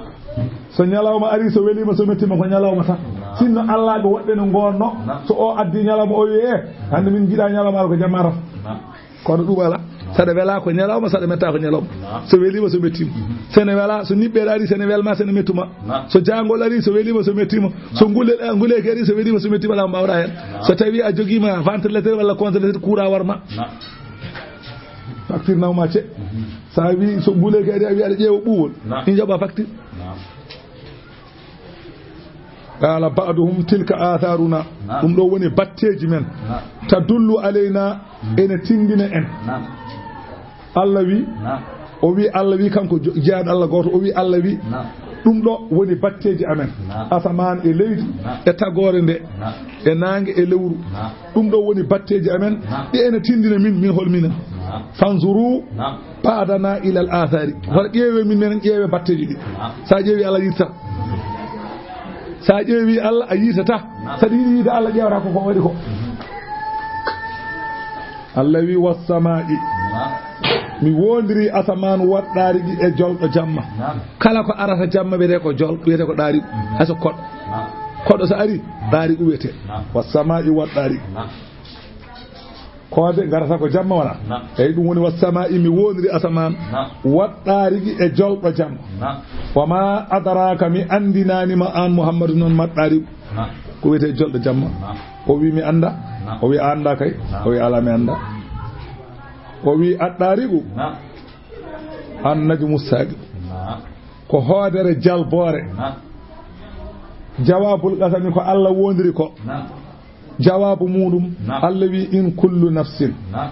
So ñalawma ari, so welima, so mettima, ko ñalawma tan. Naam. Sinno Allah ko woɗɓe no ngonno, naam, so o addi ñalawma, o wiye, "Eh, hannde min jiɗa ñalawma, ala ko jamma tan." Naam. Kono ɗum ala. Naam. Saɗa wela ko ñalawma, saɗa metta ko ñalawma. Naam. So welima, so mettima. Mhm. So ne wela, so niɓɓere ari, so ne welma, so ne mettuma. Naam. So jangol ari, so welima, so mettima. So ngule-, nguleyki ari, so welima, so mettima, ala ko mbawɗa hen. Naam. So tawi a jogima ventilateur walla congélateur, courant warma. Naam. Facture nawma ce. Mhm. Sa wi so nguleyki ari, a wi aɗa ƴeewa ɓuwol. Naam. Ɗi jaɓa facture. Naam. Qala ba'duhum, "Tilka atharuna." Naam. Ɗum ɗo woni batteeji men. Naam. "Tadullu alayna," mm, ene tindina en. Naam. Allah wi, naam, o wi, Allah wi, kanko jo-, jeyaaɗo Allah gooto, o wi, Allah wi. Naam. Ɗum ɗo woni batteeji amen. Naam. Asamaan e leydi, naam, e tagoore nde, naam, e naange e lewru. Naam. Ɗum ɗo woni batteeji amen, naam, ɗi ene tindina min, min hol minen. Naam. Fanzuru, naam, ba'dana ilal athari. Naam. Wata ƴeewe min, menen ƴeewe batteeji ɗi. Naam. Sa ƴeewi Allah yiita. Sa ƴeewi Allah a yiitata. Naam. Saɗa yiɗi yiide Allah ƴeewata ko, ko waɗi ko. Allah wi, "Wassama'i." Naam. Mi wondiri asamaan waɗɗaari ɗi e jolɗo jamma. Naam. Kala ko arata jamma wiyete ko jol-, wiyete ko ɗaari. Mhm. Hay so koɗo. Naam. Koɗo so ari, ɗaari wiyete. Naam. Wassama'i waɗɗaari. Naam. Koode ngarata ko jamma wona. Naam. Eyi, ɗum woni wassama'i, mi wondiri asamaan. Naam. Waɗɗaari ɗi e jolɗo jamma. Naam. Wa ma adraka, mi andinani ma an Muhammadu noon maɗɗaari. Naam. Ko wiyete jolɗo jamma. Naam. O wi mi anda. Naam. O wi a anda kay. Naam. O wi ala mi anda. O wi aɗɗaarigu. Naam. An najmu saqi. Naam. Ko hoodere jalboore. Naam. Jawabul qasami ko Allah wondiri ko. Naam. Jawaabu muɗum, naam, Allah wi, "In kullu nafsin." Naam.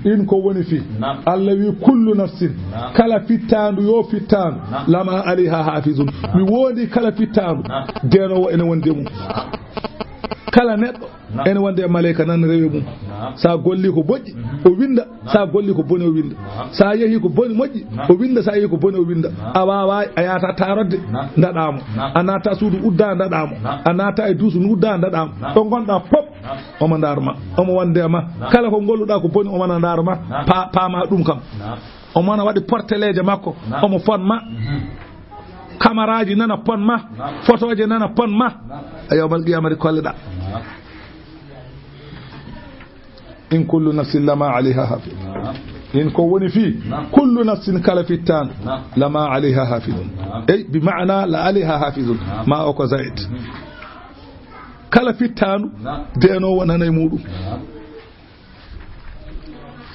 In ko woni fi. Naam. Allah wi, "Kullu nafsin." Naam. Kala fittaandu, yo fittaandu. Naam. Lama alayha hafizun. Naam. Mi wondi kala fittaandu. Naam. Denowo ene wondi e mum. Naam. Kala neɗɗo, naam, ene wondi e maleyka nan rewe mum. Naam. Sa golli ko boƴƴi, mhm, o winda. Sa golli ko boni, o winda. Naam. Sa yehi ko boni, moƴƴi, naam, o winda. Sa yehi ko boni, o winda. Naam. A wawa, a yata tarodde, naam, ndaɗamo. Naam. A nata suudu udda, ndaɗamo. Naam. A nata e duusu udda, ndaɗamo. Naam. Ɗo gonɗa pop, naam, omo ndarma, omo wonde ma. Naam. Kala ko golluɗa ko boni, omo na ndarma. Naam. Pa-, paama ɗum kam. Naam. Omo na waɗi porteleeje makko, naam, omo fon ma. Mhm. Kamaraji nana pon ma. Naam. Fotoje nana pon ma. Naam. A yawmal qiyamati kolle ɗa. Naam. In kullu nafsin lama alayha hafiz. Naam. In ko woni fi, naam, kullu nafsin kala fittaandu, naam, lama alayha hafizun. Naam. Ey, bi maana la alayha hafizun. Naam. Ma o ko zaid. Mhm. Kala fittaandu, naam, denowo nana e muɗum. Naam.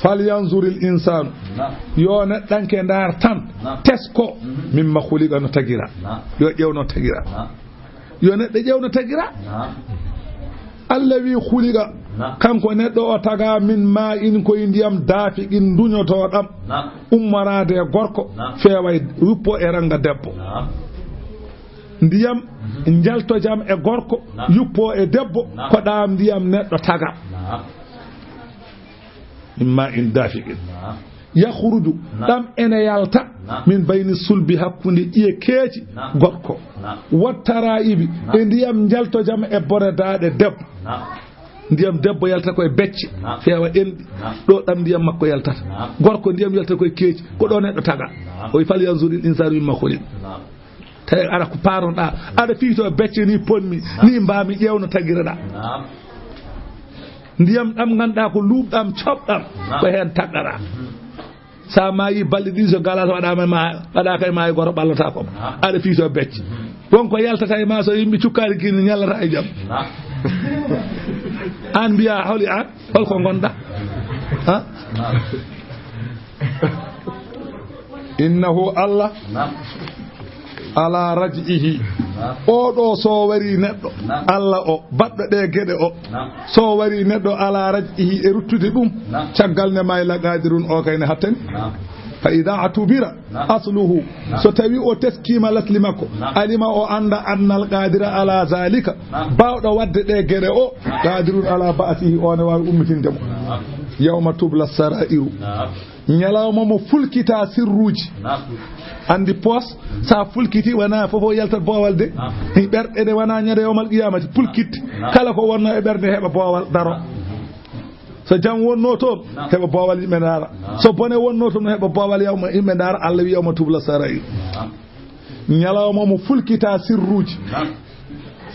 Falyanzuril insanu. Naam. Yo neɗɗanke ndaar tan. Naam. Tesko. Mhm. Mimma khuliqa, no tagira. Naam. Yo ƴeew no tagira. Naam. Yo neɗɗo ƴeew no tagira. Naam. Allah wi khuliqa. Naam. Kanko neɗɗo o taga min ma in koye ndiyam daafiqin duñotoɗam. Naam. Ummoraade e gorko. Naam. Feewa e yuppo e ranga debbo. Naam. Ndiyam, mhm, njaltojam e gorko, naam, yuppo e debbo, naam, ko ɗam ndiyam neɗɗo taga. Naam. Min ma in dafiqin. Naam. Yakhruju, naam, ɗam ene yalta, naam, min bayni sulbi, hakkunde ƴiye keeci, naam, gorko. Naam. Wattara'ibi, naam, e ndiyam njaltojam e bore daaɗe debbo. Naam. Ndiyam debbo yalta koye becce, naam, feewa enɗi. Naam. Ɗo ɗam ndiyam makko yaltata. Naam. Gorko ndiyam yalta koye keeci, ko ɗo neɗɗo taga. Naam. O wi, "Falyanzuril insanu mimma khuliq." Naam. Tawi aɗa ko paaroɗaa, aɗa fiyto becce ni ponmi, ni mbaami ƴeewno tagireɗaa. Naam. Ndiyam ɗam ngannduɗaa ko luuɓɗam, coɓɗam, naam, ko heen tagɗaɗaa. Mhm. So a maayi balɗe ɗiɗi, so galaas waɗaama e ma, waɗaaka e maayo gooto ɓallataako. Naam. Aɗa fiyto becce. Mhm. Won ko yaltata e ma so yimɓe cukkaani kini ñallata e jam. Naam. Aan mbiyaa holi aan, holko ngonɗaa? Ha? Naam. Innahu Allah. Naam. Ala raj'ihi. Naam. O ɗo so wari neɗɗo. Naam. Allah o, baɗɗo ɗe geɗe o. Naam. So wari neɗɗo ala raj'ihi e ruttude ɗum. Naam. Caggal ne may la qadirun o kay ne hattani. Naam. Fa idha atubira. Naam. Asluhu. Naam. So tawi o teskima lasli makko. Naam. Alima o anda annal qadira ala zalika. Naam. Bawɗo wadde ɗe geɗe o. Naam. Qadirun ala ba'sihi o ne wawi ummitinde mo. Naam. Yawma tubla sara'iru. Naam. Ñalawma mo fulkita sirruuji. Naam. Anndi poos, so a fulkiti, wona fof o yaltat boowal de. Naam. Ɓerɗe ɗe wona ñande yawmal qiyamati, pulkit. Naam. Kala ko wonno e ɓernde heɓa boowal daro. Naam. So jam wonno toon, naam, heɓa boowal yimɓe ndaara. Naam. So bone wonno toon, heɓa boowal yawma yimɓe ndaara. Allah wi yawma tubla sarair. Naam. Ñalawma mo fulkita sirruuji. Naam.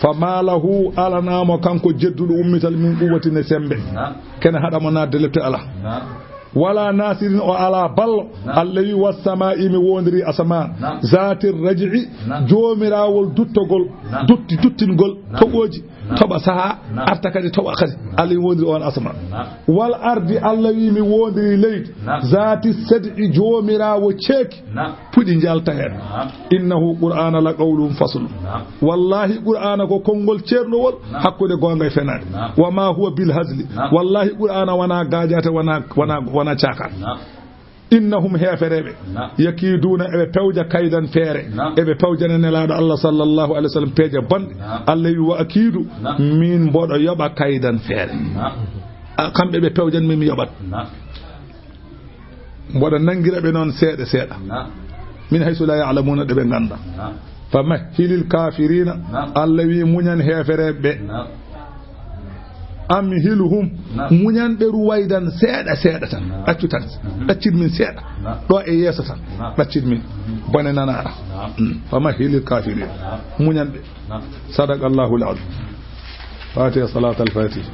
Fa ma lahu, alanamo kanko jedduɗo ummital min quwwatin e sembe. Naam. Kene haɗa mo naatde lepte ala. Naam. Wala nasirin, o ala ballo. Naam. Allah wi, "Wassama'i, mi wondiri asaman. Naam. Zati raj'i, naam, joomirawol duttogol, naam, dutti, duttingol, naam, toɓoji, naam, toɓa saha, naam, arta kadi toɓa kadi." Naam. Allah wi, "Mi wondiri on asaman." Naam. Wal ardi, Allah wi, "Mi wondiri leydi." Naam. Zati sad'i, joomirawo ceeki. Naam. Puɗi njalta heen. Naam. Innahu Qur'ana la qawlun fasl. Naam. Wallahi Qur'ana ko konngol ceerndowol, naam, hakkunde goonga e fenaande. Naam. Wa ma huwa bil hazli. Naam. Wallahi Qur'ana wona gaajaate, wona, wona, wona caakaan. Naam. Innahum heefereeɓe. Naam. Yakiiduna eɓe pewja kaydan feere. Naam. Eɓe pewjana Nelaaɗo Allah sallallahu alaihi wasallam peeje bonɗe. Naam. Allah wi wa akiidu. Naam. Min mboɗo yoɓa kaydan feere. Naam. A, kamɓe ɓe pewjan min mi yoɓat. Naam. Mboɗo nanngira ɓe noon seeɗa seeɗa. Naam. Min haysu la ya'lamuna, ɗe ɓe ngannda. Naam. Fa mahhilil kafirina. Naam. Allah wi muñan heefereeɓe ɓe. Naam. Amhilhum. Naam. Muñan ɓe ruwaydan seeɗa seeɗa tan. Naam. Ɗaccu tan. Mhm. Ɗaccit min seeɗa. Naam. Ɗo e yeeso tan. Naam. Ɗaccit min. Mhm. Bone nanaɗa. Naam. Mm. Fa mahhilil kafirina. Naam. Muñan ɓe. Naam. Sadaqallahul azim. Fatiha, salatal fatiha.